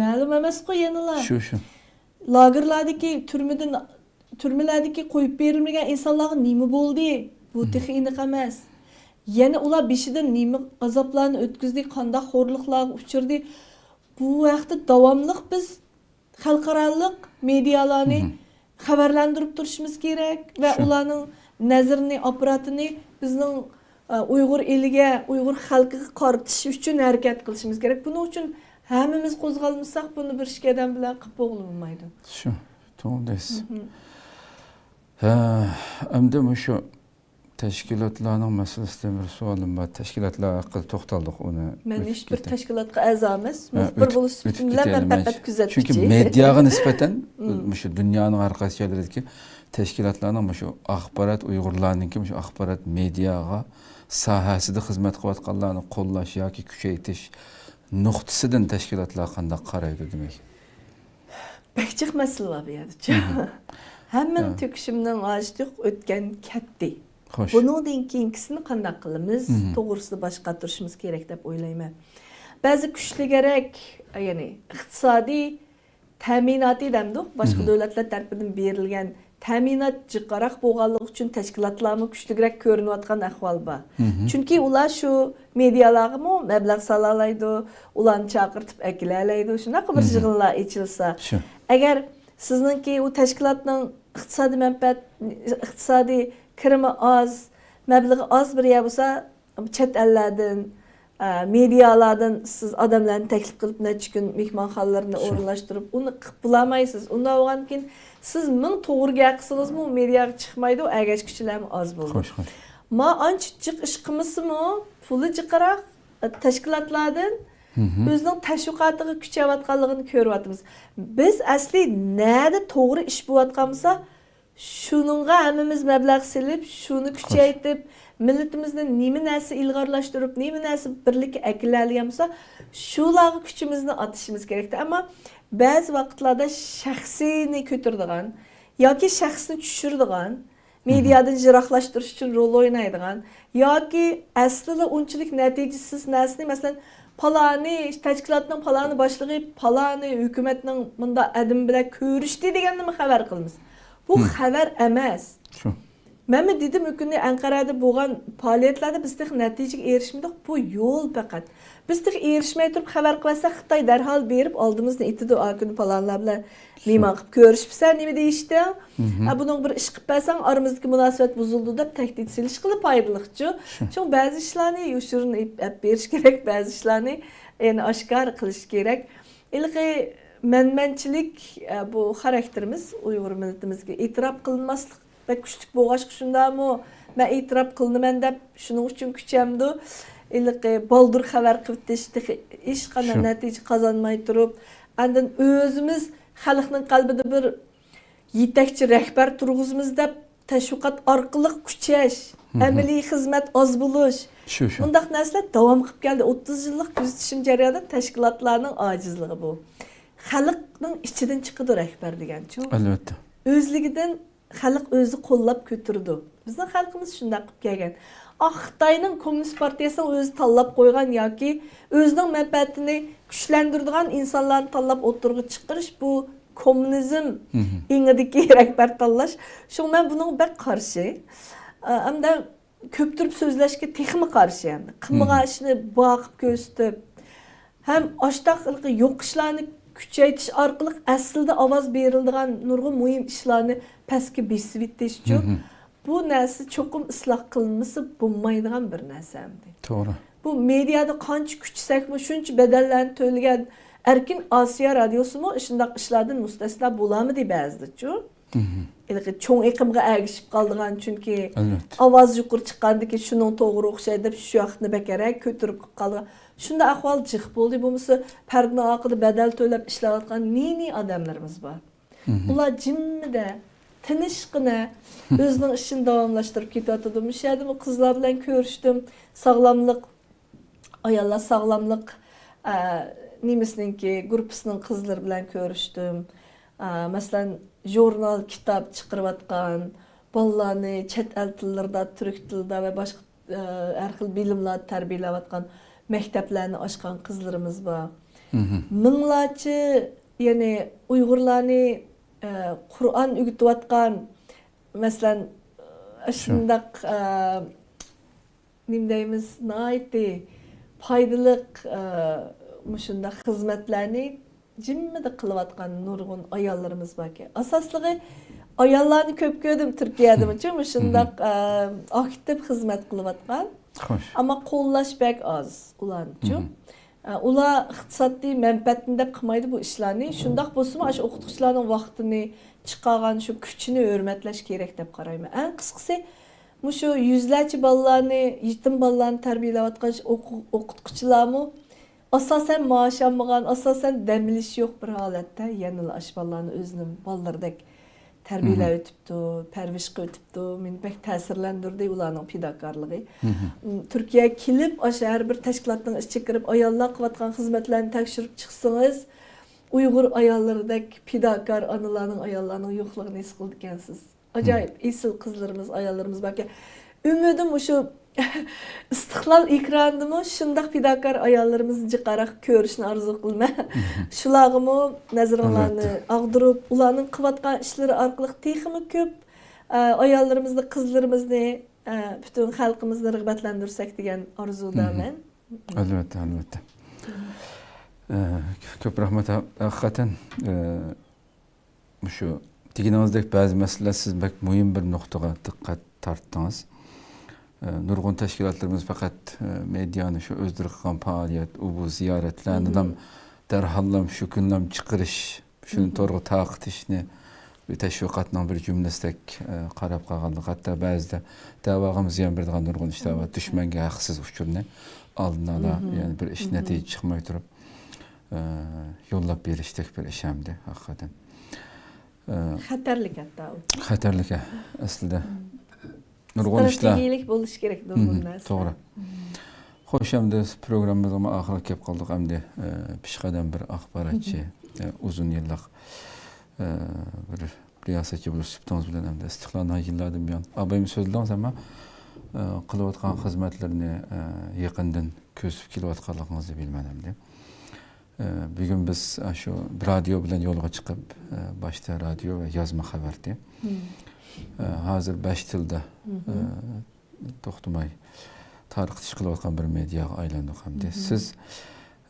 مەلۇم ئەمەسقۇ يەنىلا. شۇ، شۇ. لاگېرلاردىكى، تۈرمىدىن، تۈرمىلەردىكى قويۇپ بېرىلمىگەن ئىنسانلارغا نېمە بولدى؟ بۇ مم. تېخى ئېنىق ئەمەس. يەنە ئۇلار بېشىدىن نېمە ئازابلارنى ئۆتكۈزدى، قانداق خورلۇقلارغا ئۇچرىدى؟ بۇ ھەقتە داۋاملىق بىز خەلقئارالىق مېدىيالارنى مم. خەۋەرلەندۈرۈپ تۇرۇشىمىز كېرەك ۋە شۇ. ئۇلارنىڭ نەزىرىنى، ئاپپاراتىنى بىزنىڭ، ئە، ئۇيغۇر ئېلىگە، ئۇيغۇر خەلقىگە قارىتىش ئۈچۈن ھەرىكەت قىلىشىمىز كېرەك. بۇنىڭ ئۈچۈن ھەممىمىز قوزغالمىساق، بۇنى بىر ئىككى ئادەم بىلەن قىلىپ بولغىلى بولمايدۇ. شۇ، توغرا دەيسىز. مم. ھە، ئەمدى مۇشۇ تەشكىلاتلارنىڭ مەسىلىسىدە بىر سوئالىم بار. تەشكىلاتلار ھەققىدە توختالدۇق، ئۇنى مەن ئۆتۈپ ھېچبىر كېتەي. تەشكىلاتقا ئەزا ئەمەس. ھە، مۇخبىر ئۆتۈپ، بولۇش سۈپىتىم ئۆتۈپ بىلەن كېتەيلى. مەن مەن پەقەت چۈ-، كۆزەتكۈچى. چۈنكى مېدىياغا نىسبەتەن مم. مۇشۇ دۇنيانىڭ ھەر قايسى جايلىرىدىكى تەشكىلاتلارنىڭ مۇشۇ ئاخبارات، ئۇيغۇرلارنىڭكى مۇشۇ ئاخبارات مېدىياغا ساھەسىدە خىزمەت قىلىۋاتقانلارنى قوللاش ياكى كۈچەيتىش نۇقتىسىدىن تەشكىلاتلار قانداق قارايدۇ دېمەك؟ بەك جىق مەسىلە بار بۇ يەردىچۇ. مم. ھەممىنى ھە. تۆكۈشۈمنىڭ ھاجىتى يوق، ئۆتكەن كەتتى. خوش. بۇنىڭدىن كېيىنكىسىنى قانداق قىلىمىز؟ مم. توغرىسىدا باش قاتۇرۇشىمىز كېرەك دەپ ئويلايمەن. بەزى كۈچلۈكرەك، يەنى ئىقتىسادىي تەمىناتى دەمدۇق، باشقا مم. دۆلەتلەر تەرىپىدىن بېرىلگەن تەمىنات جىقراق بولغانلىقى ئۈچۈن تەشكىلاتلارمۇ كۈچلۈكرەك كۆرۈنۈۋاتقان ئەھۋال بار. مم. چۈنكى ئۇلار شۇ مېدىيالارغىمۇ مەبلەغ سالالايدۇ، ئۇلارنى چاقىرتىپ ئەكېلەلەيدۇ، شۇنداققۇ بىر مم. يىغىنلار ئېچىلسا. شۇ. ئەگەر سىزنىڭكى ئۇ تەشكىلاتنىڭ ئىقتىسادىي مەنپەئەت، ئىقتىسادىي كىرىمى ئاز، مەبلىغى ئاز بىر يەر بولسا، چەت ئەللەردىن، ئە، مېدىيالاردىن سىز ئادەملەرنى تەكلىپ قىلىپ، نەچچە كۈن مېھمانخانىلىرىنى شۇ. ئورۇنلاشتۇرۇپ، ئۇنى قىلىپ بولالمايسىز. ئۇنداق بولغاندىن كېيىن سىز مىڭ توغرا گەپ قىلسىڭىزمۇ، مېدىياغا چىقمايدۇ، ئەگەشكۈچىلەرمۇ ئاز بولىدۇ. خوش، خوش. ما ئانچە جىق ئىش قىلمىسىمۇ، پۇلى جىقراق، ئە، تەشكىلاتلاردىن مم. ئۆزىنىڭ تەشۋىقاتىغا كۈچەۋاتقانلىقىنى كۆرۈۋاتىمىز. بىز ئەسلى نەدە توغرا ئىش بولۇۋاتقان بولسا، شۇنىڭغا ھەممىمىز مەبلەغ سېلىپ، شۇنى خوش. كۈچەيتىپ، مىللىتىمىزنى نېمە نەرسە ئىلغارلاشتۇرۇپ، نېمە نەرسە بىرلىككە ئەكېلەلىگەن بولسا، شۇلارغا كۈچىمىزنى ئاتىشىمىز كېرەكتى. ئەمما بەزى ۋاقىتلاردا شەخسنى كۆتۈرىدىغان ياكى شەخسنى چۈشۈرىدىغان، مم. مېدىيادىن يىراقلاشتۇرۇش ئۈچۈن رول ئوينايدىغان ياكى ئەسلىدە ئۇنچىلىك نەتىجىسىز نەرسىنى، مەسىلەن، پالانى تەشكىلاتنىڭ پالانى باشلىقى پالانى ھۆكۈمەتنىڭ مۇنداق ئادىمى بىلەن كۆرۈشتى دېگەننىمۇ خەۋەر قىلىمىز. بۇ مم. خەۋەر ئەمەس. شۇ. مەنمۇ دېدىم، ئۇ كۈنى ئەنقەرەدە بولغان پائالىيەتلەردە بىز تېخى نەتىجىگە ئېرىشمىدۇق. بۇ يول پەقەت. بىز تېخى ئېرىشمەي تۇرۇپ خەۋەر قىلىۋەتسەك، خىتاي دەرھال بېرىپ ئالدىمىزنى ئېتىدۇ، ئا كۈنى پالانلار بىلەن نېمە قىلىپ كۆرۈشۈپسەن، نېمە دېيىشتىڭ؟ ئە، بۇنىڭ بىر ئىش قىلىپ بەرسەڭ، ئارىمىزدىكى مۇناسىۋەت بۇزۇلىدۇ دەپ تەھدىت سېلىشقىلا پايدىلىقچۇ. شۇڭا بەزى ئىشلارنى يوشۇرۇن ئېپ بېرىش كېرەك، بەزى ئىشلارنى يەنە ئاشكارا قىلىش كېرەك. ھېلىقى مەنمەنچىلىك، ئە، بۇ خاراكتېرىمىز ئۇيغۇر مىللىتىمىزگە ئېتىراپ قىلىنماسلىق بەك كۈچلۈك بولغاچقا شۇنداقمۇ، مەن ئېتىراپ قىلىنىمەن دەپ شۇنىڭ ئۈچۈن كۈچەمدۇ؟ ھېلىقى بالدۇر خەۋەر قىلىۋېتىش تېخى ھېچقانداق نەتىجە قازانماي تۇرۇپ، ئاندىن ئۆزىمىز خەلقنىڭ قەلبىدە بىر يېتەكچى رەھبەر تۇرغۇزىمىز دەپ تەشۋىقات ئارقىلىق كۈچەش، ئەمەلىي خىزمەت ئاز بولۇش، شۇ، شۇ. مۇنداق نەرسىلەر داۋام قىلىپ كەلدى. ئوتتۇز يىللىق كۆزىتىشىم جەريانىدا تەشكىلاتلارنىڭ ئاجىزلىقى بۇ. خەلقنىڭ ئىچىدىن چىقىدۇ رەھبەر دېگەنچۇ. ئەلۋەتتە. ئۆزلۈكىدىن خەلق ئۆزى قوللاپ كۆتۈرىدۇ. بىزنىڭ خەلقىمىز شۇنداق قىلىپ كەلگەن. ئا، خىتاينىڭ كوممۇنىست پارتىيەسىنىڭ ئۆزى تاللاپ قويغان ياكى ئۆزىنىڭ مەنپەئەتىنى كۈچلەندۈرىدىغان ئىنسانلارنى تاللاپ ئوتتۇرىغا چىقىرىش، بۇ كوممۇنىزم ئېڭىدىكى رەھبەر تاللاش. شۇڭا مەن بۇنىڭغا بەك قارشى. ئا، ئەمدى كۆپتۈرۈپ سۆزلەشكە تېخىمۇ قارشى ئەمدى. قىلمىغان ئىشنى بار قىلىپ كۆرسىتىپ، ھەم ئاشتاق يوق ئىشلارنى كۈچەيتىش ئارقىلىق ئەسلىدە ئاۋاز بېرىلىدىغان نۇرغۇن مۇھىم ئىشلارنى پەسكە بېسىۋېتىشچۇ. بۇ نەرسە چوقۇم ئىسلاھ قىلىنمىسا بولمايدىغان بىر نەرسە ئەمدى. توغرا. بۇ مېدىيادا قانچە كۈچىسەكمۇ، شۇنچە بەدەللەرنى تۆلىگەن ئەركىن ئاسىيا رادىيوسىمۇ ئىشۇنداق ئىشلاردىن مۇستەسنا بولالمىدى بەزىدىچۇ. ھېلىقى چوڭ ئېقىمغا ئەگىشىپ قالىدىغان، چۈنكى ئالۋەتتە. ئاۋاز يۇقىرى چىققاندىكىن شۇنىڭ توغرا ئوخشايدۇ دەپ شۇ ياقنى بەكرەك كۆتۈرۈپ قىلىپ قالىدىغان. شۇنداق ئەھۋال جىق بولدى. بولمىسا پەردىنىڭ ئارقىدا بەدەل تۆلەپ ئىشلەۋاتقان نى-نى ئادەملىرىمىز بار. ئۇلار جىممىدە، تىنچقىنا ئۆزىنىڭ ئىشىنى داۋاملاشتۇرۇپ كېتىۋاتىدۇ. مۇشۇ يەردىمۇ قىزلار بىلەن كۆرۈشتۈم. ساغلاملىق، ئاياللار ساغلاملىق، ئە، نېمىسىنىڭكى، گۇرۇپپىسىنىڭ قىزلىرى بىلەن كۆرۈشتۈم. ئە، مەسىلەن، ژۇرنال، كىتاب چىقىرىۋاتقان، بالىلارنى چەت ئەل تىللىرىدا، تۈرك تىلىدا ۋە باشقا، ئە، ھەر خىل بىلىملاردا تەربىيەلەۋاتقان مەكتەپلەرنى ئاچقان قىزلىرىمىز بار. مىڭلارچە، يەنى ئۇيغۇرلارنى، ئە، قۇرئان ئۆگىتىۋاتقان، مەسىلەن، شۇنداق، ئە، نېمە دەيمىز، ناھايىتى پايدىلىق، ئە، مۇشۇنداق خىزمەتلەرنى جىممىدە قىلىۋاتقان نۇرغۇن ئاياللىرىمىز باركەن. ئاساسلىقى ئاياللارنى كۆپ كۆردۈم تۈركىيەدىمۇچۇ، مۇشۇنداق، ئە، ئاكتىپ خىزمەت قىلىۋاتقان. خوش. ئەمما قوللاش بەك ئاز ئۇلارنىچۇ. ئە، ئۇلار ئىقتىسادىي مەنپەئەتنى دەپ قىلمايدۇ بۇ ئىشلارنى. شۇنداق بولسىمۇ، ئاشۇ ئوقۇتقۇچىلارنىڭ ۋاقتىنى، چىقارغان شۇ كۈچىنى ھۆرمەتلەش كېرەك دەپ قارايمەن. ئەڭ قىسقىسى، مۇشۇ يۈزلەرچە بالىلارنى، يېتىم بالىلارنى تەربىيەلەۋاتقان شۇ ئوقۇ-، ئوقۇتقۇچىلارمۇ ئاساسەن مائاش ئالمىغان، ئاساسەن دەم ئېلىش يوق بىر ھالەتتە يەنىلا ئاشۇ بالىلارنى ئۆزىنىڭ بالىلىرىدەك تەربىيەلەۋېتىپتۇ، پەرۋىش قىلىۋېتىپتۇ. مېنى بەك تەسىرلەندۈردى ئۇلارنىڭ پىداكارلىقى. م، تۈركىيەگە كېلىپ، ئاشۇ ھەر بىر تەشكىلاتنىڭ ئىچىگە كىرىپ، ئاياللار قىلىۋاتقان خىزمەتلەرنى تەكشۈرۈپ چىقسىڭىز، ئۇيغۇر ئاياللىرىدەك پىداكار ئانىلارنىڭ، ئاياللارنىڭ يوقلۇقىنى ھېس قىلىدىكەنسىز. ئاجايىپ، ئېسىل قىزلىرىمىز، ئاياللىرىمىز باركەن. ئۈمىدىم مۇشۇ ئىستىقلال ئېكرانىدىمۇ شۇنداق پىداكار ئاياللىرىمىزنى جىقراق كۆرۈشنى ئارزۇ قىلىمەن. شۇلارغىمۇ نەزىرىڭلارنى ئالۋەتتە. ئاغدۇرۇپ، ئۇلارنىڭ قىلىۋاتقان ئىشلىرى ئارقىلىق تېخىمۇ كۆپ، ئە، ئاياللىرىمىزنى، قىزلىرىمىزنى، ئە، پۈتۈن خەلقىمىزنى رىغبەتلەندۈرسەك دېگەن ئارزۇدا مەن. ئەلۋەتتە، ئەلۋەتتە. ئە، كۆپ رەھمەت، ھە-، ھەقىقەتەن، ئە، مۇشۇ دېگىنىڭىزدەك بەزى مەسىلىلەر، سىز بەك مۇھىم بىر نۇقتىغا دىققەت تارتتىڭىز. ئە، نۇرغۇن تەشكىلاتلىرىمىز پەقەت، ئە، مېدىيانى شۇ ئۆزلىرى قىلغان پائالىيەت، ئۇ بۇ زىيارەتلەرنىلا دەرھاللام شۇ كۈنلام چىقىرىش، شۇنى تورغا تارقىتىشنى بىر تەشۋىقاتنىڭ بىر جۈملىسىدەك، ئە، قاراپ قالغانلىق. ھەتتا بەزىدە دەۋاغىمۇ زىيان بېرىدىغان نۇرغۇن ئىشلار بار. دۈشمەنگە ھەقسىز ئۇچۇرنى ئالدىن ئالا، يەنى بىر ئىش نەتىجە چىقماي تۇرۇپ، ئە، يوللاپ بېرىشتەك بىر ئىش ئەمدى، ھەقىقەتەن. ئە، خەتەرلىك ھەتتا ئۇ. خەتەرلىك، ئە، ئەسلىدە. نۇرغۇن ئىشلار. ئىستراتېگىيەلىك بولۇشى كېرەك نۇرغۇن نەرسىلەر. توغرا. خوش، ئەمدى پروگراممىمىزنىڭ ئاخىرىغا كېلىپ قالدۇق. ئەمدى، ئە، پېشقەدەم بىر ئاخباراتچى، ئە، ئۇزۇن يىللىق، ئە، بىر رىياسەتچى بولۇش سۈپىتىڭىز بىلەن ئەمدى ئىستىقلالنىڭ يىللاردىن بۇيان، ئابايمۇ سۆزلىدىڭىز، ئەمما، ئە، قىلىۋاتقان خىزمەتلىرىنى، ئە، يېقىندىن كۆزىتىپ كېلىۋاتقانلىقىڭىزنى بىلىمەن ئەمدى. ئە، بۈگۈن بىز، ئە، شۇ رادىيو بىلەن يولغا چىقىپ، ئە، باشتا رادىيو ۋە يازما خەۋەردى. ئە، ھازىر بەش تىلدا، ئە، توختىماي تارقىتىش قىلىۋاتقان بىر مېدىياغا ئايلاندۇق ئەمدى. سىز،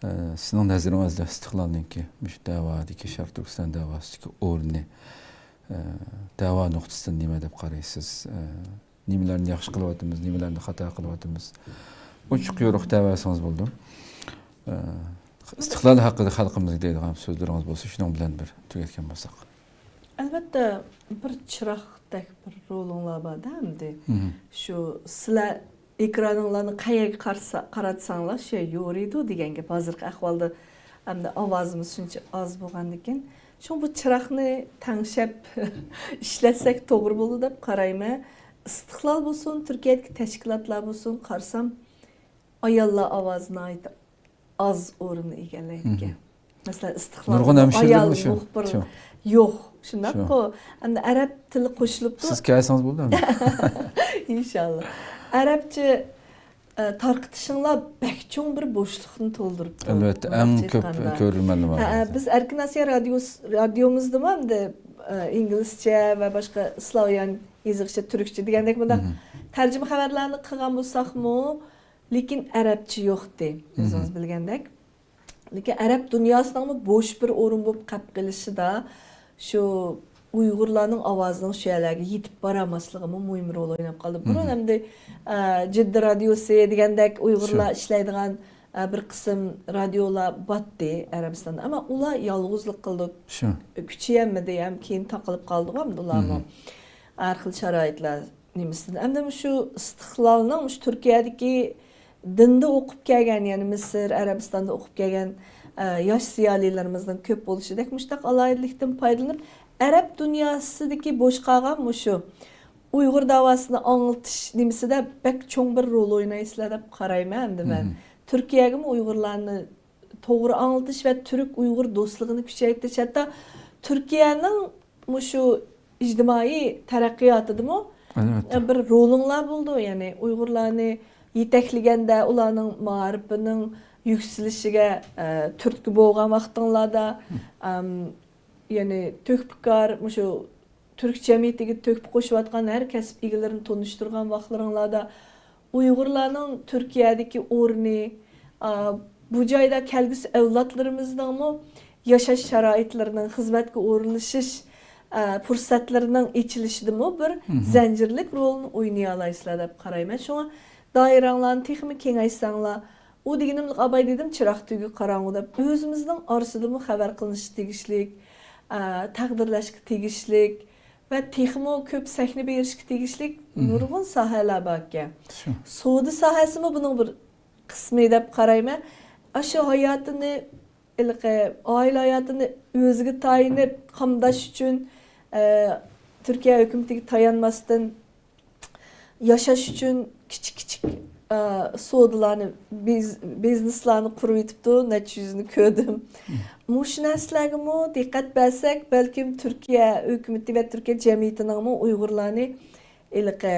ئە، سىزنىڭ نەزىرىڭىزدە ئىستىقلالنىڭكى مۇشۇ دەۋادىكى، شەرقىي تۈركىستان دەۋاسىدىكى ئورنى، ئە، دەۋا نۇقتىسىدىن نېمە دەپ قارايسىز؟ ئە، نېمىلەرنى ياخشى قىلىۋاتىمىز، نېمىلەرنى خاتا قىلىۋاتىمىز؟ ئوچۇق يورۇق دەۋەرسىڭىز بولىدۇ. ئە، ئىستىقلال ھەققىدە خەلقىمىزگە دەيدىغان سۆزلىرىڭىز بولسا، شۇنىڭ بىلەن بىر تۈگەتكەن بولساق. ئەلۋەتتە، بىر چىراغدەك بىر رولۇڭلار بار-دە ئەمدى. شۇ سىلەر ئېكرانىڭلارنى قەيەرگە قارىسا-، قاراتساڭلار، شۇ يورۇيدۇ دېگەن گەپ. ھازىرقى ئەھۋالدا ئەمدى ئاۋازىمىز شۇنچە ئاز بولغاندىكىن، شۇڭا بۇ چىراغنى تەڭشەپ ئىشلەتسەك توغرا بولىدۇ دەپ قارايمەن. ئىستىقلال بولسۇن، تۈركىيەدىكى تەشكىلاتلار بولسۇن، قارىسام، ئاياللار ئاۋازى ناھايىتى ئاز ئورۇننى ئىگىلەيدىكەن. مەسىلەن، ئىستىقلال نۇرغۇن ئايال مۇخبىر يوق، شۇنداققۇ؟ ئەمدى ئەرەب تىلى قوشۇلۇپتۇ. سىز كەلسىڭىز بولدى ئەمدى. ئىنشاللا. ئەرەبچە، ئە، تارقىتىشىڭلار بەك چوڭ بىر بوشلۇقنى تولدۇرۇپتۇ. ئەلۋەتتە، ئەڭ كۆپ كۆرۈرمەنلىرى بار. ھە، بىز ئەركىن ئاسىيا رادىيوس-، رادىيومىزدىمۇ ئەمدى، ئە، ئىنگلىزچە ۋە باشقا سلاۋيان يېزىقچە، تۈركچە دېگەندەك مۇنداق تەرجىمە خەۋەرلەرنى قىلغان بولساقمۇ، لېكىن ئەرەبچە يوقتى، ئۆزىڭىز بىلگەندەك. لېكىن ئەرەب دۇنياسىنىڭمۇ بوش بىر ئورۇن بولۇپ قېلىپ قېلىشىدا شۇ ئۇيغۇرلارنىڭ ئاۋازىنىڭ شۇ يەرلەرگە يېتىپ بارالماسلىقىمۇ مۇھىم رول ئويناپ قالدى. بۇرۇن ئەمدى، ئە، جىددە رادىيوسى دېگەندەك ئۇيغۇرلار ئىشلەيدىغان، ئە، بىر قىسىم رادىيولار باتتى ئەرەبىستاندا. ئەمما ئۇلار يالغۇزلۇق قىلدى. كۈچىيەلمىدى، ھەم كېيىن تاقىلىپ قالدىغۇ ئەمدى ئۇلارمۇ. ھەر خىل شارائىتلار نېمىسىدىن. ئەمدى مۇشۇ ئىستىقلالنىڭ مۇشۇ تۈركىيەدىكى دىندا ئوقۇپ كەلگەن، يەنى مىسىر، ئەرەبىستاندا ئوقۇپ كەلگەن، ئە، ياش زىيالىيلىرىمىزنىڭ كۆپ بولۇشىدەك مۇشۇنداق ئالاھىدىلىكتىن پايدىلىنىپ، ئەرەب دۇنياسىدىكى بوش قالغان مۇشۇ ئۇيغۇر داۋاسىنى ئاڭلىتىش نېمىسىدە بەك چوڭ بىر رول ئوينايسىلەر دەپ قارايمەن ئەمدى مەن. تۈركىيەگىمۇ ئۇيغۇرلارنى توغرا ئاڭلىتىش ۋە تۈرك-ئۇيغۇر دوستلۇقىنى كۈچەيتىش، ھەتتا تۈركىيەنىڭ مۇشۇ ئىجتىمائىي تەرەققىياتىدىمۇ بىر رولۇڭلار بولىدۇ. يەنى ئۇيغۇرلارنى يېتەكلىگەندە، ئۇلارنىڭ مائارىپىنىڭ يۈكسىلىشىگە، ئە، تۈرتكە بولغان ۋاقتىڭلاردا، ئەم، يەنى تۆھپىكار، مۇشۇ تۈرك جەمئىيىتىگە تۆھپە قوشۇۋاتقان ھەر كەسىپ ئىگىلىرىنى تونۇشتۇرغان ۋاقىتلىرىڭلاردا، ئۇيغۇرلارنىڭ تۈركىيەدىكى ئورنى، ئا، بۇ جايدا كەلگۈسى ئەۋلادلىرىمىزنىڭمۇ ياشاش شارائىتلىرىنىڭ، خىزمەتكە ئورۇنلىشىش، ئا، پۇرسەتلىرىنىڭ ئېچىلىشىدىمۇ بىر زەنجىرلىك رولنى ئوينىيالايسىلەر دەپ قارايمەن. شۇڭا دائىرەڭلارنى تېخىمۇ كېڭەيتسەڭلار، ئۇ دېگىنىملىك ئاباي دېدىم، چىراغ تۈگى قاراڭغۇ دەپ، ئۆزىمىزنىڭ ئارىسىدىمۇ خەۋەر قىلىنىشقا تېگىشلىك، ئا، تەقدىرلەشكە تېگىشلىك ۋە تېخىمۇ كۆپ سەھنە بېرىشكە تېگىشلىك نۇرغۇن ساھەلەر باركەن. سودا ساھەسىمۇ بۇنىڭ بىر قىسمى دەپ قارايمەن. ئاشۇ ھاياتىنى، ھېلىقى ئائىلە ھاياتىنى ئۆزىگە تايىنىپ، قامداش ئۈچۈن، ئە، تۈركىيە ھۆكۈمىتىگە تايانماستىن، ياشاش ئۈچۈن كىچىك-كىچىك، ئە، سودىلارنى، بىز-، بىزنېسلارنى قۇرۇۋېتىپتۇ، نەچچە يۈزنى كۆردۈم. مۇشۇ نەرسىلەرگىمۇ دىققەت بەرسەك، بەلكىم تۈركىيە ھۆكۈمىتى ۋە تۈركىيە جەمئىيىتىنىڭمۇ ئۇيغۇرلارنى ھېلىقى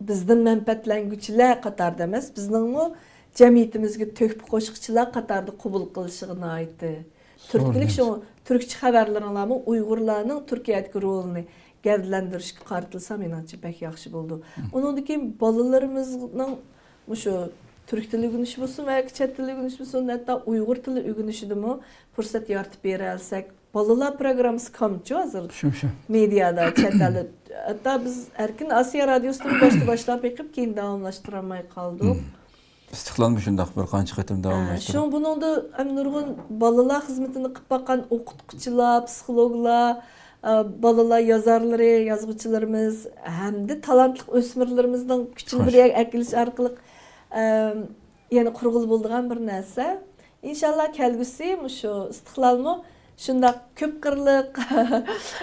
بىزدىن مەنپەئەتلەنگۈچىلەر قاتارىدا ئەمەس، بىزنىڭمۇ جەمئىيىتىمىزگە تۆھپە قوشقۇچىلار قاتارىدا قوبۇل قىلىشىغا ناھايىتى تۈرتكىلىك. شۇڭا تۈركچە خەۋەرلىرىڭلارمۇ ئۇيغۇرلارنىڭ تۈركىيەدىكى رولىنى گەۋدىلەندۈرۈشكە قارىتىلسا، مېنىڭچە بەك ياخشى بولىدۇ. ئۇنىڭدىن كېيىن بالىلىرىمىزنىڭ مۇشۇ تۈرك تىلى ئۆگىنىشى بولسۇن ۋە چەت تىلى ئۆگىنىشى بولسۇن، ھەتتا ئۇيغۇر تىلى ئۆگىنىشىدىمۇ پۇرسەت يارىتىپ بېرەلىسەك، بالىلار پروگراممىسى كامچۇ ھازىر شۇ، شۇ. مېدىيادا، چەت ئەلدە. ھەتتا بىز ئەركىن ئاسىيا رادىيوسىدىن باشتا باشلاپ بېقىپ، كېيىن داۋاملاشتۇرالماي قالدۇق. ئىستىقلالمۇ شۇنداق بىر قانچە قېتىم ھە، داۋاملاشتۇرۇپ. شۇڭا بۇنىڭدا ھەم نۇرغۇن بالىلار خىزمىتىنى قىلىپ باققان ئوقۇتقۇچىلار، پسىخولوگلار، ئە، بالىلار يازارلىرى، يازغۇچىلىرىمىز ھەمدە تالانتلىق ئۆسمۈرلىرىمىزنىڭ كۈچىنى بىر يەرگە ئەكېلىش ئارقىلىق، ئە، يەنە قۇرغىلى بولىدىغان بىر نەرسە. ئىنشاللا كەلگۈسى مۇشۇ ئىستىقلالمۇ شۇنداق كۆپ قىرلىق،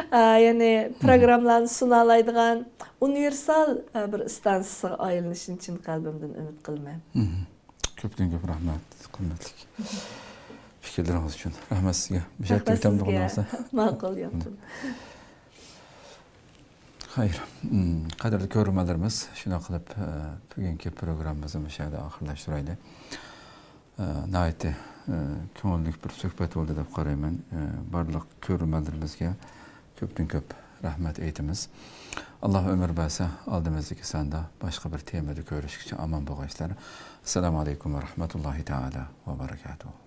ئا، يەنى پروگراممىلارنى سۇنالايدىغان ئۇنىۋېرسال، ئا، بىر ئىستانسىسىغا ئايلىنىشىنى چىن قەلبىمدىن ئۈمىد قىلىمەن. كۆپتىن كۆپ رەھمەت، قىممەتلىك پىكىرلىرىڭىز ئۈچۈن. رەھمەت سىزگە. مۇشۇ يەردە رەھمەت سىزگە. ماقۇل، ياخشى. خەير. مم، قەدىرلىك كۆرۈرمەنلىرىمىز، شۇنداق قىلىپ، ئە، بۈگۈنكى پروگراممىمىزنى مۇشۇ يەردە ئاخىرلاشتۇرايلى. ئە، ناھايىتى، ئە، كۆڭۈللۈك بىر سۆھبەت بولدى دەپ قارايمەن. ئە، بارلىق كۆرۈرمەنلىرىمىزگە كۆپتىن كۆپ رەھمەت ئېيتىمىز. ئاللا ئۆمۈر بەرسە، ئالدىمىزدىكى ساندا باشقا بىر تېمىدا كۆرۈشكىچە ئامان بولغايسىلەر. ئەسسالامۇ ئەلەيكۇم ۋە رەھمەتۇللاھى تائالا ۋە بەرەكاتۇھۇ.